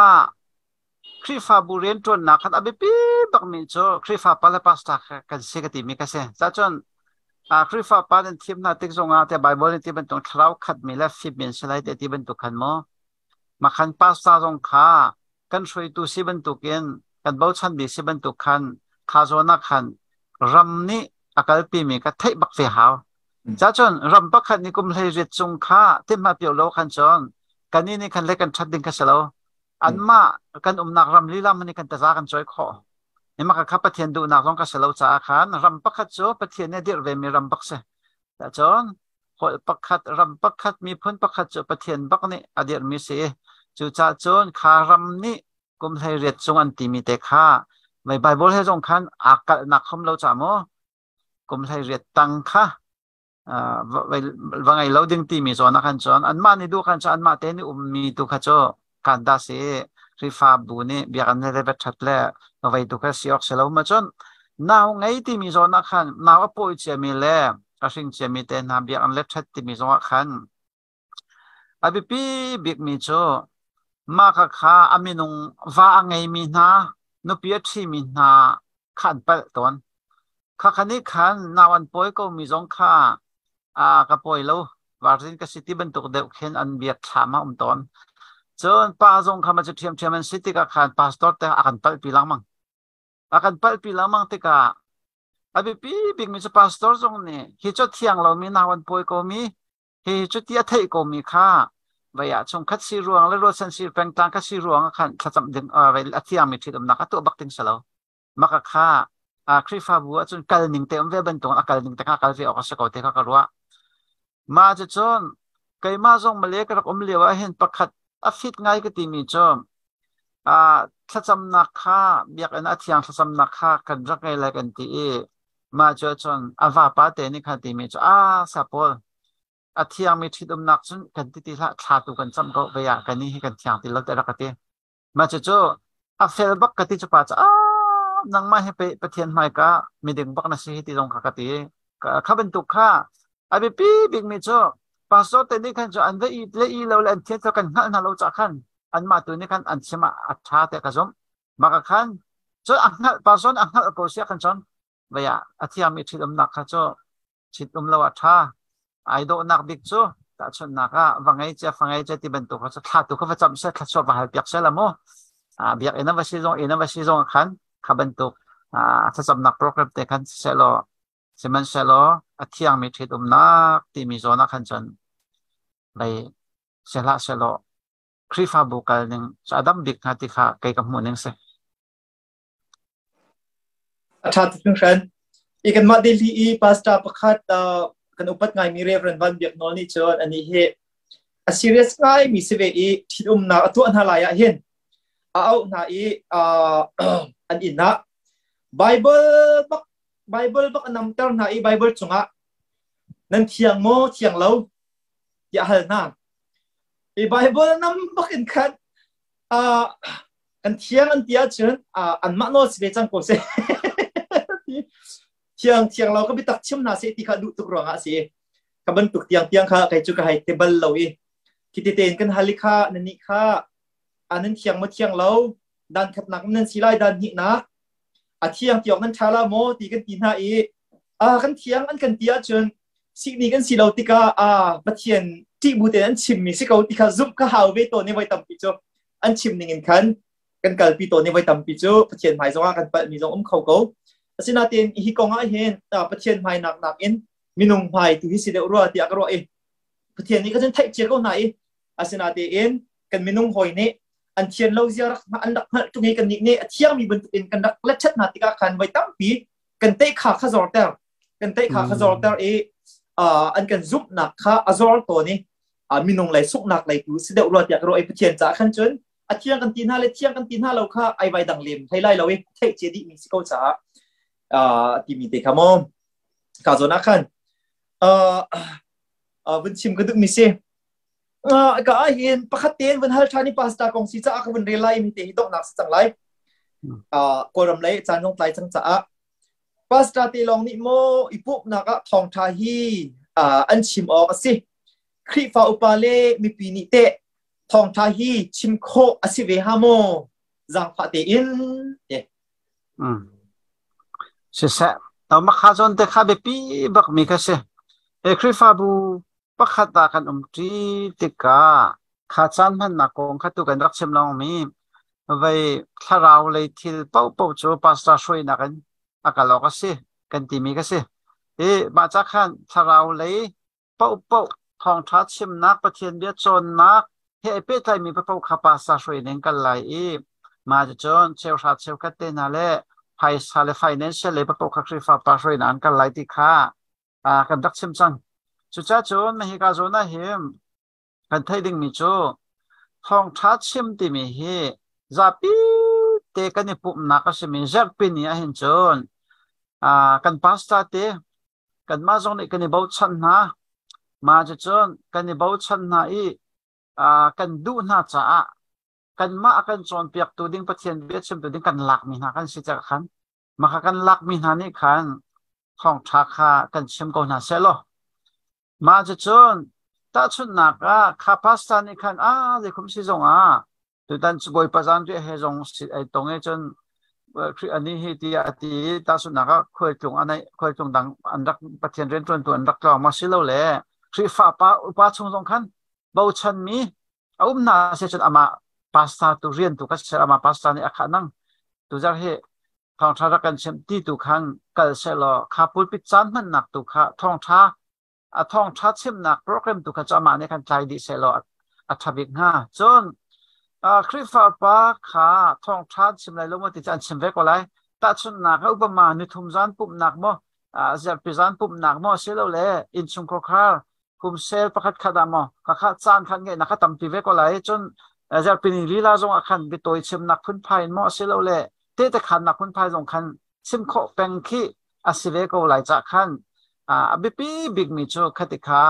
Khrihfabu rianṭuannak khan a biapi bakmi cu Khrihfa pa le pastor kan si ka timi ka si. Cacun Khrihfa pa nan thim hna tik zongah te Bible nih ti bantuk thlarau khatmi le fimmi an si lai te ti bantuk khan mu. Makhan pastor zong kha kan hruaitu si bantukin, kan bochan bik si bantuk khan, kha zawn ah khan ram nih a kalpimi ka theih bak ve hau. Cacun ram pakhat nih kum 18 cung kha timhma pio lo khan cun kan nih khan le kan ṭhat ding kha si lo. Anmah kan umnak ram lila man i kan taza kan cawi khawh. Mah kha Pathian duhnak zong ka si lo caah khan ram pakhat cu Pathian nih a dirh vemi ram bak si. Cun holh pakhat, ram pakhat, miphun pakhat cu Pathian bak nih a dirhmi si. Cucaah cun kha ram nih kum 18 cung an timi te kha mei Bible he zong khan aa kalhnak khom lo ca maw kum 18 tang kha va ngei lo ding timi zawn ah khan cun anmah nih duh khan cun anmah te nih ummi tu kha cu kan dah si. Khrihfabu nih biakinn le va ṭhat le vei tu kha si awk si lo ma. Cun nau ngei timi zawn ah khan nau a pawi ciami le a hring ciami te hna biakinn le ṭhat timi zong ah khan a biapi bikmi cu mah kha a minung va a ngeimi hna, nupi a ṭhimi hna kha an palh tawn. Khakha nih khan nau an pawi komi zong kha a ka pawi lo, varzin ka si ti bantuk deuh khin an biak thlam a um tawn. Cun pa zong kha ma cu ṭhiamṭhiam an si tikah khan pastor te a kan palhpi lengmang. A kan palhpi lengmang tikah a biapi bikmi cu pastor zong nih hi cu thiang lomi nau an pawi komi, hi cuti a theih komi kha vei ah chungkhat si ruang le rualchan si pengtlang kha si ruang ah khan thlacam ding a thiangmi ṭhitumnak a tuah bak ding si lo. Maka kha Khrihfabu ahcun kal ning te um ve bantuk a kal ning te kha kal ve awk a si ko te kha ka ruah. Mah cucun keimah zong Malay ka rak um lio ah hin pakhat a fit ngai ka timi cu thlacamnak kha biakinn a thiang thlacamnak kha kan rak ngei lai kan ti i mah cu cun a vapa te nih khan timi cu a sapawl a thiangmi ṭhitumnak cun kan ti ti hlah, thla tu kan cam ko ve ah kan hi kan thiang ti lo te rak ka ti. Mah cucu a fel bak ka ti. Cu pa cu, ah, nangmah hi pe Pathian hmaika miding bak na si hi ti zong kha ka ti. Kha bantuk kha a biapi bikmi cu pastor te nih khan cu an va i le i lo le an thian kan hngalh hna lo cah khan anmah tu nih khan an chim ah a ṭha te ka zumh. Mah ka khan cu a hngalh pastor nih a hngalh ko sia khan cun vei ah a thiangmi ṭhitumnak kha cu ṭhitum lo a ṭha. Ai dawhnak bik cu tahchunhnak ah va ngei cia, fa ngei cia ti bantuk kha cu thla tu kha va camh seh, thluachuah va hal piak seh la mu. Biakinn ah va si zong, inn ah va si zong khan kha bantuk thlacamnak program te khan siseh law, sihmanhsehlaw a thiangmi ṭhitumnak timi zawn ah khan cun vei si hlah sehlaw Khrihfabu kal ning cu a dam bik hnga ti kha kei ka hmuh ning si. A ṭha tuk hringhran. I kanmah Delhi i pastor pakhat kan upat ngaimi Reverend Van Biak Nawl nih cun anih hi a serious ngaimi si ve i ṭhitumnak a tuah hna lai ah hin a auh hna i an inn ah Bible bak Bible bak a namter hna i Bible cungah nan thiang maw thiang lo tiah a hal hna. I Bible nam bak in khan kan thiang an ti ahcun anmah nawl si ve cang ko seh, thiang thiang lo ka biatak chim hna seh ti kha duh tuk ruangah a si. Ka bantuk tiang tiang kha kei cu ka hei te bal lo i khiti tein kan hal i kha nan nih kha nan thiang maw thiang lo, dan khatnak nan si lai, dan hnihnak a thiang tiawk nan ṭha la maw ti kan ti hna i kan thiang an kan ti ahcun sikni kan si lo tikah Pathian ṭih bu tein an chimmi si ko ti kha zumh ka hau ve tawn i voi tampi cu an chim ning in khan kan kalpi tawn i voi tampi cu Pathian hmai zongah kan palhmi zong um kho ko. Asinain hi kong ah hin Pathian hmai nak nakin Minung hmai tu hi si deuh rua tiah ka ruah i Pathian nih ka cun theih cia ko hna i asinatein kan minung hawi nih an thian lo zia rak an rak hngalh ṭung i kannih nih a thiangmi bantukin kan rak let hna tikah khan voi tampi kan teih kha kha zorter kan teih kha kha zorter i an kan zumhnak kha a zor tawn i minung lei sunghnak lei tu si deuh rua tiah ka ruah i Pathian caah khan cun a thiang kan ti hna le thiang kan ti hna lo kha ai vai dang lem thei lai lo i theih cia dih mi si ko caah timi te kha maw ka zawn ah khan vun chim ka duh mi si. Ka ah hin pakhat tein vun hal ṭhan i pastor kong si caah ka vun rel lai mi te hi donghnak si cang lai. Kawlram lei caan zong tlai cang caah pastor te lawng nih maw i pumhnak ah thawngṭha hi an chim awk a si. Khrihfa upa le mipi nih teh thawngṭha hi chim khawh a si ve ha maw? Zaangfah tein te. Siseh, makha zawn te kha biapi bak mi kha si. Khrihfabu pakhat ah kan umṭi tikah kha caan hmannak kong kha tu kan rak chim lengmang vei thlarau lei thil paohpaoh cu pastor hruainak in a kal awk a si kan timi kha si. Hi mah ca khan thlarau lei paohpaoh thawngṭha chimnak, Pathian bia cawnnak he ai pehtlaimi paohpaoh kha pastor hruainak in kal lai i mah cucun cheuhra cheukhat te hna le phaisa le financial lei paohpaoh kha Khrihfa pa hruainak an kal lai ti kha kan rak chim cang. Cucacun hika zawn ah hin kan theih dingmi cu thawngṭha chim timi hi zapi te kan i pumhnak a simi zarhpini ahhin cun kan pastor te kanmah zong nih kan i bochan hna. Mah cucun kan i bochan hna i kan duh hna caah kanmah a kan cawnpiaktu ding Pathian bia chimtu ding kan lakmi hna kan si caah khan maka kan lakmi hna nih khan thawngṭha kha kan chim ko hna seh law mah cucun tahchunhnak ah kha pastor nih khan a zeikhum si zong ah tutan cu Bawipa zanriah he zong ai tong i cun Khrih ani hi tiah a ti i tahchunhnak ah khualtlung a neih khualtlung dang an rak Pathian rianṭuantu an rak tlawng ma si lo le Khrihfa pa upa chung zong khan bochanmi a um hna si cun amah pastor tu rian tu ka ser amah pastor nih a khah nang tuzar hi thawngṭha rak kan chimh ti tu khan kal sehlaw kha pulpit caan hmannak tu kha thawngṭha a thawngṭha chimnak program tu kha cu amah nih khan tlai dih sehlaw a ṭha bik hnga. Cun Khrihfa upa kha thawngṭha an chim lai lo maw ti cu an chim ve ko lai. Tahchunhnak ah upama nithum zan pumhnak maw zarhpi zan pumhnak maw asilole innchungkhar khar kum sel pakhat khat ah maw khakha caan khan ngeihnak kha tampi ve ko lai. Cun zarhpi ni lila zong ah khan biatawi chimnak phunphai in maw asilole tehte khannak phunphai zong khan chim khawh peng khi a si ve ko lai cah khan a biapi bikmi cu khati kha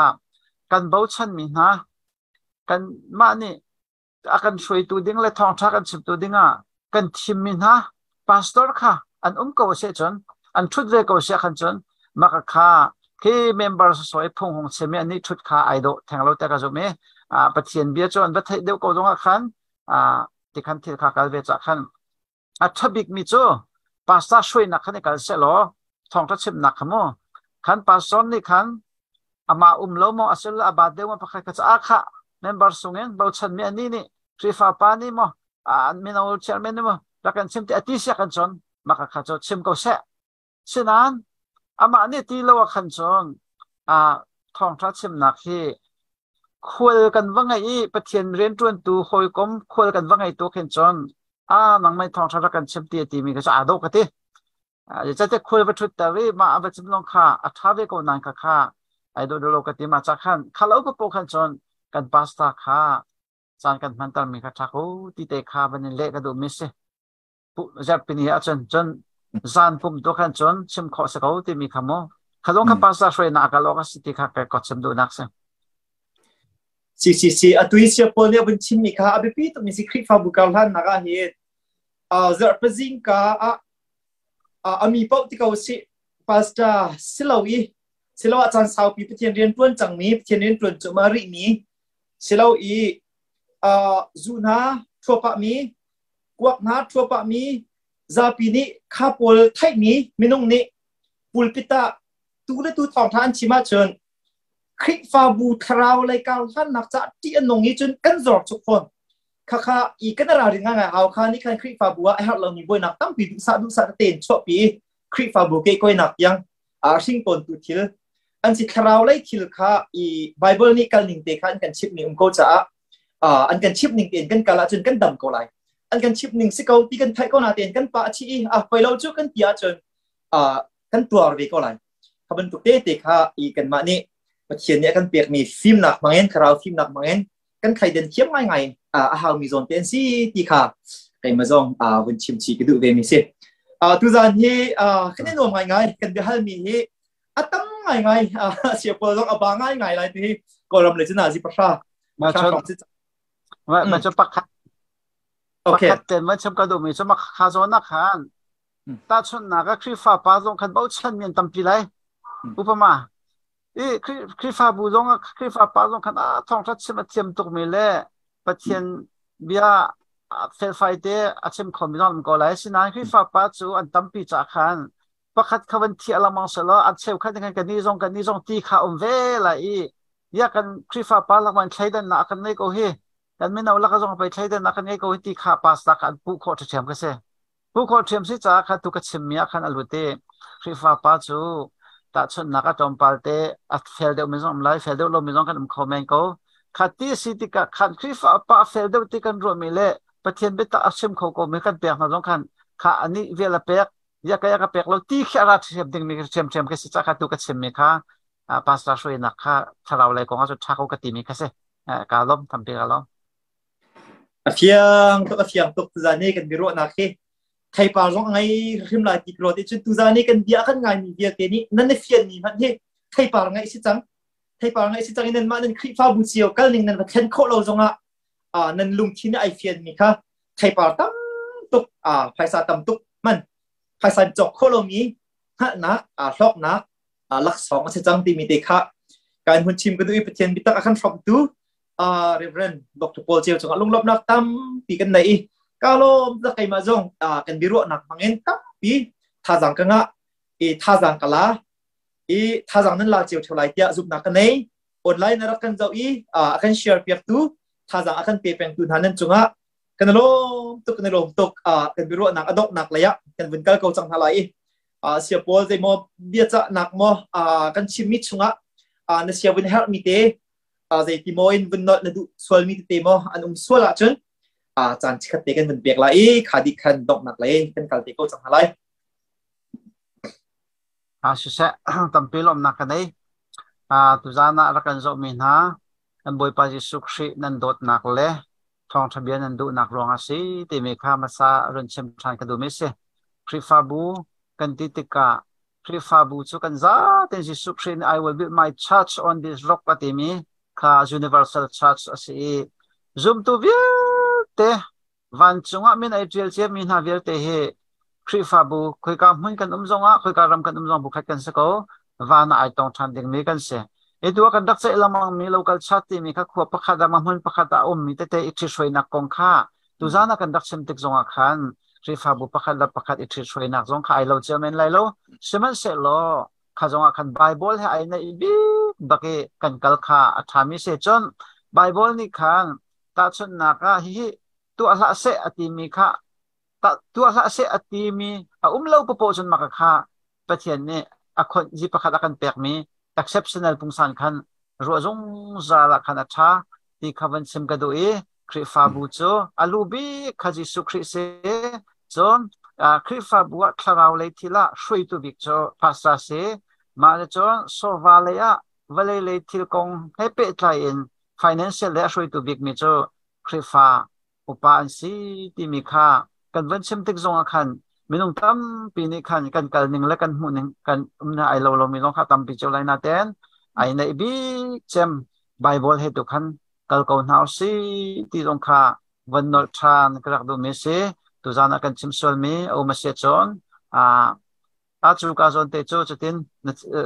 kan bochanmi hna kanmah nih a kan hruaitu ding le thawngṭha kan chimtu dingah kan thimmi hna pastor kha an um ko a si cun an ṭhut ve ko si khan cun maka kha khi member sawi phung hung chim i an nih ṭhut kha ai dawh theng lo te ka zum i Pathian bia cu an va theih deuh ko zongah khan tikhan thil kha kal ve cah khan A ṭha bikmi cu pastor hruainak khan i kal sehlaw thawngṭha chimnak kha mu khan pastor nih khan amah um lo maw asilo a baat deuh maw pakhat kha ah khah member sungin bochanmi anih nih Khrihfa pa nih maw mino chairman nih maw rak kan chim ti a ti siak kan cun maka kha cu chim ko seh. Sinain amah nih ti lo ah khan cun thawngṭha chimnak hi khual kan va ngeih i Pathian rianṭuantu hawikom khual kan va ngei tu khin cun a nangmah thawngṭha rak kan chim ti a timi kha cu aa dawh ka ti. Zeicahtiah khual va ṭhutter i mah a va chim lawng kha a ṭha ve ko nain kha kha ai dawh lo ka ti. Mah ca khan kha lo paoh khan cun kan pastor kha caan kan hmantermi kha ṭha ko ti te kha van in leh ka duhmi si. Zarhpini ahcun cun zan pum tu khan cun chim khawh si ko timi kha mu. Kha zong kha pastor hruainak a kal awk a si ti kha ka chim duhnak si. Si si si atu i sia pawl nih a vun chimmi kha a biapi tukmi si Khrihfabu karhlannak ah hin zarhpazing ka ah a mi paoh ti ko si pastor silo i silo ah caan saupi Pathian rian tuan cangmi Pathian rian tuan cu ma rihmi silo i zu hna thuapah mi kuak hna ṭhuapah mi zapi nih kha pawl theihmi minung nih pulpit ah tu le tu thawngṭha an chim ahcun Khrihfabu thlarau lei karhlannak caah ṭih a nung i cun kan zor chuk fawn. Khakha i kan ralring ngai hau kha nih khan Khrihfabu ah a herh lomi buainak tampi duhsah duhsah tein chuahpi i Khrihfabu kehkuainak tiang a hring tawntu thil. An si thlarau lei thil kha i Bible nih kal ning te kha an kan chimh mi um ko caah an kan chimh ning tein kan kal ahcun kan dam ko lai. An kan chimh ning si ko ti kan theih ko na tein kan pa a chi i a poi lo cu kan ti ahcun kan tuar ve ko lai. Kha bantuk te te kha i kanmah nih Pathian nih a kan pekmi fimnak hmangin thlarau fimnak hmangin kan thlaiden thiam ngaingai a haumi zawn te an si ti kha keimah zong vun chim chi ka duh ve mi si. Tuzan hi kan i nuam ngaingai kan biahalmi hi a tam ngaingai sia pawl zong a ba ngaingai lai ti hi Kawlram le cun zi pahra Ma cu pakhat pakhat ten ma chim ka duh mi cu ma kha zawn na khan tahchunhnak ah Khrihfa pa zong khan bochan mi an tampi lai upama i Khrihfabu zong ah Khrihfa pa zong khan a thawngṭha chim a thiam tukmi le Pathian bia felfai te a chim khomi zong an ko lai. Asinain Khrihfa pa cu an tampi caah khan pakhat kha van thiah lengmang selaw a cheukhat nih khan kan nih zong ti kha um ve lai i ya kan Khrihfa pa lakman thleidannak a kan ngei ko hi kan mino laka zong pei thleidannak kan ngei ko hi ti kha pastor kha an puh khawh ṭhiam ka si. Puhkhawh ṭhiam si caah kha tu ka chimmi ah khan a lut i Khrihfa pa cu tahchunhnak a tlawmpal te a fel deuhmi zong um lai, fel deuh lomi zong kan um kho men ko. Kha ti a si tikah khan Khrihfa pa a fel deuh ti kan ruahmi le Pathian biatak a chim kho komi kan pek hna zong khan kha anih vial a pek, ya ka ya ka pek lo ti khi a ra ṭhiam dingmi ṭhiamṭhiam khi si caah kha tu ka chimmi kha pastor hruainak kha thlarau lei kong ah cun ṭha ko ka timi kha si. Kaa lawm, tampi kaa lawm. A fiang tuk, a fiang tuk. Tuzaan i kan biaruahnak hi theipar zong a ngei hrim lai ti ka ruat i cun tuzaan i kan bia kan ngaimi vialte nih nan i fianmi hmanh hi theipar ngeih si cang. Theipar ngeih si cang i nanmah nan Khrihfabu cio kal ning nan va thlen khawh lo zongah nan lungthin ai fianmi kha theipar tam tuk, phaisa tam tuk hman phaisa cawk khawh lomi hngalhnak, hlawknak, laksawng a si cang timi te kha kan hun chim ka duh i Pathian biatak a kan hrawmtu Reverend Dr. Paul Ceu cungah lunglawmhnak tampi kan nei i ka lawm tak keimah zong kan biaruahnak hmangin tampi thazaang ka ngah i thazaang ka la i thazaang nan la cio theo lai tiah zumhnak ka nei. Online na rak kan zoh i a kan share piaktu, thazaang a kan pe pengtu hna nan cungah kan lawm tuk, kan lawm tuk. Kan biaruahnak a donghnak lei ah kan vun kal ko cang hna lai i sia pawl zeimaw biacahnak maw kan chimmi chungah na sia vun herhmi te zeiti maw in vun nolh na duh sualmi tete maw an um sual ahcun caan chikhat te kan vun pek lai i kha dih khan donghnak lei kan kal te ko cang hna lai. Siseh, tampi lawmhnak ka nei. Tuzaan ah rak kan zohmi hna kan Bawipa Jesuh Khrih nan dawtnak le thawngṭha bia nan duhnak ruangah si timi kha hmasa run chim ṭhan ka duhmi si. Khrihfabu kan ti tikah Khrihfabu cu kan zaten Jesuh Khrih nih "I will build my church on this rock" a timi kha universal church a si i zumtu vialte vancung ah min ai ṭial ciami hna vialte hi Khrihfabu khoika hmun kan um zongah khoika ram kan um zong bu khat kan si ko, van ah ai tong ṭhan dingmi kan si. Hi tu ah kan rak ceih lengmangmi local church timi kha khua pakhat ah hmun pakhat ah a ummi tete i ṭhithruainak kong kha tuzaan ah kan rak chim tik zongah khan Khrihfabu pakhat le pakhat i ṭhithruainak zong kha ai lo cio men lai lo. Sihmanhsehlaw kha zongah khan Bible he ai naih bik bak i kan kal kha a ṭhami si. Cun Bible nih khan tahchunhnak ah hihi tuah hlah seh a timi kha tuah hlah seh a timi a um lo papoh cun maka kha Pathian nih a khonh zi pakhat a kan pekmi exceptional pungsan khan ruah zungzal ah khan a ṭha ti kha van chim ka duh i Khrihfabu cu a lu bik kha Jesuh Khrih si. Cun Khrihfabu ah thlarau lei thil ah hruaitu bik cu pastor si. Mah le cun sawva lei ah vawlei lei thil kong he pehtlai in financial le a hruaitu bikmi cu Khrihfa upa an si timi kha kan van chim tik zongah khan minung tampi nih khan kan kal ning le kan hmuh ning kan umna ai lo lomi zong kha tampi cio lai naten ai neih bik cem Bible he tu khan kal ko hna usih ti zong kha van nolh ṭhan ka rak duhmi si. Tuzaan ah kan chim sualmi a um a si ahcun a cu ka zawn te cu cutin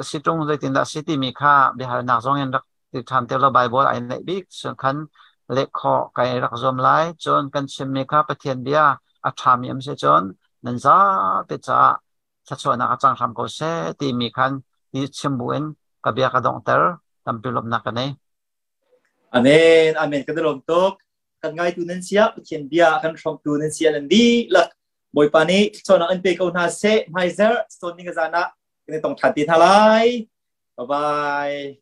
si ṭung zeitindah si timi kha biahalnak zong in rak ti ṭhan te lo. Bible ai neih bik cun khan leh khawh kai rak zuam lai. Cun kan chimmi kha Pathian bia a ṭhami um si cun nan zapi caah thluachuahnak a cang hram ko seh timi khan ti chim buin ka bia ka donghter. Tampi lawmhnak ka nei. Amen. Amen. Kan i lawm tuk. Kan ngaitu nan sia, Pathian bia kan hrawmtu nan sia nan dihlak. Bawipa nih thluachuahnak in pe ko hna seh. Hmaizarh cawn ning zan ah kan i tong ṭhan te hna lai. Bye bye.